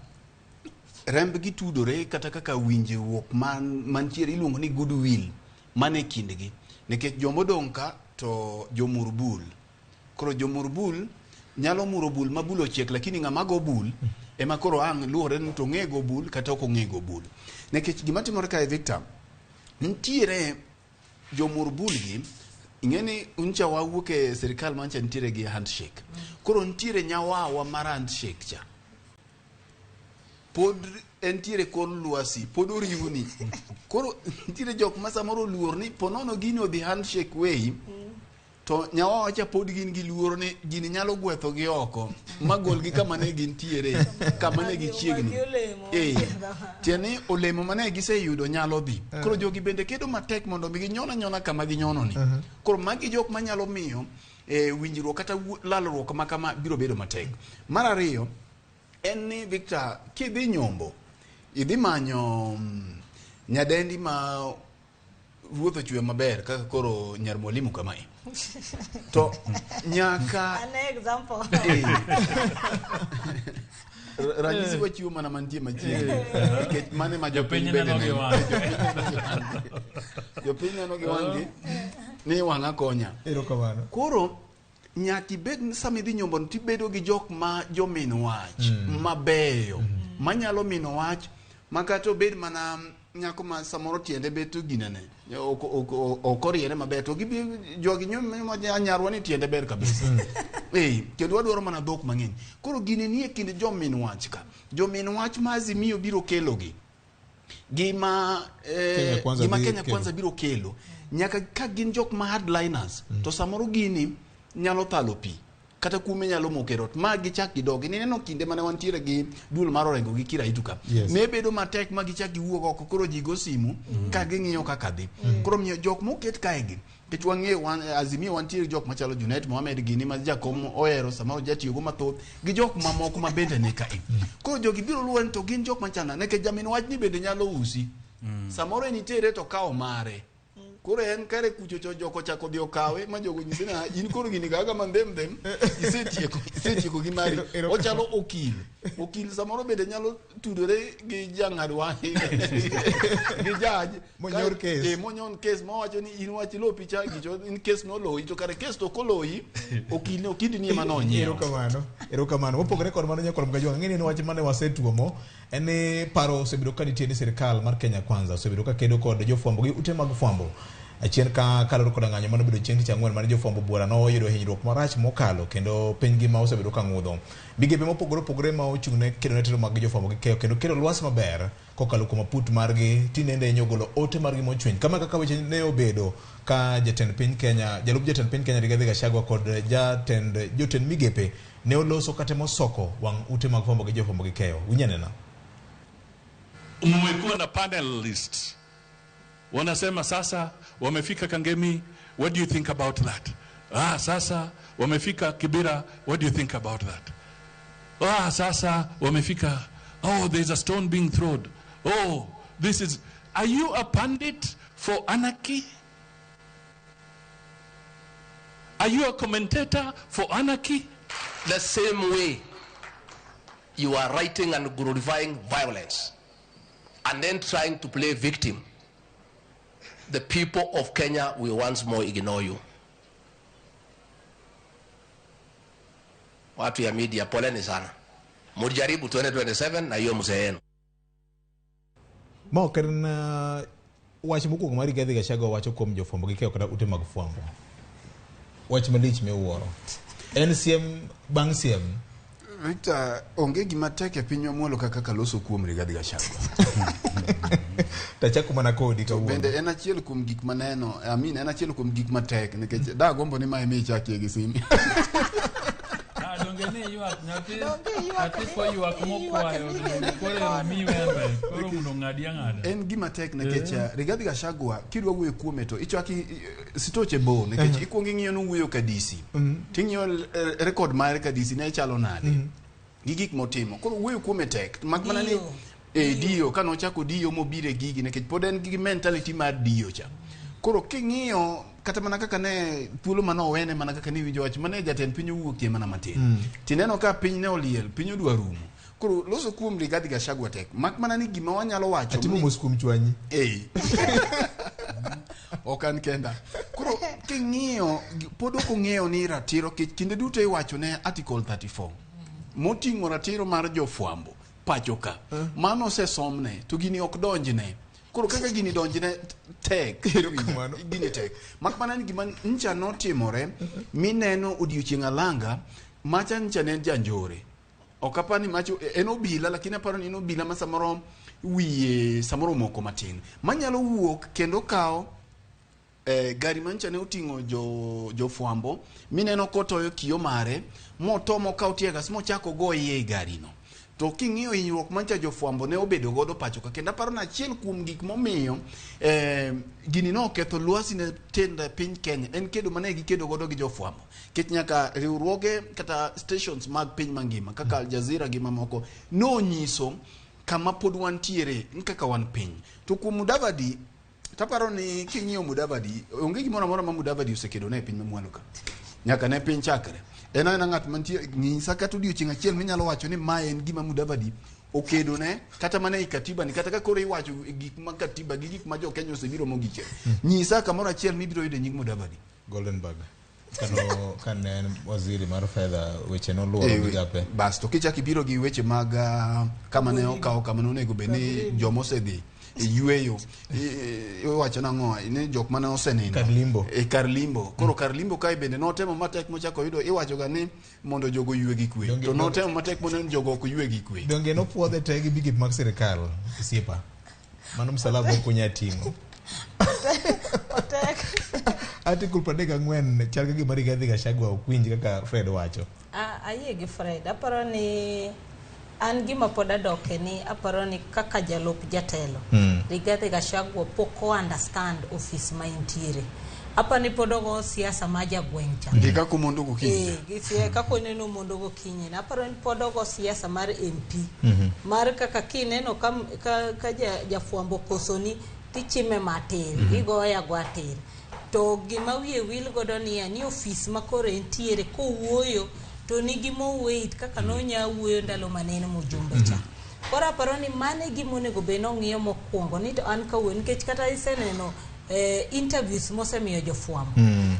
rembgi tudore kata kaka winjruok mantiere iluongo ni goodwill mane kindgi, nikech jomodong' ka to jomur bul. Koro jomur bul nyalo muro bul ma bul ochiek, lakini ng'ama go bul ema koro ang' luwore ni to ong'e go bul kata ok ong'e go bul. Nikech gima timore kae Victor, nitiere jomur bul gi, ing'e ni ncha wawuok e sirikal mancha nitiere gi handshake. Koro nitiere nyawawa mar handshake cha. Pod entiere kor lwasi, pod oriwni. Koro nitiere jok ma samoro oluor ni ponono gini odhi handshake way, to nyawawa cha pod gin gi luoro ni gini nyalo gwetho gi oko ma golgi kama ne gintiere, kama ne gichiegni. Tiende ni olemo mane giseyudo nyalo dhi. Koro jogi bende kedo matek mondo mi ginyon anyona kama ginyono ni. Koro magi jok manyalo miyo winjruok kata lalruok ma kama biro bedo matek. Mar ariyo en ni Victor, kidhi nyombo, idhi manyo nyadendi ma ruoth ochwe maber kaka koro nyar mwalimu kamae. To nyaka ane example. Ranyisi wachiwo mana mantie machiegni. Nikech mane ma jopiny bende neno gi wang'e. Jopiny neno gi wang'gi ni wang'a konya. Erokamano. Koro nyaka ibed ni sama idhi nyombo to ibedo gi jok ma jomin wach mabeyo manyalo mino wach ma kata obed mana nyako ma samoro tiende bet to ginene ok oriere maber to gibi jogi nyarwa ni tiende ber kabisa. Kendo wadwaro mana dhok mang'eny. Koro gini nie kind jomin wach ka. Jomin wach ma Azimio biro kelo gi gima Kenya Kwanza biro kelo nyaka ka gin jok ma hardliners to samoro gini nyalo thalo pi kata kume nyalo mokero ma gichak gidogi. Nineno kinde mane wantiere gi duol mar Orengo gi Kiraitu ka, ne bedo matek ma gichak giwuok oko, koro ji go simu ka ging'iyo kaka dhi. Koro miyo jok moket kae gi, nikech wang'eyo Azimio wantiere jok machalo Junet Mohamed gini ma jakom ohero sama jatiyogo mathoth gi jok mamoko ma bende ni kae. Koro jogi biro luwo to gin jok machana nikech jamin wach ni bende nyalo usi. Samoro en itere to kawo mare. Koro en kare kucho cho joko chako dhi okawe ma jogo nyise na in koro gini gaga mandhem them isetieko gi mari. Ochalo okil. Okil samoro bende nyalo tudore gi jang'ad wach gi judge monyor case. Monyon case mawacho ni in wach lopi cha gicho in case no loyi to kare case to koloyi okil ne okindi ni ema nonyiewo. Erokamano. Erokamano. Mopogore kod mano nyakor Mgajwang' ng'eni en wach mane wasetuomo en ni paro osebedo ka nitie ni sirikal mar Kenya Kwanza osebedo ka kedo kod jofwambo gi ute mag fwambo. Achien ka kaluwore kod ng'anyo mane obedo chieng' tich ang'wen mane jofwambo buora noyudo hinyruok marach mokalo kendo piny ngima osebedo ka ng'udho. Migepe mopogore opogore ma ochung' ne kedo ne telo mag jofwambo gi keyo kendo kelo lwasi maber kokalo kuom aput margi tinende nyogolo ote margi mochwiny. Kama kaka weche ne obedo ka jatend piny Kenya, jalup jatend piny Kenya Rigathi Gachagua kod jotend migepe ne oloso kata mosoko wang' ute mag fwambo gi jofwambo gi keyo. Winyanena. Mmekuwa na panelists wanasema sasa wamefika Kangemi, what do you think about that? Ah, sasa wamefika Kibera, what do you think about that? Ah, sasa wamefika, oh, there's a stone being thrown. Oh, this is... Are you a pundit for anarchy? Are you a commentator for anarchy? The same way you are writing and glorifying violence and then trying to play victim, the people of Kenya will once more ignore you. Watu ya media, poleni sana. Mujaribu 2027 na hiyo mzee yenu. Ma ok en wach mokwongo mar Rigathi Gachagua wacho kuom jofwambo gi keyo kata ute mag fwambo. Wach malich miwuoro. En siem bang' siem. Victor, onge gima tek e pinywa mwalo kaka loso kuom Rigathi Gachagua. Tachako mana kodi kawuono. Bende en achiel kuom gik maneno, I mean en achiel kuom gik matek nikech dagombo ni mae michakie gi simi. Donge ni ywak nyathi nyathi koywak mokwayo koro mi wembe koro mondo ng'adi ang'ada. En gima tek nikech Rigathi Gachagua kidwa wuoyo kuome to ichaki sitoche bo nikech ikuongo ing'iyo ni wuoyo ka DC. Ting'iyo record mare ka DC ne chalo nade. Gi gik motimo. Koro wuoyo kuome tek. Mak mana ni dio kano chako dio mobire gigi nikech pod en gi mentality mar dio cha. Koro king'iyo kata mana kaka ne thuolo mane owene mana kaka ne winjo wach mane jatend piny owuokie mana matin. Tineno ka piny ne oliel, piny odwa rumo. Koro loso kuom Rigathi Gachagua tek. Mak mana ni gima wanyalo wacho atimo mos kuom chwanyi. Ok an kenda. Koro king'iyo pod ok ong'eyo ni ratiro kinde duto iwacho ne Article 34 moting'o ratiro mar jofwambo pacho ka. Mano osesomne to gini ok donjne. Koro kaka gini donjne tek, gini tek. Mak mana ni gima ncha notimore mineno odiochieng' alanga macha ncha ne en janjore. Ok apani macho en obila lakini aparo ni en obila ma samoro wiye samoro moko matin. Manyalo wuok kendo kawo gari mancha ne oting'o jofwambo mineno kotoyo kiyo mare motomo kawo tear gas mochako goye e garino. To king'iyo hinyruok mancha jofwambo ne obedo godo pacho ka kendo aparo ni achiel kuom gik momiyo gini noketho lwasi ne tend piny Kenya en kedo mane gikedo godo gi jofwambo. Nikech nyaka riwruoge kata stations mag piny mangima kaka Al Jazeera gi mamoko nonyiso kama pod wantiere kaka wan piny. To kuom Mudavadi taparo ni king'iyo Mudavadi onge gimoro amora ma Mudavadi osekedo ne e piny mamwalo ka. Nyaka ne piny chakre. En aena ng'at mantie nyisa kata odiochieng' achiel minyalo wacho ni mae en gima Mudavadi okedo ne kata mana e katiba ni kata ka koro iwacho gik ma katiba gi gik ma jo Kenya osebiro mogiche. Nyisa kamoro achiel mibiro yude nying Mudavadi. Goldenberg. Kano kane en waziri mar fedha weche noluoro migape. Bas to kichak ibiro gi weche mag kama ne okawo kama ne onego bed ni joma osedhi yueyo iwacho nang'o ni jok mane osenindo kar limbo. Kar limbo. Koro kar limbo kae bende notemo matek mochako yudo iwacho ga ni mondo jogo yue gi kwe. To notemo matek mondo jogo ok yue gi kwe. Donge nopuodhe te gi migepe mag sirikal osiepa. Mano msalaba ok onya ting'o. Otek. Article 34 chal ka gima Rigathi Gachagua ok winj kaka Fred wacho. Ayie gi Fred. Aparo ni an gima pod adoke ni aparo ni kaka jalup jatelo Rigathi Gachagua pok o understand office ma intiere. Aparo ni pod ogo siasa ma jagweng' cha. Gi kaka omondo gokinyi. Gi kaka oneno omondo gokinyi. Aparo ni pod ogo siasa mar MP. Mar kaka kineno ka jafwambo kosoni tichime matin, igoye agoya tir. To gima wiye wil godo niya ni ofis ma koro entiere kowuoyo to nigi more weight kaka nonya wuoyo ndalo mane en mjumbe cha. Koro aparo ni mano e gima onego bed ni ong'iyo mokwongo ni to an kawuoyo nikech kata iseneno interviews mosemiyo jofwambo.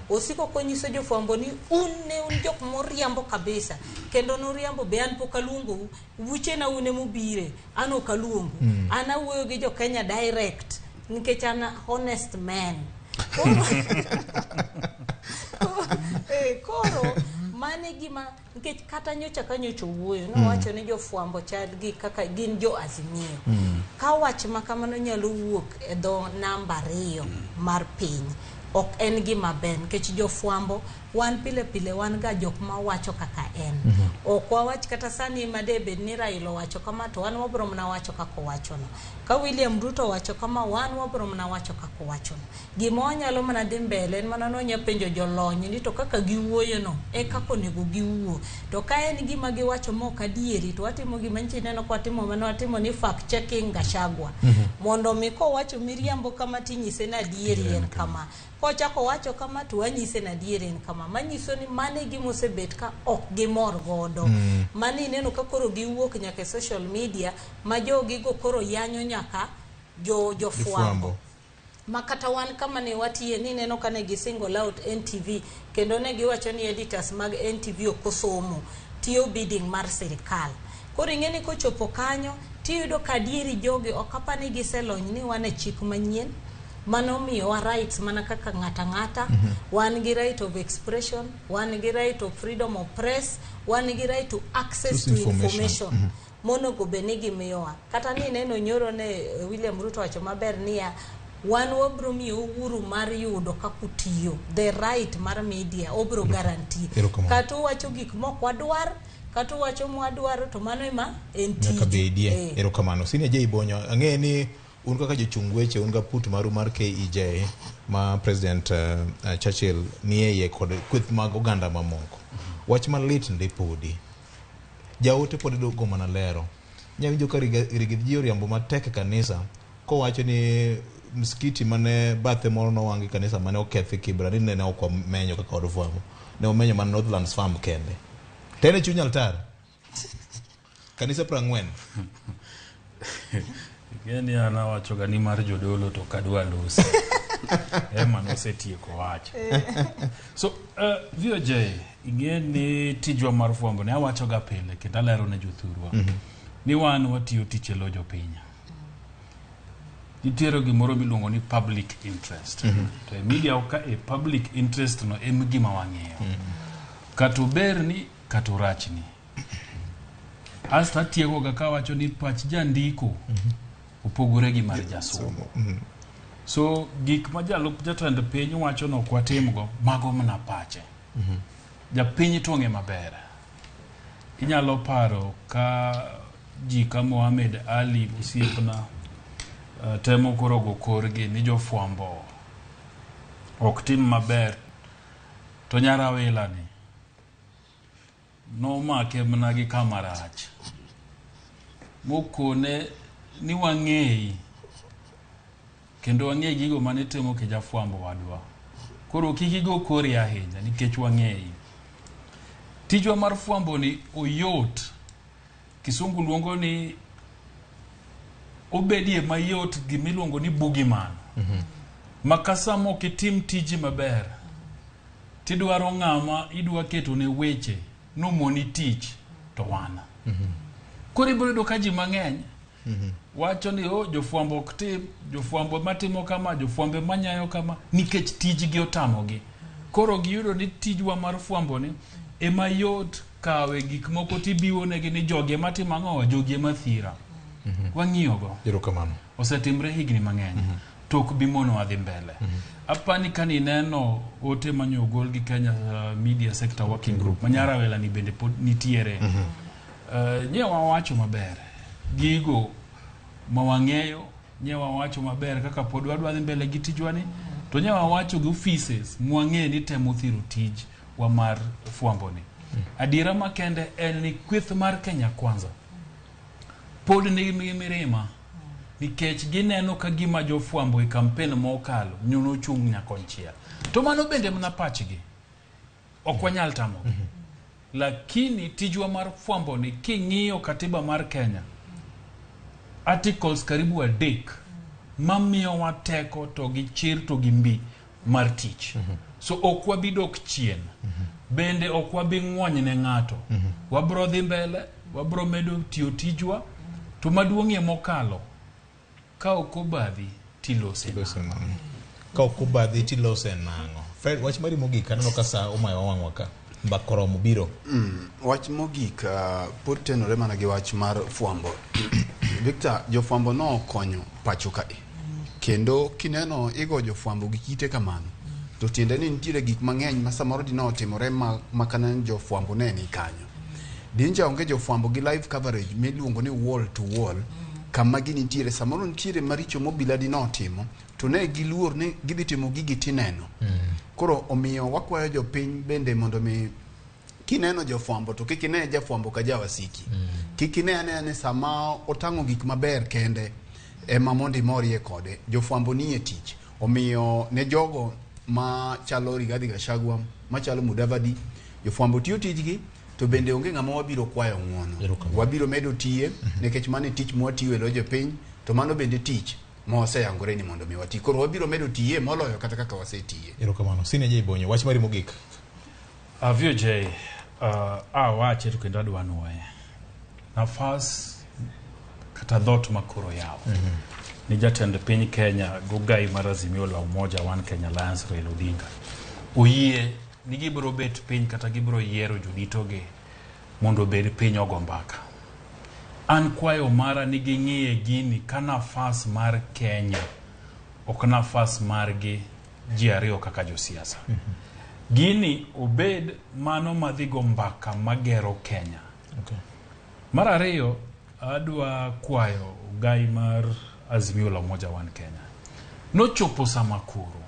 Osiko konyiso jofwambo ni un ne un jok moriambo kabisa kendo nuriambo be an pok aluongou wuchena un emobire an ok aluongu. An awuoyo gi jo Kenya direct nikech an honest man. Koro mane gima nikech kata nyocha ka nyocha owuoyo nowacho ni jofwambo chal gi kaka gin jo Azimio. Ka wach ma kamano nyalo wuok e dho namba 2 mar piny ok en gima ber nikech jofwambo Wan pile pile wan ga jok ma wacho kaka en. Ok wawach kata sani ma de bed ni Raila owacho kama to wan wabro mana wacho kaka owachono. Ka William Ruto owacho kama wan wabro mana wacho kaka owachono. Gima wanyalo mana dhi mbele en mana ni wanya penjo jolony ni to kaka giwuoyono e kaka onego giwuo. To ka en gima giwacho ma ok adieri to watimo gima nyicha ineno ka watimo mane watimo ni fact checking Gachagua. Mondo mi kowacho miriambo kama tinyise ni adieri en kama. Kochako owacho kama to wanyise ni adieri en kama. Manyiso ni mano e gima osebet ka ok gimor godo. Mano ineno ka koro giwuok nyaka e social media ma jogigo koro yanyo nyaka jofwambo. Ma kata wan kama ne watiye ni ineno ka ne gi single out NTV kendo ne giwacho ni editors mag NTV ok osomo tiyo bidding mar sirikal. Koro ing'e ni kochopo kanyo tiyudo ka adieri jogi ok apa ni giselony ni wan e chik manyien mano miyowa rights mana kaka ng'ata ng'ata. Wan gi right of expression, wan gi right of freedom of press, wan gi right to access to information. Monego bed ni gimiyowa. Kata ni neno nyoro ne William Ruto wacho maber niya wan wabro miyo uhuru mar yudo kaka utiyo, the right mar media obro guarantee. Kata uwacho gik mok wadwar, kata uwacho mwadwaro to mano ema en tiju. Nyaka bedie. Erokamano. Senior J Bonyo, ang'e ni un kaka jochung weche un ga put maru mar KEJ ma President Churchill nie iye kod kweth mag oganda mamoko. Wach malit ndi podi. Jaote pod go mana lero. Nyawinjo ka Rigiji oriambo matek e kanisa kowacho ni msikiti mane bathe moro nowang' e kanisa mane okethi Kibra ni nene ok wamenyo kaka od fwambo. Ne omenyo mana Northlands Farm kende. To en e chuny altar. Kanisa 40. Ing'e an awachoga ni mar jodolo to kadwa lose. Ema nosetieko wach. So, VOJ, ing'e ni tijwa mar fwambo ne awachoga pile kendo alero ne jothurwa. Ni wan watiyo tich e lo jopiny. Nitiere gimoro miluongo ni public interest. To e media ka e public interest no em gima wang'iyo. Kata oberni kata orachni. Asto atiekoga kawacho ni pach jandiko opogore gi mar jasomo. So gik ma jalup jatend piny wacho ni ok watimgo, mago mana pache. Japiny to ong'e maber. Inyalo paro ka ji ka Mohamed Ali osiepna temo koro go korgi ni jofwambo ok tim maber to nyarawila ni nomake mana gi kama rach mokone ni wang'eyi kendo wang'e gigo mane itimo ki jafwambo wadwa. Koro kik igo kori ahinya nikech wang'eyi. Tijwa mar fwambo ni oyot. Kisungu luongo ni obedie mayot gimiluongo ni boogeyman. Ma ka sama ok itim tiji maber, tidwaro ng'ama idwa keto ne weche nomoni tich to wan. Koro ibiro yudo ka ji mang'eny wacho ni oh, jofwambo ok tim, jofwambo matimo kama, jofwambo manyayo kama, nikech tijgi otamogi. Koro giyudo ni tijwa mar fwambo ni ema yot kawe gik moko tibiwo negi ni jogi ema timo ang'o, jogi ema thira. Wang'iyogo. Erokamano. Osetimre higni mang'eny. To ok bi monowa dhi mbele. Apani ka nineno ote manyo ogol gi Kenya Media Sector Working Group, ma nyarawela ni bende pod nitiere. Nye wawacho maber gigo ma wang'eyo, nye wawacho maber kaka pod wadwa dhi mbele gi tijwa ni, to nye wawacho gi offices mwang'eyo ni temo thiro tijwa mar fwambo ni. Adiera makende en ni kweth mar Kenya Kwanza pod nigi mirima nikech gineno ka gima jofwambo e kampen mokalo nochung' nyakonchiel. To mano bende mana pachgi. Ok wanyal tamogi. Lakini tijwa mar fwambo ni king'iyo katiba mar Kenya, articles karibu 3 mamiyowa teko to gi chir to gi mbi mar tich. So ok wabi dok chien. Bende ok wabi ng'wony ne ng'ato. Wabro dhi mbele, wabro medo tiyo tijwa, to maduong'ie mokalo, ka ok obadhi tilose nang'o? Ka ok obadhi tilose nang'o? Fred, wach mari mogik, aneno ka sa omayo wang'wa ka. Mbaka oromo biro. Wach mogik pod tenore mana gi wach mar fwambo. Victor, jofwambo nokonyo pacho kae. Kendo kineno igo jofwambo gi kite kamano. To tiende ni nitiere gik mang'eny ma samoro dine otimore ma makana ni jofwambo ne ni kanyo. Dinja onge jofwambo gi live coverage miluongo ni wall to wall kama ginitiere samoro nitiere maricho mobila dine otimo to ne giluor ni gidhi timo gigi tineno. Koro omiyo wakwayo jopiny bende mondo mi kineno jofwambo to kik ine jafwambo ka jawasiki. Kik ine anena ni sama otang'o gik maber kende ema mondo imorie kode. Jofwambo nie tich. Omiyo ne jogo machalo Rigathi Gachagua, machalo Mudavadi, jofwambo tiyo tijgi to bende onge ng'ama wabiro kwayo ng'uono. Wabiro medo tiye nikech mano e tich mwatiyo e lo jopiny to mano bende tich ma waseyangore ni mondo mi wati. Koro wabiro medo tiye moloyo kata kaka wasetiye. Erokamano. Senior J Bonyo, wach mari mogik. VOJ, awache to kendo adwa nuoye. Nafas kata dhot makoro yaw ni jatend piny Kenya gogai mar Azimio la Umoja One Kenya Alliance Raila Odinga oyie ni gibiro bet piny kata gibiro yiero joditogi mondo obed piny ogo mbaka. An kwayo mara ni ging'iye gini ka nafas mar Kenya ok nafas margi ji ariyo kaka josiasa. Gini obed mano madhi go mbaka magero Kenya. Okay. Mar ariyo, adwa kwayo gai mar Azimio la Umoja One Kenya. Nochopo sama koro,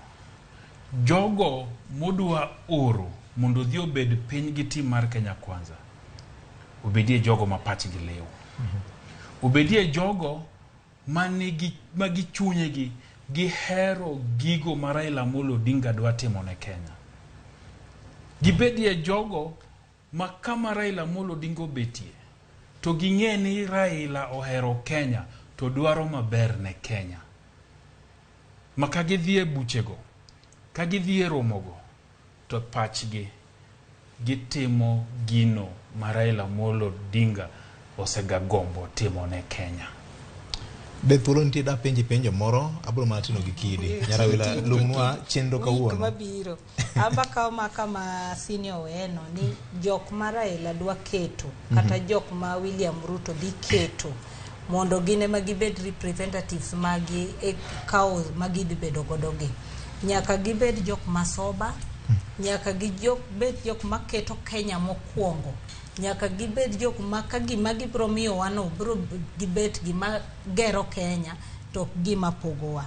jogo modwa oro mondo odhi obed piny gi tim mar Kenya Kwanza, obedie jogo ma pachgi liw. Obedie jogo manigi ma gi chunyegi gihero gigo ma Raila Amolo Odinga dwa timo ne Kenya. Gibedie jogo ma kama Raila Amolo Odinga obetie to ging'e ni Raila ohero Kenya to dwaro maber ne Kenya. Ma ka gidhi e buchego, ka gidhi e romogo, to pachgi gitimo gino ma Raila Amolo Odinga osegagombo timo ne Kenya. Be thuolo nitie da penji penjo moro, abiro mana tino gi kidi. Nyarawila lumnwa chenro Week kawuono. mabiro amba kawo ma kama senior oweno ni jok ma Raila dwa keto kata jok ma William Ruto dhi keto mondo gin ema gibed representatives magi e kawo ma gidhi bedo godo gi nyaka gibed jok masoba nyaka gibed jok maketo Kenya mokwongo nyaka gibed jok ma ka gima gibiro miyowa no biro gibet gima gero Kenya to ok gima pogowa.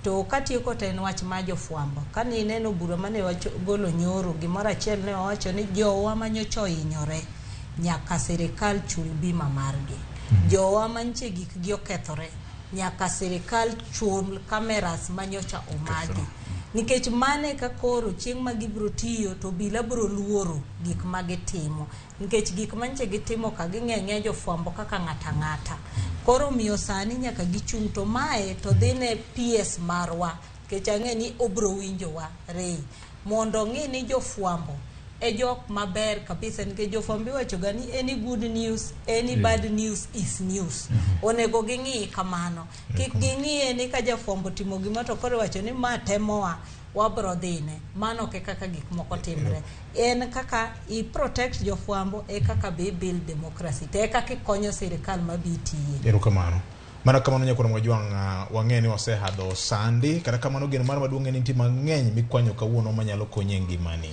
To katieko to en wach mar jofwambo. Kane ineno bura mane wagolo nyoro, gimoro achiel ne wawacho ni jowa manyocha ohinyore nyaka sirikal chul bima margi. Jowa manche gikgi okethore nyaka sirikal chul cameras manyocha omagi. Nikech mane ka koro chieng' ma gibiro tiyo to obila biro luoro gik ma gitimo. Nikech gik manche gitimo ka ging'e ang'eya jofwambo kaka ng'ata ang'ata. Koro miyo sani nyaka gichung' to mae to dhi ne PS marwa nikech ang'e ni obro winjowa Ray mondo ong'i ni jofwambo e jok maber kabisa nikech jofwambo iwacho ga ni any good news any bad news is news. Onego ging'i kamano. Kik ging'iye ni ka jafwambo timo gima to koro iwacho ni ma temowa wabro dhine. Mano ok e kaka gik moko timre. En kaka i protect jofwambo e kaka be i build democracy to e kaka ikonyo sirikal mabi tiye. Erokamano. Mana kamano nyakwar Mwajwang', wang'e ni wasehadho sandi, kata kamano geno mar maduong' en nitie mang'eny mikwanyo kawuono manyalo konyi e ngimani.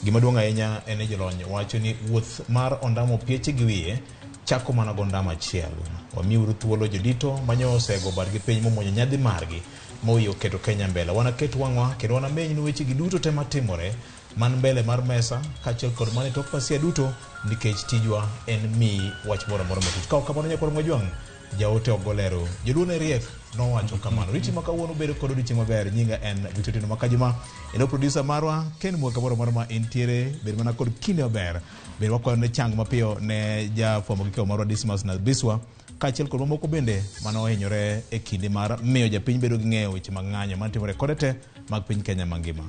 Gima duong' ahinya en ni jolony wacho ni wuoth mar ondamo pieche gi wiye chako mana gondama achiel. Wamiuru thuolo jodito manyo osego badgi piny momuonyo nyadhi margi moyie oketo Kenya mbele. Wanaket wang'wa kendo wanamenynu wechegi duto te matimore man mbele mar mesa kaachiel kod man e tok pasia duto nikech tijwa en miyi wach moro amora matut. Ka ok kamano nyakwar Mwajwang', jaote ok golero. Joluo ne riek nowacho kamano. Riti ma kawuono bedo kod odiochieng' maber. Nyinga en Victor Otieno Makajuma. Eno producer marwa Ken Mwaka moro amora ma entiere bed mana kod kinde maber. Bende wakwayo ne chang mapiyo ne jafwambo gi keyo marwa Dismas Nabiswa kaachiel kod mamoko bende mane ohinyore e kinde mar miyo japiny bedo gi ng'eyo weche mag ng'anyo matimore kode te mag piny Kenya mangima.